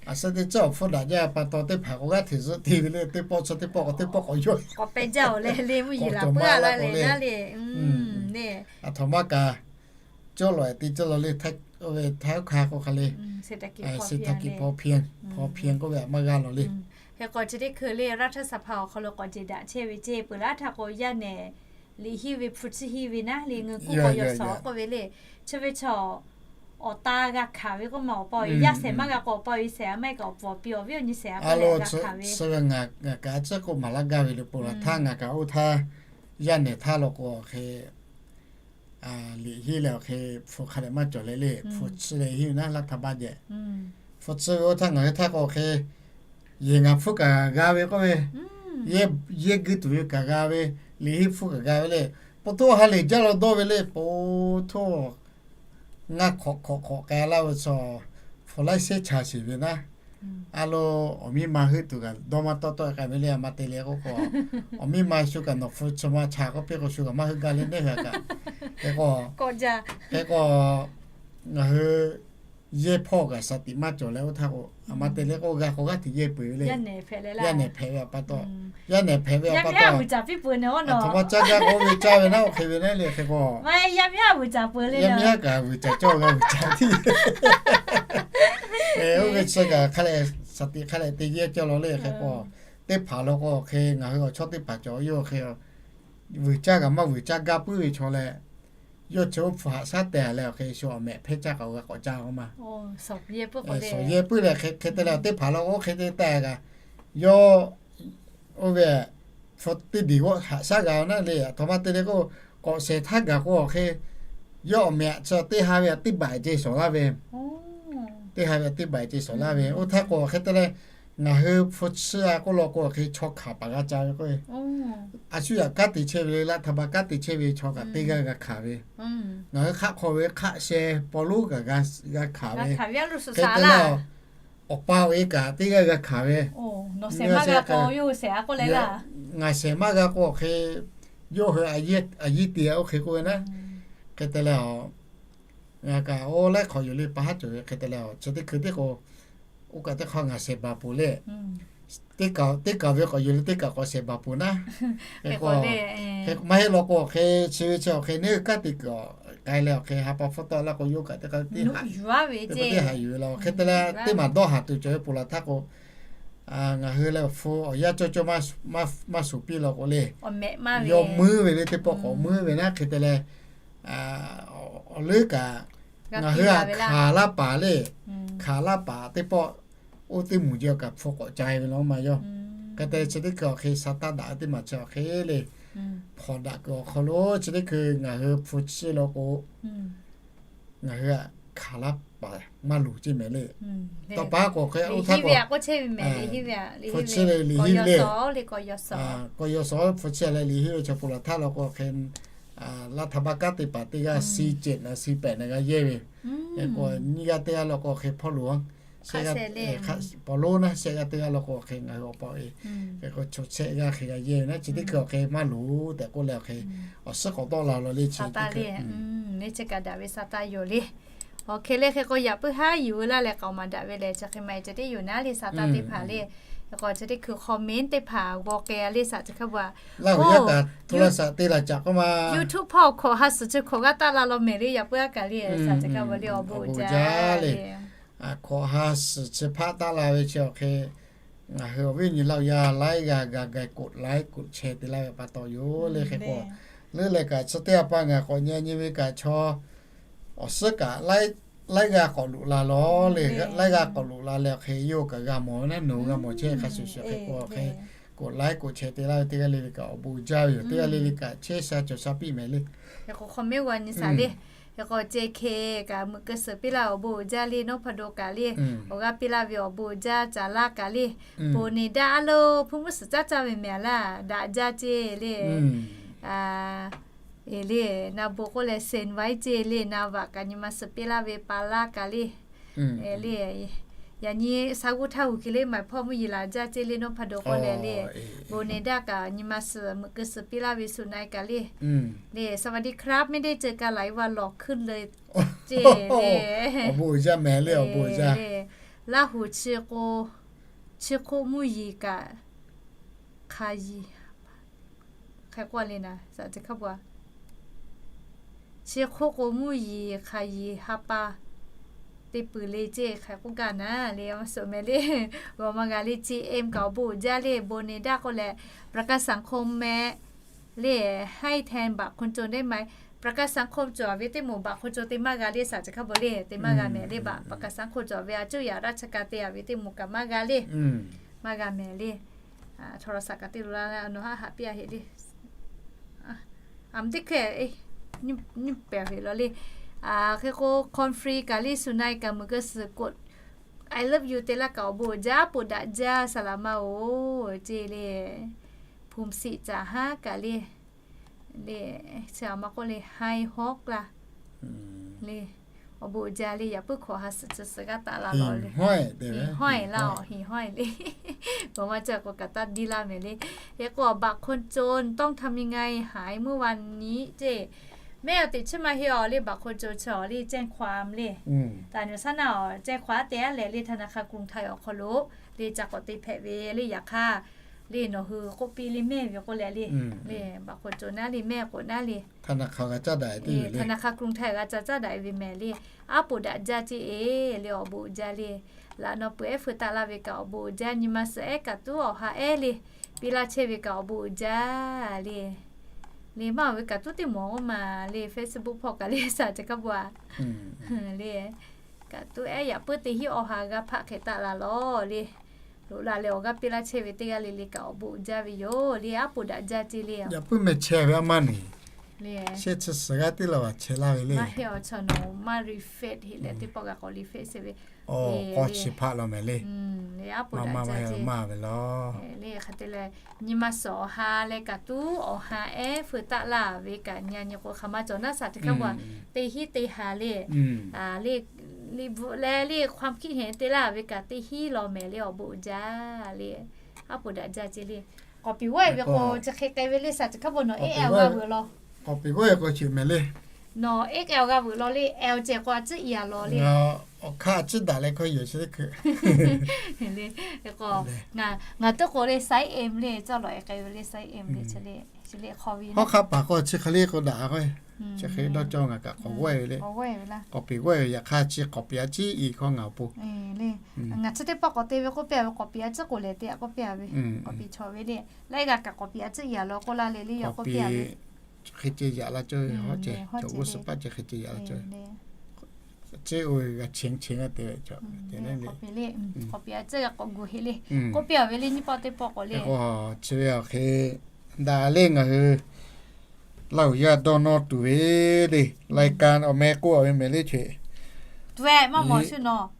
a suhˉ teˇ tcuhˉ awˬ hpfuhˇ daꞈ jaˇ pa taw teˇ hpaˍ k'o g'aˇ hteꞈ zuhˆ te ve le. Teˇ pawˆ chi teˇ pawˆ k'o teˇ pawˆ k'awꞈ yaw k'awꞈ pehˇ jaˇ-oˬ le. Le mvuhˇ yeˬ laˬ peuˬ a la le naˉ le. Aˬ htoꞈ ma kaꞈ cawˇ lawˬ e te cawˇ lawˬ le. Htaiˇ hk'aˇ k'o hk'a le, se htaˇ kiꞈ hpaw hpiˇ, hpaw hpiˇ k'oˆ ve aꞈ maˇ g'a lawˬ le. Hk'e k'o chi teˇ hkui le รัฐสภา awˬ hk'aw lo k'awꞈ jeˬ daꞈ chehˇ ve ceˇ peuˬ laˇ htaˇ k'o yaˇ nehˬ liꞈ henˇ ve hpu chiˇ henˇ ve naˉ le ngeu kuˇ k'o yaw shawˍ k'oˆ ve le. Chi ve chaw awˬ ta g'a hkanˍ ve k'oˆ ma awˬ pa awˬ e yaˇ shehˍ maˇ g'a k'o awˬ pa awˬ e shehˍ a maˇ heˆ kaꞈ awˬ pfuhˍ awˬ piˇ awˬ viˉ awˬ nyi shehˍ a k'oˆ le g'a hkanˍ ve. Chi ve ngaˬ kaꞈ a ciˉ k'oˆ maˍ laˇ gaˇ ve le. Ponˬ laˬ htaˇ ngaˬ kaꞈ oˇ htaˇ yaˇ nehˬ htaˇ law k'o hk'e liꞈ henˇ leh awˬ hk'e hpu hk'a dehꞈ maˇ cawˬ leh le. Hpu chiˇ leh henˇ ve naˉ laˇ htaˇ baˇ jehˬ. Hpu chiˇ ve oˇ htaˇ ngaˬ hui htaˇ k'o hk'e yehˬ ngaˬ hpfuhˇ kaꞈ g'a ve k'oˆ ve, yehˇ guiˇ tuˬ ve kaꞈ g'a ve, liꞈ henˇ hpfuhˇ kaꞈ g'a ve le. Po htoˇ ha lehˬ jaˇ law dawˇ ve le. Po htoˇ ngaˇ hk'awꞈ hk'awꞈ hk'awꞈ k'ai laˇ ve chaw hpu laiˉ sehˉ chaˬ sheˍ ve naˉ. A lo, awˬ miˇ ma heuˆ tuˬ kaꞈ dawˇ maˇ tawˆ tawˆ k'ai ve le. A ma te leh k'oˆ k'o, awˬ miˇ ma shu kaꞈ nawˬ hpu chi ma chaˬ k'oˆ piˇ k'o shu kaꞈ maˇ heuˆ gaˇ le neˇ hui kaꞈ. Hk'e k'o, hk'e k'o, ngaˬ hui yehˇ hpawˇ kaꞈ shaˍ tiꞈ maˇ cawˬ leh oˇ htaˇ k'o, a ma te leh k'o g'a k'o g'aˇ hteꞈ yehˇ peu eˬ ve le. Yaˇ nehˬ hpehꞈ ve pa taw, yaˇ nehˬ hpehꞈ ve pa taw, a htoꞈ ma caˇ gaˇ k'oˆ ve caˇ ve naˉ oˇ hk'e ve naˉ le. Hk'e k'o, yaˇ miˇ haˉ kaꞈ vuiˬ caˍ cawˇ g'a vuiˬ caˍ tiˉ. Oˇ ve chi kaꞈ hk'a leh shaˍ tiꞈ hk'a leh te yehˇ cawˇ law le. Hk'e k'o, teˇ hpaˍ law k'o hk'e ngaˬ hui awˬ chawˇ teˇ hpaˍ cawˬ yawˇ hk'e vuiˬ caˇ kaꞈ maˇ vuiˬ caˇ gaˇ puiˉ ve chaw leh, yawˇ chi oˇ hpu haꞈ shaˉ teh leh awˬ hk'e shu awˬ mehꞈ hpehˇ caˇ k'aꞈ g'a k'awꞈ caˇ k'oˆ ma. Sawˍ yehˇ puiˉ leh hk'e te leh teˇ hpaˍ law k'o hk'e te teh kaꞈ, yawˇ oˇ ve hpu teˇ diˬ g'awˆ haꞈ shaˉ g'a naˉ le. A htoꞈ ma te le k'o, k'awꞈ shehˍ htaˇ gaˬ k'o awˬ hk'e, yawˇ awˬ mehꞈ chi teˇ ha ve teˇ baˬ ce shawˍ laˇ ve, teˇ ha ve teˇ baˬ ce shawˍ laˇ ve. Oˇ htaˇ k'o hk'e te leh, ngaˬ hui hpu chiˇ a k'oˆ law k'o hk'e chaw hkanˍ paˍ g'a ca ve k'o, a shu yaꞈ kanˉ te chehˇ ve le, laˇ htaˇ ba kanˉ te chehˇ ve chaw kaꞈ teˇ g'aˇ g'a hkanˍ ve. Ngaˬ hui hk'aˆ hk'aw ve hk'aˆ sheh paw lonˉ kaꞈ g'a hkanˍ ve. Hk'e te leh, awˬ pa awˬ e kaꞈ teˇ g'aˇ g'a hkanˍ ve. Ngaˬ shehˍ maˇ g'a k'o hk'e, yawˇ hui a yiˇ te oˇ hk'e k'oˆ ve naˉ. Hk'e te leh, ngaˬ kaꞈ oˇ laiˉ hk'awꞈ yoˬ le pa haˉ cawˬ ve. Hk'e te leh, chi teˇ hkui teˇ k'o, oˇ kaꞈ teˇ hk'aˇ ngaˬ shehˍ baˬ peuˬ le. Teˇ kaˬ teˇ kaˬ ve k'awꞈ yuˬ le, teˇ kaˬ k'awꞈ shehˍ baˬ peuˬ naˉ. Hk'e k'o, maˇ heˆ law k'o hk'e chi ve chi awˬ hk'e neˇ kanˉ te kuiˬ k'ai leh awˬ hk'e ha pa hpfuhˇ tawˆ laˇ k'o yawˇ kaꞈ teˇ hk'aˇ teˇ hpaˍ te haꞈ yuˬ ve law. Hk'e te leh teˇ maˬ dawˇ haˍ tuˬ cawˬ ve ponˬ laˬ htaˇ k'o, ngaˬ hui leh awˬ hpu awˬ yanˇ cawˇ cawˇ maˇ shuˍ piˇ law k'o le, yawˇ muiˉ ve le, teˇ pawˆ k'awꞈ muiˉ ve naˉ. Hk'e te leh, awˬ leuˉ kaꞈ ngaˬ hui htaꞈ hkanˍ laˇ paˍ le, hkanˍ laˇ paˍ teˇ pawˆ oˇ teˇ moˍ jaˇ kaꞈ hpu k'awꞈ ca ve law maˇ yaˇ. Hk'e te chi teˇ hkui awˬ hk'e sa taˇ daꞈ ve teˇ maˬ chi awˬ hk'e le, hpawnˬ daꞈ kuiˬ awˬ hk'aw lo chi teˇ hkui ngaˬ hui hpu chiˇ law k'o, ngaˬ hui htaꞈ hkanˍ laˇ paˍ maˇ loˍ ceˇ mehˍ le. Tawˇ pa k'o hk'e oˇ htaˇ k'o, hpu chiˇ leh liꞈ hiˉ ve le, k'awꞈ yaw suhˍ hpu chiˇ leh liꞈ hiˉ ve chaw hpu laˬ htaˇ law k'o hk'e, laˇ htaˇ baˆ kanˉ te paˍ teˇ g'aˇ si cehˬ na si pehꞈ na g'a yehˇ ve, k'o nyiˇ g'aˇ teˇ g'aˇ law k'o hk'e hpawˇ loˍ a, shehˆ g'aˇ, paw lonˉ naˉ shehˆ g'aˇ teˇ g'aˇ law k'o hk'e ngaˬ hui awˬ pa e, hk'e k'o chaw shehˆ g'aˇ hk'e g'a yehˇ ve naˉ, chi teˇ hkui awˬ hk'e maˇ loˍ tehꞈ k'oˆ leh awˬ hk'e awˬ suhˉ k'awꞈ tawˆ la law le chi teˇ hkui. Neˇ chi kaꞈ daꞈ ve sa taˇ yoˬ le. Awˬ hk'e le hk'e k'o yaꞈ puiˉ haˉ yuˬ laˇ leh k'aoˍ maˍ daꞈ ve lehˬ, chi hk'e maˇ e ceh tiˉ yoˬ naˉ le, sa taˇ teˇ hpaˍ le. K'o chi teˇ hkui comment teˇ hpaˍ g'aw k'ai le, saꞈ chi hk'a bu a, laˇ huˍ yaˇ kaꞈ hto la saꞈ te laˬ caꞈ k'oˆ ma. YouTube hpawˇ hkawꞈ ha suhˍ chi hkawꞈ g'aˇ taˆ la law mehˍ le, yaꞈ puiˉ a kaꞈ le, saꞈ chi hk'a bu le awˬ bon uiˍ jaˇ le. Hkawꞈ ha suhˍ chi hpaˆ taˆ la ve chi awˬ hk'e, ngaˬ hui awˬ viˉ awˬ nyi laˇ huˍ yaˇ laiˉ g'aˇ g'a ga กด like กด share te laˇ ve pa taw yoˬ le hk'e k'o, leuˉ leh kaꞈ chi teˇ a pa ngaˬ k'awꞈ nyi nyi ve kaꞈ chaw awˬ suhˉ kaꞈ laiˉ g'aˇ k'awꞈ loꞈ la law le, laiˉ g'aˇ k'awꞈ loꞈ la leh awˬ hk'e yawˇ kaꞈ g'a mawˬ ve naˉ, nawˬ g'a mawˬ chehˇ hk'a shuˍ shuˍ hk'e k'o awˬ hk'e กด like กด share te laˇ ve teˇ g'aˇ le le kaꞈ awˬ bon uiˍ jaˇ ve yoˬ, teˇ g'aˇ le le kaꞈ chehˇ sha cawˬ sha piˇ mehˍ le. Hk'e k'o comment g'a nyi saˍ le. Hk'e k'o ceh hk'e kaꞈ meuꞈ keu suhˍ piˇ laˇ awˬ bon uiˍ jaˇ le, nawˉ hpa do kaꞈ le, awˬ g'aˇ piˇ laˇ ve awˬ bon uiˍ jaˇ caˍ laˇ kaꞈ le, bon ne daˇ a lo hpu mvuhˇ suhˍ caˇ caˇ ve mehˍ laˇ daꞈ jaˇ ceˇ le. E le, na bon k'oˆ leh เซ็นไว้ ceˇ le, na vaꞈ kaꞈ nyi ma suhˍ piˇ laˇ ve pa laˇ kaꞈ le. E le, yaꞈ nyi sha g'uˇ htaˇ g'uˇ hk'e le maiˍ hpawˇ mvuhˇ yeˬ laˬ jaˇ ceˇ le, nawˉ hpa do k'oˆ leh le, bon ne daˇ kaꞈ nyi ma suhˍ meuꞈ keu suhˍ piˇ laˇ ve suhˍ na e kaꞈ le. Le, สวัสดีครับ ไม่ได้เจอกันหลายวัน หล่อขึ้นเลย ceˇ le. Awˬ bon uiˍ jaˇ mehˍ le, awˬ bon uiˍ jaˇ. Laˇ huˍ chi k'o, chi hk'oˆ mvuhˇ yeˬ kaꞈ hk'a yiˍ hk'e k'oˆ le na, saꞈ chi hk'a bu a, chi hk'oˆ k'o mvuhˇ yeˬ hk'a yiˍ ha pa te peuˬ le ceˇ hk'e k'oˆ gaˇ na le, maˇ suhˍ mehˍ le. G'aw maˇ g'a le, chi em kaꞈ awˬ bon uiˍ jaˇ le, bon ne daˇ k'oˆ leh ประกันสังคม mehˍ le, ให้แทนบัตรคนจนได้ไหม ประกันสังคม cawˬ ve teˇ moˍ บัตรคนจน te maˇ g'a le, saꞈ chi hk'a bu le, te maˇ g'a mehˍ le, บัตรประกันสังคม cawˬ ve a cuˇ yaꞈ raˇ chi ka te a ve teˇ moˍ kaꞈ maˇ g'a le. Maˇ g'a mehˍ le. Chaw la saꞈ kaꞈ te lo la nawˬ haˆ haꞈ piˇ a heꞈ le. A mvuhˇ teˇ hkeh nyiˇ pehˍ heꞈ law le. Hk'e k'o, conference kaꞈ le, suhˍ na e kaꞈ meuꞈ keu suhˍ กด I love you te laˇ kaꞈ awˬ bon uiˍ jaˇ, poˍ daꞈ jaˇ, saˍ laˍ ma oˬ ceˇ le. Hpu siꞈ caˍ haˉ kaꞈ le, le, chi a ma k'oˆ le, hai hawˉ laˇ le. Awˬ bon uiˍ jaˇ le, yaꞈ puiˉ hkawꞈ ha suhˍ chi suhˍ g'aˇ taˆ la law le. Hawˉ e laˇ, awˬ hinˍ hawˉ e le. Bon maˇ cawˬ k'o kaꞈ taˇ diˇ laˇ mehˍ le. Hk'e k'o, บัตรคนจน ต้องทำยังไง หายเมื่อวานนี้ ceˇ. Mehˆ awˬ teꞈ chiˇ maˇ heˆ awˬ le, บัตรคนจน chi awˬ le แจ้งความ le. Taˍ nyi saˉ naˇ awˬ แจ้งความ te a leh le, ธนาคารกรุงไทย awˬ hk'aw lo le ca k'awꞈ te hpehꞈ ve le. Yaꞈ hk'aˇ le, nawˬ hui k'oˆ piˇ le mehˆ ve k'oˆ leh le, le บัตรคนจน naˉ le, mehˆ k'o naˉ le, ธนาคารกรุงไทย g'a ca caˇ daꞈ ve mehˍ le. Aˉ poˍ daꞈ jaˇ ceˇ e le, awˬ bon uiˍ jaˇ le. Laꞈ naw peuˬ ehˉ feu taˆ laˇ ve kaꞈ awˬ bon uiˍ jaˇ, nyi ma suhˍ ehˉ kaꞈ tuˉ awˬ ha ehˉ le, piˇ laˇ chehˇ ve kaꞈ awˬ bon uiˍ jaˇ le. Le maˇ awˬ ve kaꞈ tuˉ teˇ mawˬ k'oˆ ma le, Facebook hpawˇ kaꞈ le, saˍ chi hk'a bu a le, kaꞈ tuˉ ehˉ yaꞈ puiˉ teˇ hinˉ awˬ ha g'a hpaˆ hk'e taˆ la lawˬ le. Loꞈ la leh awˬ g'aˇ piˇ laˇ chehˇ ve teˇ g'aˇ le le kaꞈ awˬ bon uiˍ jaˇ ve yoˬ le, aˉ poˍ daꞈ jaˇ ceˇ le. Yaꞈ puiˉ meh chehˇ ve aˉ maˇ neˬ, shehˆ chi suhˍ g'aˇ teˇ la vaˬ chehˇ laˇ ve le. Maˇ heˆ awˬ chaw nawˬ maˇ reflect heˆ leh teˇ pawˆ g'a k'awꞈ reflect sheˍ ve. K'awꞈ chi hpaˆ law mehˍ le. Maˇ maˇ maˇ ve maˇ ve leh, nyi ma suhˍ awˬ ha leh kaꞈ tuˉ awˬ ha ehˉ feu taˆ laˇ ve kaꞈ nyi a nyi k'o, hk'aˬ ma cawˬ naˉ saˍ chi hk'a bu a, teˇ hinˉ teˇ ha le, le bvuhꞈ leh le ความคิดเห็น te laˇ ve kaꞈ teˇ hinˉ law mehˍ le, awˬ bon uiˍ jaˇ le. Aˉ poˍ daꞈ jaˇ ceˇ le. K'awꞈ piˍ g'awˇ e ve k'o, chi hk'e k'ai ve le, saˍ chi hk'a bu nawˬ ehˉ a g'aˇ veuꞈ law. K'awꞈ piˍ g'awˇ e k'o chi mehˍ le. Nawˬ ehˉ k'ai awˬ g'aˇ veuꞈ law le, a awˬ cehˬ k'o a ciˉ i a law le. Awˬ hk'aˇ a ciˉ daꞈ leh hkawˇ yoˬ chi teˇ hkui le. K'o, ngaˬ teˇ k'o le ไซส์ M le, cawˇ lawˬ e k'ai ve le ไซส์ M le, chi le hk'aw ve hawˉ hk'aˇ paˍ k'o chi hk'e le k'o daꞈ k'o, chi hk'e dawˇ cawˇ ngaˬ kaꞈ k'awꞈ g'awˇ e ve le. K'awꞈ piˍ g'awˇ e ve yaꞈ hk'aˇ chi k'awꞈ piˍ a ciˉ i hkawˇ ngaˬ awˬ pon le. Ngaˬ chi teˇ pawˆ k'awꞈ te ve k'oˆ piˇ a ve, k'awꞈ piˍ a ciˉ k'oˍ lehˬ te a k'oˆ piˇ a ve, k'awꞈ piˍ chaw ve le. Laiˉ g'aˇ kaꞈ k'awꞈ piˍ a ciˉ i a law k'oˆ laˇ le le, yaw k'oˆ piˇ a ve. hk'e ceh yaꞈ la cawˇ ve hawˉ ceh, chaw g'uˇ suhˍ paˆ ceh hk'e ceh yaꞈ la cawˇ ve. Ceˇ oˇ ve g'a chehˇ chehˇ g'a te ve chaw, te le, k'o chi ve awˬ hk'e daꞈ le ngaˬ hui Laˇ huˍ yaˇ dawˇ nawˇ tuˬ ve le, lai ka awˬ meh k'oˆ a ve mehˍ le che. Tuꞈ-e maˇ mawˬ shu nawˬ,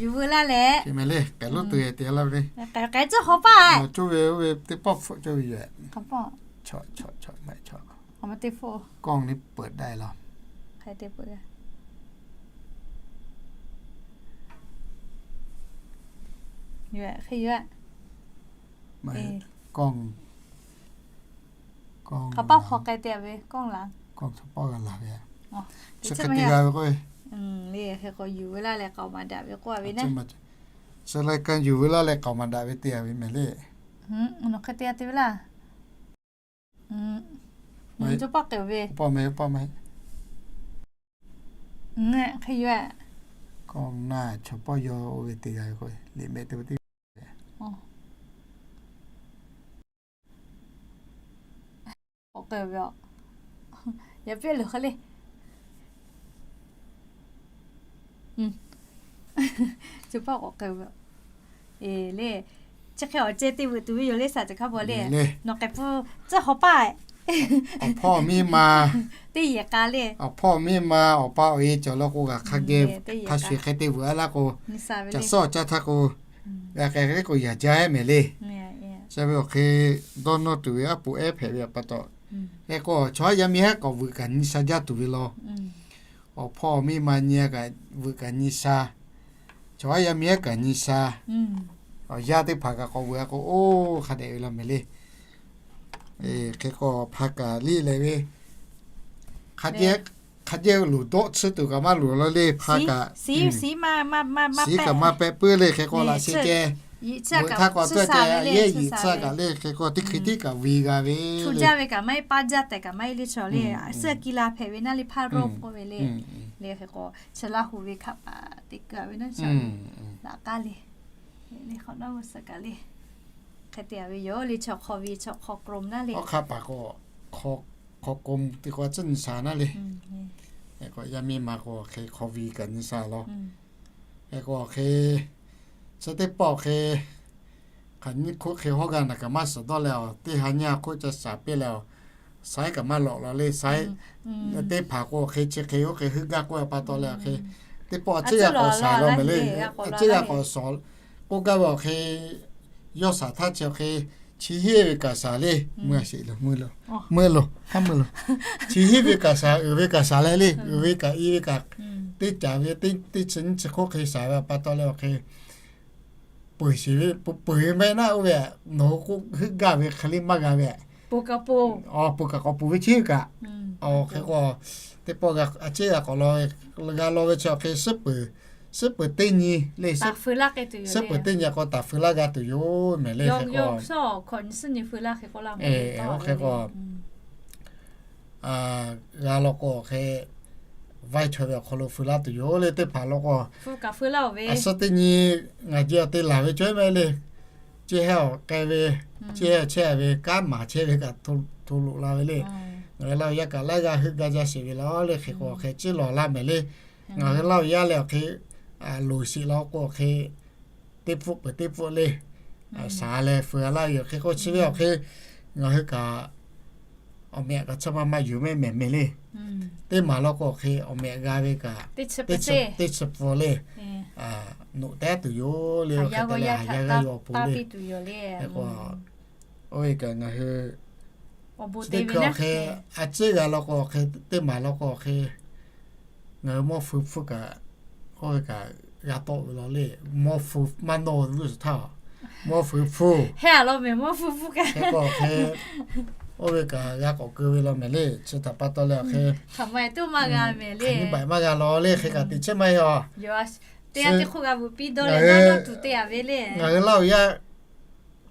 yuˬ veu laˇ leh mehˍ le, k'ehˬ lonˉ tuˬ e te laˇ ve le. K'ehˬ cawˇ hawˉ paˆ, cawˇ ve oˇ ve teˇ pawˆ hpfuhˆ cawˇ ve yoˬ. Kawˇ ni peuˬ daꞈ la. Kawˇ, kawˇ, kawˇ chaw pawˆ g'a laˬ ve, chi hk'e te g'a ve k'o, le hk'e k'o yuˬ veu laˇ leh k'aoˍ maˍ daꞈ ve k'oˆ a ve le. Chi lai ka yuˬ veu laˇ leh k'aoˍ maˍ daꞈ ve te a ve mehˍ le. Nawˬ hk'e te a te ve laˇ. Cawˇ pawˆ k'e ve, pawˆ meh, pawˆ meh. Hk'e yoˬ. Kawˇ na chaw pawˆ yaw oˇ ve te g'a ve k'o, liꞈ mehˆ te ve teˇ k'awꞈ k'ai ve a. Yaꞈ piˇ lehˬ hk'e le. Cawˇ pawˆ k'awꞈ k'ai ve a. E le, chi hk'e awˬ ceh te veuꞈ tuˬ ve yoˬ le, shaˍ ceuˬ hk'a bawˬ le. Nawˬ k'ehˬ pfuhˇ tcuhˉ hawˉ paˆ. Awˬ hpawˇ miˇ ma, teˇ yehˬ k'a le. Awˬ hpawˇ miˇ ma awˬ pa awˬ e cawˬ la k'o, g'a hk'a geh hk'a shuˍ hk'e te veuꞈ a laˇ k'o, caˬ suhˉ awˬ caˇ htaˇ k'o, g'a k'ehˬ hk'e k'o yaꞈ jaˇ mehˍ le. Chi ve awˬ hk'e dawˇ nawˇ tuˬ ve aˉ poꞈ ehˉ hpehꞈ ve pa taw, hk'e k'o chaw haˉ yaˇ miˇ haˉ k'awꞈ veuꞈ kaꞈ nyi sha jaˇ tuˬ ve law. Awˬ hpawˇ miˇ ma nyi a kaꞈ veuꞈ kaꞈ nyi sha, chaw haˉ yaˇ miˇ haˉ kaꞈ nyi sha, awˬ yanˇ teˇ hpaˍ kaꞈ k'awꞈ veuꞈ a k'o, oˇ hk'a dehꞈ ve law mehˍ le. Hk'e k'o hpaˇ kaꞈ liˇ leh ve, hk'a jehˇ loˍ dawˆ tsuhˇ tuˬ kaꞈ maˇ loˍ la le hpaˇ kaꞈ, siˉ kaꞈ maˇ pehˆ puiˉ le hk'e k'o laꞈ sheh ceh, veuꞈ htaˇ k'awꞈ tcuhˇ ceh yehˇ yiˍ tcuhˇ kaꞈ le hk'e k'o teˇ hkui tiˉ kaꞈ ve g'a ve le. Suhˆ ki la hpehꞈ ve naˇ le hpaˇ rawˇ k'oˆ ve le. Le hk'e k'o chi Laˇ huˍ ve hkaꞈ paˍ te keu a ve naˇ, laꞈ k'aˉ le, le hk'awꞈ nawˉ g'uˇ suhˍ kaꞈ le, hk'e te a ve yoˬ le. Chaw hk'aw ve chaw hk'aw k'oˍ naˇ le, hk'aw hk'a paˍ k'o, hk'aw k'oˍ te k'o tcuhˇ nyi sha naˇ le. Hk'e k'o yaˇ miˇ ma k'o hk'e hk'aw ve kaꞈ nyi sha law. Hk'e k'o hk'e, chi teˇ pawˆ hk'e, hk'aˬ nyiˇ hk'oˆ hk'e hawˉ g'a naˬ kaꞈ maˇ suhˍ dawˇ leh a, teˇ ha nyiˇ ha hk'oˆ ca shaˍ piˇ leh a, saiˉ kaꞈ maˇ lawꞈ la le. Saiˉ teˇ hpaˍ k'o hk'e chi hk'e oˇ hk'e heuˆ gaˇ k'oˆ ve pa taw leh a hk'e, teˇ pawˆ a ciˉ g'a k'awꞈ shaˍ law mehˍ le. A ciˉ g'a k'awꞈ shaˍ k'oˆ gaˇ ve awˬ hk'e, yawˇ shaˍ htaˇ chi awˬ hk'e, chi hiˉ ve kaꞈ shaˍ le. Meuˇ a sheˍ lo meuˇ lo, meuˇ lo, haˉ meuˇ lo. Chi hiˉ ve kaꞈ shaˍ, uiˍ ve kaꞈ shaˍ leh le. Uiˍ ve kaꞈ i ve kaꞈ, teˇ caˍ ve teˇ chi nyiˇ chi hk'oˆ hk'e shaˍ ve pa taw leh awˬ hk'e, peuˬ sheˍ ve, peuˬ ve mehˆ naˆ oˇ ve, nawˬ hui k'oˆ heuˆ gaˇ ve hk'e le maˇ g'a ve. Peuˬ kaꞈ k'awꞈ peuˬ ve chi kaꞈ, hk'e k'o, teˇ pawˆ a ciˉ g'a k'awꞈ law ve, g'a law ve chi awˬ hk'e suhˉ peuˬ, suhˉ peuˬ teˇ nyi le, suhˉ peuˬ teˇ nyi k'o taˍ feu laˇ g'a tuˬ yoˬ mehˍ le. Hk'e k'o, hk'e k'o, g'a law k'o hk'e, vaiˇ chaw ve awˬ hk'aw lo feu laˇ tuˬ yoˬ le. Teˇ hpaˍ law k'o, a suhˉ teˇ nyi ngaˬ jeh awˬ te laˬ ve cawˇ mehˍ le. Ceˇ hehˇ awˬ k'ai ve, ceˇ hehˇ chehˇ ve, kanˉ maˍ chehˇ ve kaꞈ hto loꞈ la ve le. Ngaˬ hui Laˇ huˍ yaˇ kaꞈ laiˉ g'aˇ heuˆ gaˇ jaˇ sheˍ ve law le. Hk'e k'o hk'e ciˉ lawˬ laˇ mehˍ le. Ngaˬ hui Laˇ huˍ yaˇ leh awˬ hk'e, loˍ sheˍ law k'o hk'e, teˇ pfuhˆ peuˬ teˇ pfuhˆ le, shaˍ leh feu laˇ yoˬ. Hk'e k'o chi ve awˬ hk'e, ngaˬ hui kaꞈ awˬ meh kaꞈ chaw maˇ maˇ yuˬ mehˍ mehˍ mehˍ le. Teˇ maˬ law k'o hk'e awˬ meh g'a ve kaꞈ teˇ chi pfuhˍ le, noꞈ tehˉ tuˬ yoˬ le. Hk'e te leh haˍ yaˇ g'aˇ yaw awˬ pon le. Hk'e k'o, oˇ ve kaꞈ ngaˬ hui chi teˇ hkui awˬ hk'e, a ciˉ g'a law k'o hk'e, teˇ maˬ law k'o hk'e, ngaˬ hui mawˇ feu hpfuhˇ kaꞈ, oˇ ve kaꞈ g'a tawˆ ve law le. Mawˇ feu maˇ nawˇ ve vuˇ suhˍ htaˇ, mawˇ feu hpfuhˇ hk'e k'o hk'e, oˇ ve kaꞈ g'a k'awꞈ keu ve law mehˍ le. Chi htaꞈ pa taw leh awˬ hk'e, hk'aˬ nyi baiˬ maˇ g'a law le. Hk'e kaꞈ teꞈ chehˇ maˇ heˆ a. Ngaˬ hui Laˇ huˍ yaˇ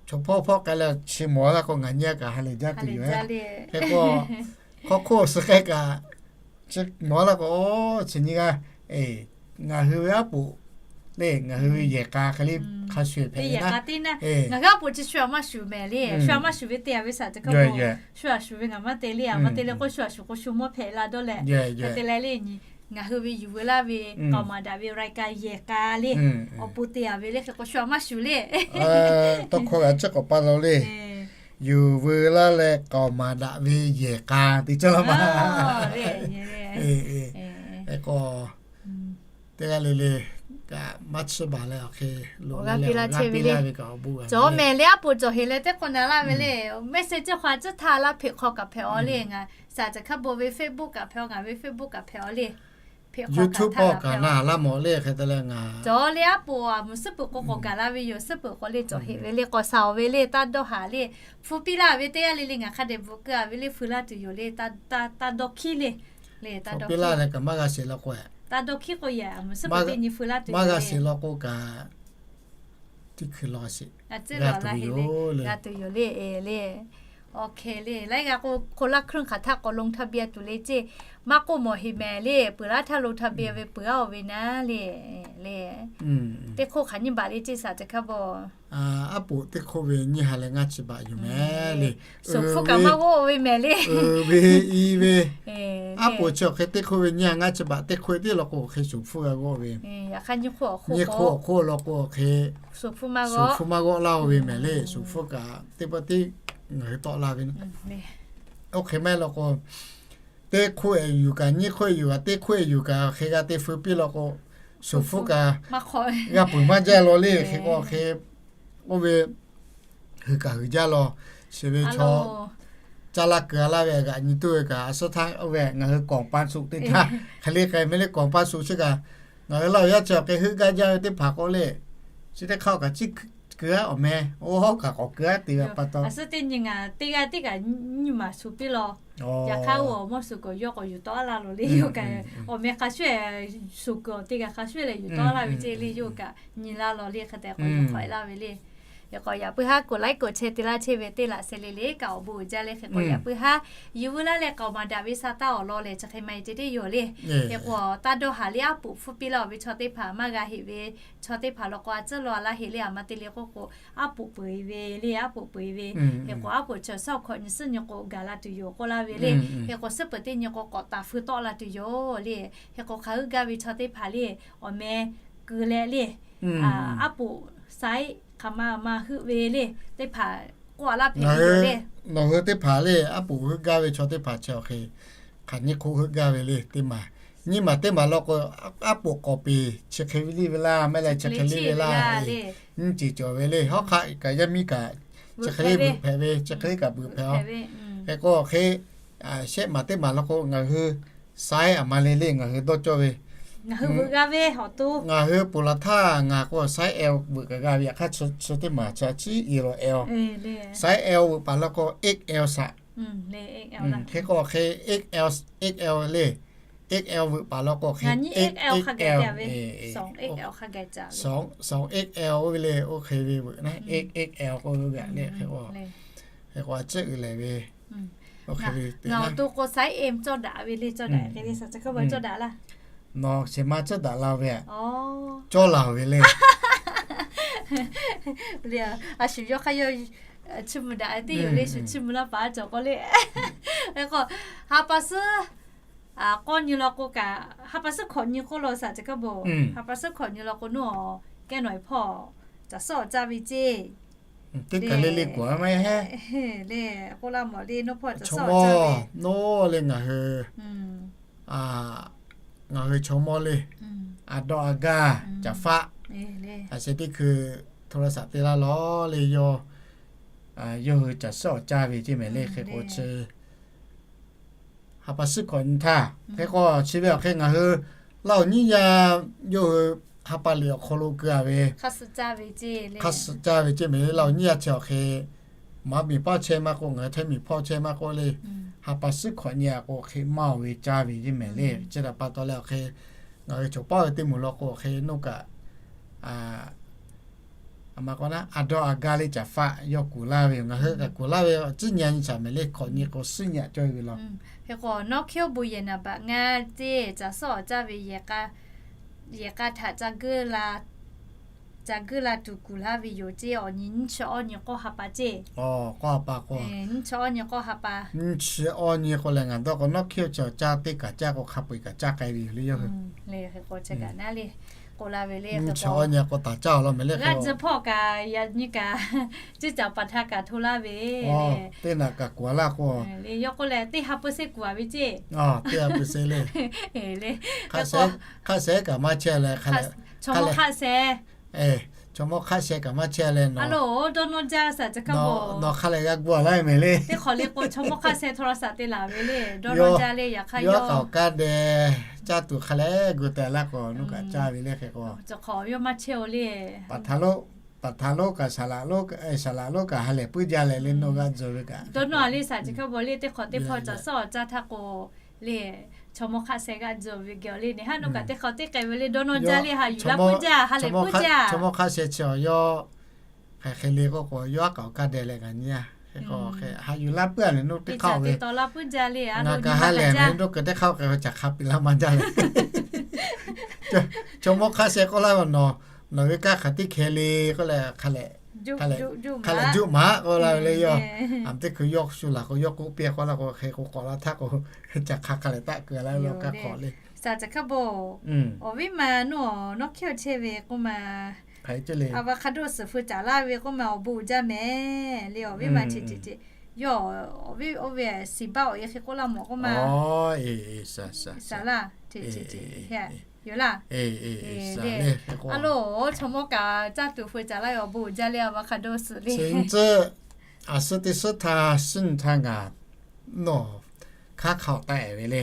chaw hpawˇ hpawˇ k'ai leh chi mawˬ laˇ k'o ngaˬ nyi a kaꞈ ha lehˬ jaˇ tuˬ yoˬ. Hk'e k'o, hk'aw hk'oˆ suh k'ai kaꞈ, chi mawˬ laˇ k'o, chi nyi g'a, ngaˬ hui ve aˉ poꞈ le, ngaˬ hui ve yehˬ k'a hk'e le hk'a shuˍ hpehꞈ ve naˉ, ngaˬ hui aˉ poꞈ chi shu a maˇ shuˍ mehˍ le. Shu a maˇ shuˍ ve te a ve shaˍ teˇ hk'a po, shu a shuˍ ve ngaˬ maˇ te le. A maˇ te le k'o, shu a shuˍ k'o shu mawˇ hpehꞈ la dawˇ leh, hk'e te leh le nyi, ngaˬ hui ve yuˬ veu laˇ ve k'aoˍ maˍ daꞈ ve raiˍ kaꞈ yehˬ k'a le, awˬ pon te a ve le hk'e k'o shu a maˇ shuˍ le. Tawˇ hkawˇ g'a ciˉ k'awꞈ pa la le. Yuˬ veu laˇ leh k'aoˍ maˍ daꞈ ve yehˬ k'a te cawˇ la ma. Hk'e k'o, teˇ g'aˇ le le kaꞈ maˇ chiˇ baˬ leh awˬ hk'e loꞈ g'a piˇ laˇ chehˇ ve le. Cawˬ mehˍ le, aˉ poꞈ cawˬ heˍ leh teˇ hk'awꞈ na laˇ ve le. Message chi hk'aw a ciˉ htaˇ laˇ hpeꞈ hk'aw kaꞈ hpehꞈ aw le. Ngaˬ shaˍ caˬ hkaˇ bon ve Facebook kaꞈ hpehꞈ aw, ngaˬ ve Facebook kaꞈ hpehꞈ aw le. YouTube kaꞈ na laˇ mawˬ le hk'e te leh ngaˬ cawˬ le aˉ poꞈ a mvuhˇ suhˉ peuˬ k'o k'awꞈ gaˬ la ve yoˬ. Suhˉ peuˬ k'o le cawˬ heˍ ve le, k'awꞈ shaˍ aw ve le, taˇ dawˇ haˍ le. Hpu piˇ laˇ ve teˇ g'aˇ le le ngaˬ hk'a dehꞈ bvuhꞈ keu a ve le, hpu laˇ tuˬ yoˬ le. Taˇ dawˇ hkiˉ le. Hpu piˇ laˇ leh kaꞈ maˇ g'a sheˍ la k'o, taˇ dawˇ hkiˉ k'o yaꞈ mvuhˇ suhˉ peuˬ teˇ nyi hpu laˇ tuˬ yoˬ. Maˇ g'a sheˍ la k'o kaꞈ, teˇ hkui law sheˍ, g'a tuˬ yoˬ le. G'a tuˬ yoˬ le, e le. Awˬ hk'e le laiˉ g'a k'o, hk'o laˇ hkuiˇ hk'aˬ htaˇ k'awꞈ ลงทะเบียน tuˬ le ceˇ. Maˇ k'oˆ mawˬ heˍ mehˍ le, peuˬ laˇ htaˇ ลงทะเบียน ve peuˬ aˉ oˬ ve naˉ le, le. Teˇ hk'oˆ hk'aˬ nyiˇ baꞈ le ceˇ shaˍ caˬ hkaˇ bon. Aˉ poꞈ teˇ hk'oˆ ve nyiˇ ha leh ngaˇ chi baꞈ yoˬ mehˍ le. Shuˍ hpfuhˇ kaꞈ maˇ g'awˇ ve mehˍ le. Uiˍ ve i ve, aˉ poꞈ chi awˬ hk'e teˇ hk'oˆ ve nyiˇ ha ngaˇ chi baꞈ teˇ hk'oˆ ve teˇ law k'o awˬ hk'e shuˍ hpfuhˇ g'a g'awˇ ve. Nyiˇ hk'oˆ awˬ hk'oˆ law k'o awˬ hk'e shuˍ hpfuhˇ maˇ g'awˇ laˇ oˬ ve mehˍ le. Shuˍ hpfuhˇ kaꞈ teˇ pawˆ teˇ ngaˬ hui tawˆ la ve naˉ. Oˇ hk'e maˇ heˆ law k'o, teˇ hk'oˆ e yuˬ kaꞈ, nyiˇ hk'oˆ e yuˬ kaꞈ, teˇ hk'oˆ e yuˬ kaꞈ, hk'e g'a te feu piˇ law k'o, shuˍ hpfuhˇ kaꞈ g'a peuˬ maˇ jaˇ law le. Hk'e k'o hk'e, oˇ ve hui kaꞈ hui jaˇ law. Chi ve chaw caˇ laˇ keu a laˇ ve g'aꞈ nyi tuˬ ve kaꞈ, a suhˉ htaˇ oˇ ve ngaˬ hui กล่องปันสุข teˇ htaˇ hk'e le k'ai mehˍ le. กล่องปันสุข chi kaꞈ ngaˬ hui laˇ awˬ yaˇ chi awˬ hk'e heuˆ gaˇ jaˇ ve teˇ hpaˍ k'oˆ le. Chi teˇ hk'aˇ kaꞈ ciˉ keu a awˬ meh, oˇ hawˉ kaꞈ k'awꞈ keu a te ve pa taw. A suhˉ teˇ nyi ngaˬ teˇ g'aˇ teˇ kaꞈ nyiˇ maˬ shuˍ piˇ law. Yaꞈ hk'aˇ oˇ awˬ mawˇ shuˍ k'awꞈ yawˇ k'awꞈ yuˬ tawˆ laˇ law le. Yawˇ kaꞈ awˬ meh hk'a shuˍ shuˍ keu awˬ te kaꞈ hk'a shuˍ leh yuˬ tawˆ laˇ ve ceˇ le. Yawˇ kaꞈ nyi laˇ law le. Hk'e te k'awꞈ yuˬ hk'awꞈ e laˇ ve le. Hk'e k'o yaꞈ puiˉ haˉ กดไลค์ กดแชร์ te laˇ chehˇ ve teˇ laꞈ sheh le le kaꞈ awˬ bon uiˍ jaˇ le. Hk'e k'o yaꞈ puiˉ haˉ yuˬ veu laˇ leh k'aoˍ maˍ daꞈ ve sha taˇ awˬ lawn lehˬ chi hk'e maˇ e te teˇ yoˬ le. Hk'e k'o taˇ dawˇ haˍ le, aˉ poꞈ hpfuhˇ piˇ laˇ awˬ ve chaw teˇ hpaˍ maˇ g'a heˆ ve, chaw teˇ hpaˍ law k'o a tcuhˉ law a laˇ heˆ le. A ma te le k'oˆ k'o, aˉ poꞈ peu eˬ ve le, aˉ poꞈ peu eˬ ve. Hk'e k'o aˉ poꞈ chi suhˉ awˬ hkawꞈ nyi suhˉ nyi k'o gaˬ la tuˬ yoˬ k'oˆ laˇ ve le. Hk'e k'o suhˉ peuˬ teˇ nyi k'o k'awꞈ taˍ feu tawˆ la tuˬ yoˬ le. Hk'e k'o hk'aˬ heuˆ gaˇ ve chaw teˇ hpaˍ le, awˬ meh keu leh le, aˉ poꞈ saiˉ hk'aˬ ma ma heuˆ ve le, teˇ hpaˍ k'oˆ a laˇ hpehꞈ ve yoˬ le. Nawˬ hui teˇ hpaˍ le, aˉ poꞈ heuˆ gaˇ ve chaw teˇ hpaˍ chi awˬ hk'e hk'aˬ nyiˇ hk'oˆ heuˆ gaˇ ve le teˇ maˬ. Nyiˇ maˬ teˇ maˬ law k'o, aˉ poꞈ k'awꞈ peˍ chi hk'e ve liˇ ve laˇ, maˇ heˆ leh chi hk'e liˇ ve laˇ, nyiˇ ceuˬ cawˬ ve le. Hawˉ hk'aˆ kaꞈ yaˇ miˇ kaꞈ chi hk'e le beuꞈ hpehꞈ ve, chi hk'e le kaꞈ beuꞈ hpehꞈ a. Hk'e k'o hk'e shehˆ maˬ teˇ maˬ law k'o, ngaˬ hui saiˉ a ma le le ngaˬ hui dawˇ cawˇ ve, ngaˬ hui ponˬ laˬ htaˇ ngaˬ k'o saiˉ L veuꞈ kaꞈ g'a ve. Yaꞈ hk'aˇ chi teˇ maˬ chi a ciˉ i law L, saiˉ L veuꞈ paˍ law k'o X L shaꞈ. Hk'e k'o hk'e X L, X L le, X L veuꞈ paˍ law k'o hk'e X L, sawˍ X L oˇ ve le, oˇ hk'e ve veuꞈ naˉ, X L k'oˆ ve gaꞈ le. Hk'e k'o, hk'e k'o a ciˉ uiˍ lehˬ ve, ngaˬ awˬ to k'o saiˉ M cawˇ daꞈ ve le, cawˇ daꞈ hk'e le shaˍ caˬ hkaˇ bon cawˇ daꞈ laˇ. Nawˬ shehˍ ma cawˇ daꞈ la ve, cawˇ laˬ ve le. A shu yawˇ hk'aˇ yawˇ chiˇ mvuh daꞈ teˇ yoˬ le, shu chiˇ mvuh laˇ paˍ cawˬ k'o le. Hk'e k'o ha pa suhˉ k'awˇ nyi law k'o kaꞈ, ha pa suhˉ hkawꞈ nyi k'oˆ law shaˍ caˬ hkaˇ bon. Ha pa suhˉ hkawꞈ nyi law k'o nawˬ kehˉ nawˬ e hpawˇ caˬ suhˉ awˬ caˇ ve ceˇ. Teˇ kaˬ le le k'o a maˇ heˆ le, k'oˆ laˇ mawˬ le, nawˬ hpawˇ caˬ suhˉ awˬ caˇ ve. Nawˬ le ngaˬ hui ngaˬ hui chaw mawˇ le, a dawˇ a gaˇ caˬ faˆ, a sheh teˇ hkui โทรศัพท์ te laˇ law le, yawˇ yawˇ hui caˬ suhˉ awˬ caˇ ve ceˇ mehˍ le. Hk'e k'o chi ha pa suhˉ hkawꞈ nyi htaˇ, hk'e k'o chi ve awˬ hk'e ngaˬ hui laˇ awˬ nyiˇ yaˇ yawˇ hui ha pa liꞈ awˬ hk'aw lo keu a ve, hk'a suh caˇ ve ceˇ mehˍ le. Laˇ awˬ nyiˇ yaˇ chi awˬ hk'e maˇ miˬ pawˆ chehˇ maˇ k'oˆ, ngaˬ hui htaiˇ miˬ pawˆ chehˇ maˇ k'oˆ le, ha pa suhˉ hkawꞈ nyi a k'o hk'e maˇ oˬ ve caˇ ve ceˇ mehˍ le. Chi htaꞈ pa taw leh awˬ hk'e ngaˬ hui chaw paˉ ve teˇ moˍ law k'o awˬ hk'e nawˬ kaꞈ a ma k'o na a dawˇ a gaˇ le caˬ faˆ yawˇ kuˬ laˇ ve yoˬ. Ngaˬ hui kaꞈ kuˬ laˇ ve a ciˉ nyi a nyi shaˍ mehˍ le, hkawꞈ nyi k'o suhˉ nyi a cawˇ ve law. Hk'e k'o nawˉ hkiˉ oˇ bon yehˬ naˍ baꞈ ngaˇ ceˇ caˬ suhˉ awˬ caˇ ve yehˬ k'a htaꞈ ca geuˆ la Ca guˇ la tuˬ kuˬ laˇ ve yoˬ ceˇ. Awˬ nyi nyiˇ chi awˇ nyi k'awˇ ha pa ceˇ. Nyiˇ chi awˇ nyi k'awˇ ha pa. Nyiˇ chi awˇ nyi k'o lehˬ, ngaˬ dawˇ k'o nawˉ hkiˇ awˬ chi awˬ caˇ teˇ kaꞈ caˇ k'o hk'a peu-eˬ kaꞈ caˇ k'ai ve yoˬ le yawˇ hui. K'oˆ la ve le, nyiˇ chi awˇ nyi k'o taˍ caˇ awˬ lawn mehˍ le. G'aˇ tcuh hpawˇ kaꞈ yaꞈ nyi kaꞈ, ciˇ caˬ paˍ htaꞈ kaꞈ hto laˇ ve. Teˇ naꞈ kaꞈ kuˬ a laˇ k'o, yawˇ k'oˆ leh teˇ ha peu se kuˬ a ve ceˇ. Teˇ ha peu se le. Hk'aˆ shehˉ kaꞈ maˇ chehˇ leh, chaw mawˇ hk'aˆ shehˉ, chaw mawˇ hk'aˆ shehˉ kaꞈ maˇ chehˇ leh, a lo, dawˇ nawˇ jaˇ saˍ ca hkaˇ bo, nawˬ hk'a leh g'a gu a laˇ ve mehˍ le. Teˇ hk'awꞈ le k'o chaw mawˇ hk'aˆ shehˉ htaw la saˍ te laˬ ve le, dawˇ nawˇ jaˇ le. Yaꞈ hk'aˇ yawˇ k'aoˍ kaˇ deh caˇ tuˬ hk'a leh gu teh laˇ k'o, nawˬ kaꞈ caˇ ve le hk'e k'o, yawˇ maˇ chehˇ o le. Paˍ htaꞈ lonˉ kaꞈ, saˍ laꞈ lonˉ kaꞈ ha lehˬ puiˉ jaˇ leh le, nawˬ g'a tzuhˬ ve kaꞈ. Dawˇ nawˇ a le saˍ ca hkaˇ bo le, teˇ hk'awꞈ teˇ hpawˇ caˬ suhˉ awˬ caˇ htaˇ k'o le, chaw mawˇ hk'aˆ shehˉ g'a tzuhˬ ve geh le. Neˇ haˉ nawˬ kaꞈ teˇ hk'awꞈ teˇ k'ai ve le, dawˇ nawˇ jaˇ le, ha yuˬ laˇ puiˉ jaˇ, ha lehˬ puiˉ jaˇ. Chaw mawˇ hk'aˆ shehˉ chi awˬ yawˇ hk'aˬ hk'e le k'oˆ k'o, yawˇ aˉ k'aoˍ kaˇ deh leh ngaˬ nyi a hk'e k'o, ha yuˬ laˇ puiˉ a lehˬ nawˬ teˇ hk'aˆ ve, ngaˬ kaꞈ ha lehˬ nawˬ k'o teˇ hk'aˆ k'ai ca hk'a piˇ laˇ maˇ jaˇ le. Chaw mawˇ hk'aˆ shehˉ k'oˆ laˇ ve, nawˬ ve kanˇ hk'aˬ teˇ hkeh le k'oˆ leh, hk'a lehˬ juˆ maˍ k'oˆ laˇ ve le yawˇ. Aˬ teˇ hkui yawˇ shu laˬ k'o, yawˇ k'oˆ piˇ k'oˆ laˇ k'o, hk'e k'o k'awꞈ la htaˇ k'o, ca hk'a hk'a lehˬ taˆ keu laˇ ve le, kanˇ hk'awꞈ le. Saˍ ca hkaˇ bo, awˬ viˉ ma nawˬ nawˉ hkiˇ awˬ chehˇ ve k'oˆ ma, avocado suhˍ feu caˍ laˇ ve k'oˆ ma awˬ bon uiˍ jaˇ mehˍ le. Awˬ viˉ ma chi ce ce, yawˇ awˬ viˉ oˇ ve siˍ baˆ awˬ e hk'e k'oˆ laˇ mawˬ k'oˆ ma, saˍ laˇ, yoˬ laˇ. A lo, chaw mawˇ kaꞈ caˇ tuˬ feu caˍ laˇ ve awˬ bon uiˍ jaˇ le, avocado suhˍ le. Aˬ suhˉ teˇ suhˉ htaˇ suhˉ nyi htaˇ ngaˬ nawˬ hk'aˇ hk'a awˬ taˆ e ve le.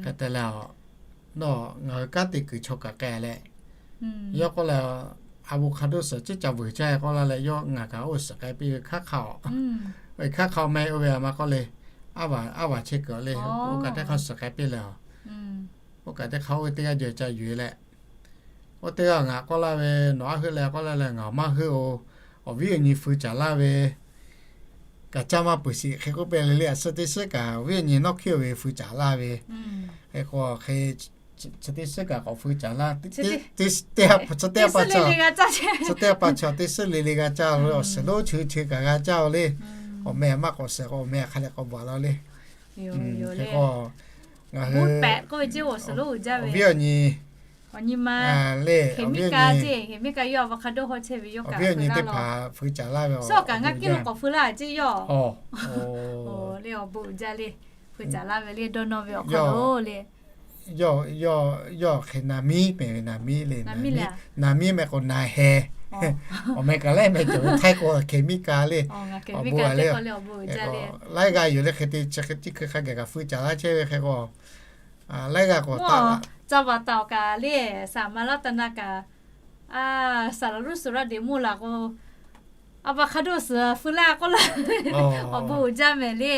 Hk'e te leh, nawˬ ngaˬ hui kanˉ te kuiˬ chaw kaꞈ k'ai leh, yawˇ k'oˆ leh, avocado suhˍ ciˉ ca vuiˬ caˇ e k'oˆ laˇ leh, yawˇ ngaˬ kaꞈ oˇ suhˍ k'ai piˇ ve hk'aˇ hk'a awˬ, hk'aˇ hk'a awˬ meh oˇ ve a ma k'oˆ le, a vaˬ a vaˬ chehˇ kuiˬ le, oˇ kaꞈ teˇ hk'aˇ suhˍ k'ai piˇ leh, oˇ kaꞈ teˇ hk'aˇ oˇ ve teˇ g'aˇ jehˬ ca yuˬ e leh, oˇ teˇ g'aˇ ngaˬ k'oˆ laˇ ve, nawˬ aˉ heuˆ leh k'oˆ laˇ leh, ngaˬ maˇ heuˆ o. Awˬ viˉ awˬ nyi feu caˍ laˇ ve kaꞈ caˇ maˇ peuˬ shiˍ hk'e k'oˆ piˇ le le. Aˬ suhˉ teˇ suhˉ kaꞈ awˬ viˉ awˬ nyi nawˉ hkiˇ ve feu caˍ laˇ ve hk'e k'o, hk'e chi teˇ suhˉ kaꞈ k'awꞈ feu caˍ laˇ. Teˇ suhˉ pa chaw, chi teˇ pa chaw teˇ suhˉ le le g'a caˇ ve, awˬ suhˍ lonˉ cheu cheu kaꞈ g'a caˇ o le. Awˬ meh maˇ k'awꞈ suhˍ k'o, awˬ meh hk'a leh k'awꞈ bvuhꞈ la le. Hk'e k'o, ngaˬ hui awˬ viˉ awˬ nyi, le, awˬ viˉ awˬ nyi teˇ hpaˍ feu caˍ laˇ ve, awˬ viˉ awˬ nyi teˇ hpaˍ feu caˍ laˇ ve awˬ bon uiˍ jaˇ le. Feu caˍ laˇ ve le, dawˇ nawˇ ve awˬ hk'aw lo le. Yawˇ, yawˇ hk'e naˍ miˉ meh ve, naˍ miˉ le, naˍ miˉ meh k'o naˍ heh. Awˬ meh kaꞈ laiˉ meh cawˬ ve htaiˇ k'o hk'e miˉ ka le. Awˬ bon a le, laiˉ g'aˇ yoˬ le. Hk'e te chi hk'e tiˉ hkui hk'a gaˬ kaꞈ feu caˍ laˇ chehˇ ve hk'e k'o, laiˉ g'aˇ k'o taˍ, ca vaˍ taˍ awˬ kaꞈ le, saˍ ma laˇ ta na kaꞈ, saˍ laˍ luˉ suhˍ raˇ deꞈ mawˇ laˬ k'o, avocado suhˍ feu laˇ k'oˆ laˇ, awˬ bon uiˍ jaˇ mehˍ le.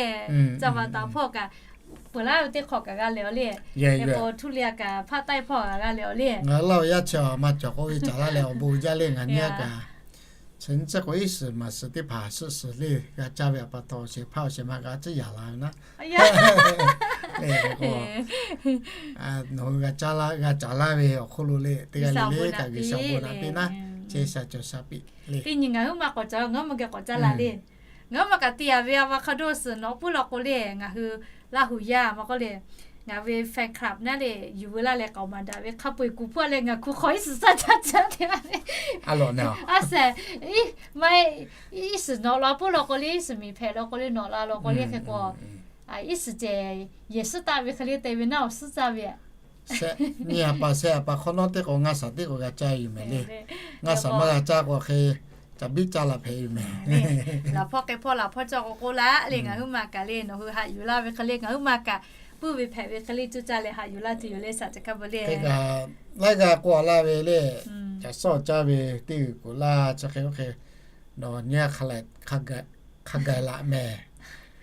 Ca vaˍ taˍ hpawˇ kaꞈ, peuˬ laˇ ve teˇ hk'awꞈ kaꞈ g'a leh awˬ le. Hk'e k'o, htuˇ le a kaꞈ hpaˆ taiˆ hpawˇ kaꞈ g'a leh awˬ le. Ngaˬ hui laˇ awˬ yaˇ chi a ma cawˬ k'oˆ ve caˍ laˇ leh awˬ bon uiˍ jaˇ le. Ngaˬ nyi a kaꞈ, chi nyi chi k'o iˉ suhˍ maˬ suhˍ teˇ hpaˍ suhˆ suhˍ le g'a caˇ ve a pa taw, awˬ shehˍ hpaˇ awˬ shehˍ ma g'a ciˉ yaˍ la ve naˉ. Nawˬ hui g'a caˇ laˇ, g'a caˍ laˇ ve awˬ hk'oˆ lo le, teˇ g'aˇ le le kaꞈ G'uiˬsha bon naꞈ piˇ naˉ, chehˇ sha cawˬ sha piˇ le. Teˇ nyi ngaˬ huiˉ ma k'awꞈ caˍ, ngaˬ huiˉ ma geh k'awꞈ caˇ la le. Ngaˬ huiˉ ma kaꞈ te yaˍ ve avocado suhˍ nawꞈ puiˉ law k'o le, ngaˬ hui Laˇ huˍ yaˇ ma k'oˆ le, ngaˬ ve fan club naˉ le, yuˬ veu laˇ leh k'aoˍ maˍ daꞈ ve hk'a peu-eˬ kuˬ hpawˇ leh ngaˬ kuˬ hk'aw iˉ suhˍ saˇ caˇ caˇ te laˇ le. A suhˍ, iˉ suhˍ nawꞈ la puiˉ law k'o le, iˉ suhˍ miˬ hpehꞈ law k'o le, nawꞈ la law k'o le hk'e k'o, iˉ suhˍ cehˬ yehˬ suhˉ taˆ ve hk'e le te ve naˉ awˬ suhˉ caˇ ve. Nyi a pa sheh a pa hk'awꞈ nawˉ teˇ k'o ngaˇ shaˍ teˇ k'o g'a caˇ yuˬ mehˍ le. Ngaˇ shaˍ maˇ g'a caˇ k'o hk'e, caˍ biˇ caˇ la hpehꞈ yuˬ mehˍ. Laˬ hpawˇ k'ai hpawˇ laˬ hpawˇ cawˬ k'o k'oˆ laˇ le, ngaˬ huiˉ ma kaꞈ le, nawˬ hui haꞈ yuˬ laˇ ve hk'e le, ngaˬ huiˉ ma kaꞈ puiˉ ve hpehꞈ ve hk'e le, cuˇ caˇ leh haꞈ yuˬ laˇ tuˬ yoˬ le, saˍ ca hkaˇ bvuhꞈ le. Laiˉ g'aˇ k'oˆ laˇ ve le, caˬ suhˉ caˇ ve teˇ g'uiˬ k'oˍ laˇ chi hk'e oˇ hk'e, nawˬ nyi a hk'a gaˬ laꞈ mehˍ.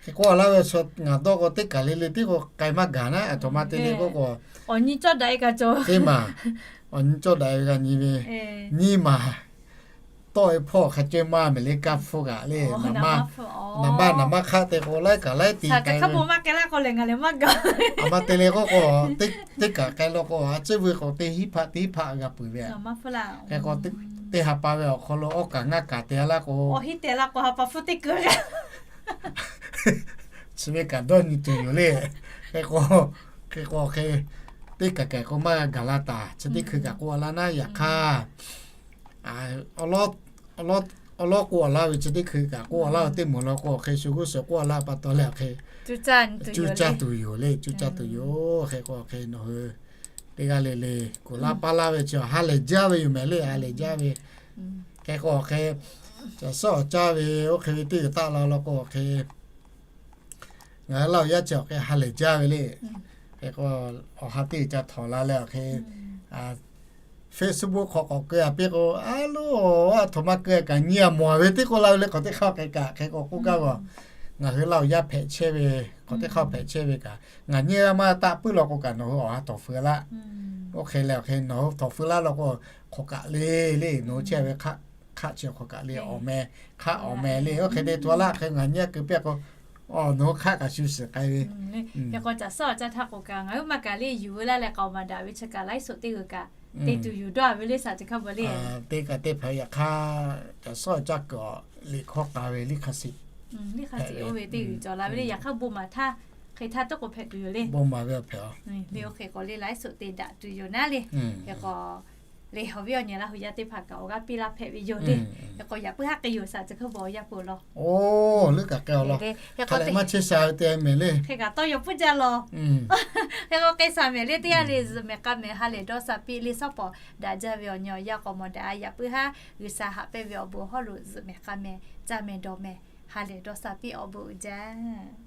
Hk'e k'oˆ laˇ ve, ngaˬ dawˇ k'o teˇ kaˬ le le tiˉ k'o k'ai maˇ gaˬ naˉ, aˬ htoꞈ ma te le k'oˆ k'o, awˬ nyi cawˇ daꞈ e kaꞈ cawˬ, teˇ maˬ awˬ nyi cawˇ daꞈ e ve g'a nyi ve, nyiˇ maˬ tawˆ e hpawˇ hk'a cawˇ maˇ mehˍ le, kaˇ hpfuhˇ kaꞈ le, naˍ maˇ naˍ maˇ hk'aˆ te k'o laiˉ kaꞈ laiˉ ti k'ai ve, aˬ ma te le k'oˆ k'o, teˇ kaˬ k'ai law k'o a ciˉ veu k'o teˇ hiˉ hpaˆ teˇ hiˉ hpaˆ g'a peuˬ ve, hk'e k'o Teˇ ha pa ve awˬ hk'aw lo awˉ kaꞈ ngaˇ kaꞈ te a laˇ k'o, awˬ hiˉ te la k'o ha pa hpfuhˇ teˇ keu g'a. Chi ve kaꞈ dawˇ nyi tuˬ yoˬ le. Hk'e k'o, hk'e k'o hk'e, teˇ kaˬ kaˬ k'o maˇ g'a gaˬ la taˍ. Chi teˇ hkui kaꞈ k'oˆ a laˇ naˉ, yaꞈ hk'aˇ, awˬ lawˉ k'oˆ a laˇ ve chi teˇ hkui kaꞈ k'oˆ a laˇ ve teˇ moˍ la k'o hk'e shu g'uˇ suhˍ k'oˆ a laˇ pa taw leh awˬ hk'e cuˇ caˇ tuˬ yoˬ le, cuˇ caˇ tuˬ yoˬ. Hk'e k'o hk'e nawˬ hui teˇ g'aˇ le le kuˬ laˇ paˇ laˇ ve chi ha lehˬ jaˇ ve yoˬ mehˍ le, ha lehˬ jaˇ ve. Hk'e k'o hk'e, caˬ suhˉ awˬ caˇ ve oˇ hk'e ve teˇ g'uiˬ taˆ la law k'o hk'e, ngaˬ hui Laˇ huˍ yaˇ chi awˬ hk'e ha lehˬ jaˇ ve le. Hk'e k'o awˬ ha teˇ g'uiˬ ca htawnˍ la leh awˬ hk'e, Facebook hk'aw k'awꞈ keu a piˇ k'o, a lo, a htoꞈ ma keu kaꞈ nyi a mawˬ ve teˇ k'oˆ la ve le, hk'awꞈ teˇ hk'aˇ hk'e kaꞈ hk'e k'o k'oˆ gaˇ vaˬ. Ngaˬ hui Laˇ huˍ yaˇ hpehꞈ chehˇ ve, hk'awꞈ teˇ hk'aˇ hpehꞈ chehˇ ve kaꞈ ngaˬ nyi a maˇ taˆ puiˉ law k'o kaꞈ nawˬ hui awˬ ha htawnˍ feu laˇ. Oˇ hk'e leh awˬ hk'e nawˬ hui htawnˍ feu laˇ law k'o, hk'awꞈ kaꞈ le le nawˬ hui chehˇ ve hk'aˆ chi hk'awꞈ kaꞈ le awˬ meh, hk'aˆ awˬ meh le. Oˇ hk'e te tu a laˇ hk'e ngaˬ nyi a keu piˇ k'o, nawˬ hui hk'aˆ kaꞈ shu shiˍ k'ai ve. Hk'e k'o caˬ suhˉ awˬ caˇ htaˇ k'o kaꞈ ngaˬ hui maˇ kaꞈ le yuˬ veu laˇ leh k'aoˍ maˍ daꞈ ve chi kaꞈ laiˉ suhˍ teˇ g'uiˬ kaꞈ te tuˬ yuˬ dawˇ a ve le saˍ chi hk'a beuꞈ le. Teˇ kaꞈ teˇ hpaˍ yaꞈ hk'aˇ, caˬ suhˉ awˬ caˇ kuiˬ liꞈ hkawˇ k'a ve liˇ hk'a shiˍ, liˇ hk'a shiˍ oˇ ve teˇ g'uiˬ cawˬ la ve le. Yaꞈ hk'aˇ bon maˍ htaˇ hk'e htaˇ tuˉ k'o hpehꞈ tuˬ yoˬ le. Bon maˍ ve awˬ hpehꞈ a le. Oˇ hk'e k'o le laiˉ suhˍ te daꞈ tuˬ yoˬ naˉ le. Hk'e k'o le awˬ viˉ awˬ nyi Laˇ huˍ yaˇ teˇ hpaˍ kaꞈ awˬ g'aˇ piˇ laˇ hpehꞈ ve yoˬ le. Hk'e k'o yaꞈ puiˉ haˉ k'ai yoˬ saˍ chi hk'a beuꞈ awˬ yaˇ peuˬ law. Oˇ leuˉ kaꞈ k'ai a law. Hk'e leh maˇ chehˇ sha ve te mehˍ le. Hk'e kaꞈ tawˇ yaw puiˉ jaˇ law. Hk'e k'o k'ai sha mehˍ le teˇ g'aˇ le zuhꞈ mehˍ k'a mehˍ ha lehˬ dawˇ sha piˇ le. Sawˉ pawˍ daꞈ jaˇ ve awˬ nyi awˬ yaˇ k'awꞈ mawˬ daꞈ a. Yaꞈ puiˉ haˉ G'uiˬsha haꞈ pehnˇ ve awˬ bon hawˉ lo zuhꞈ mehˍ k'a mehˍ caˇ mehˍ dawˬ mehˍ ha lehˬ dawˇ sha piˇ awˬ bon uiˍ jaˇ.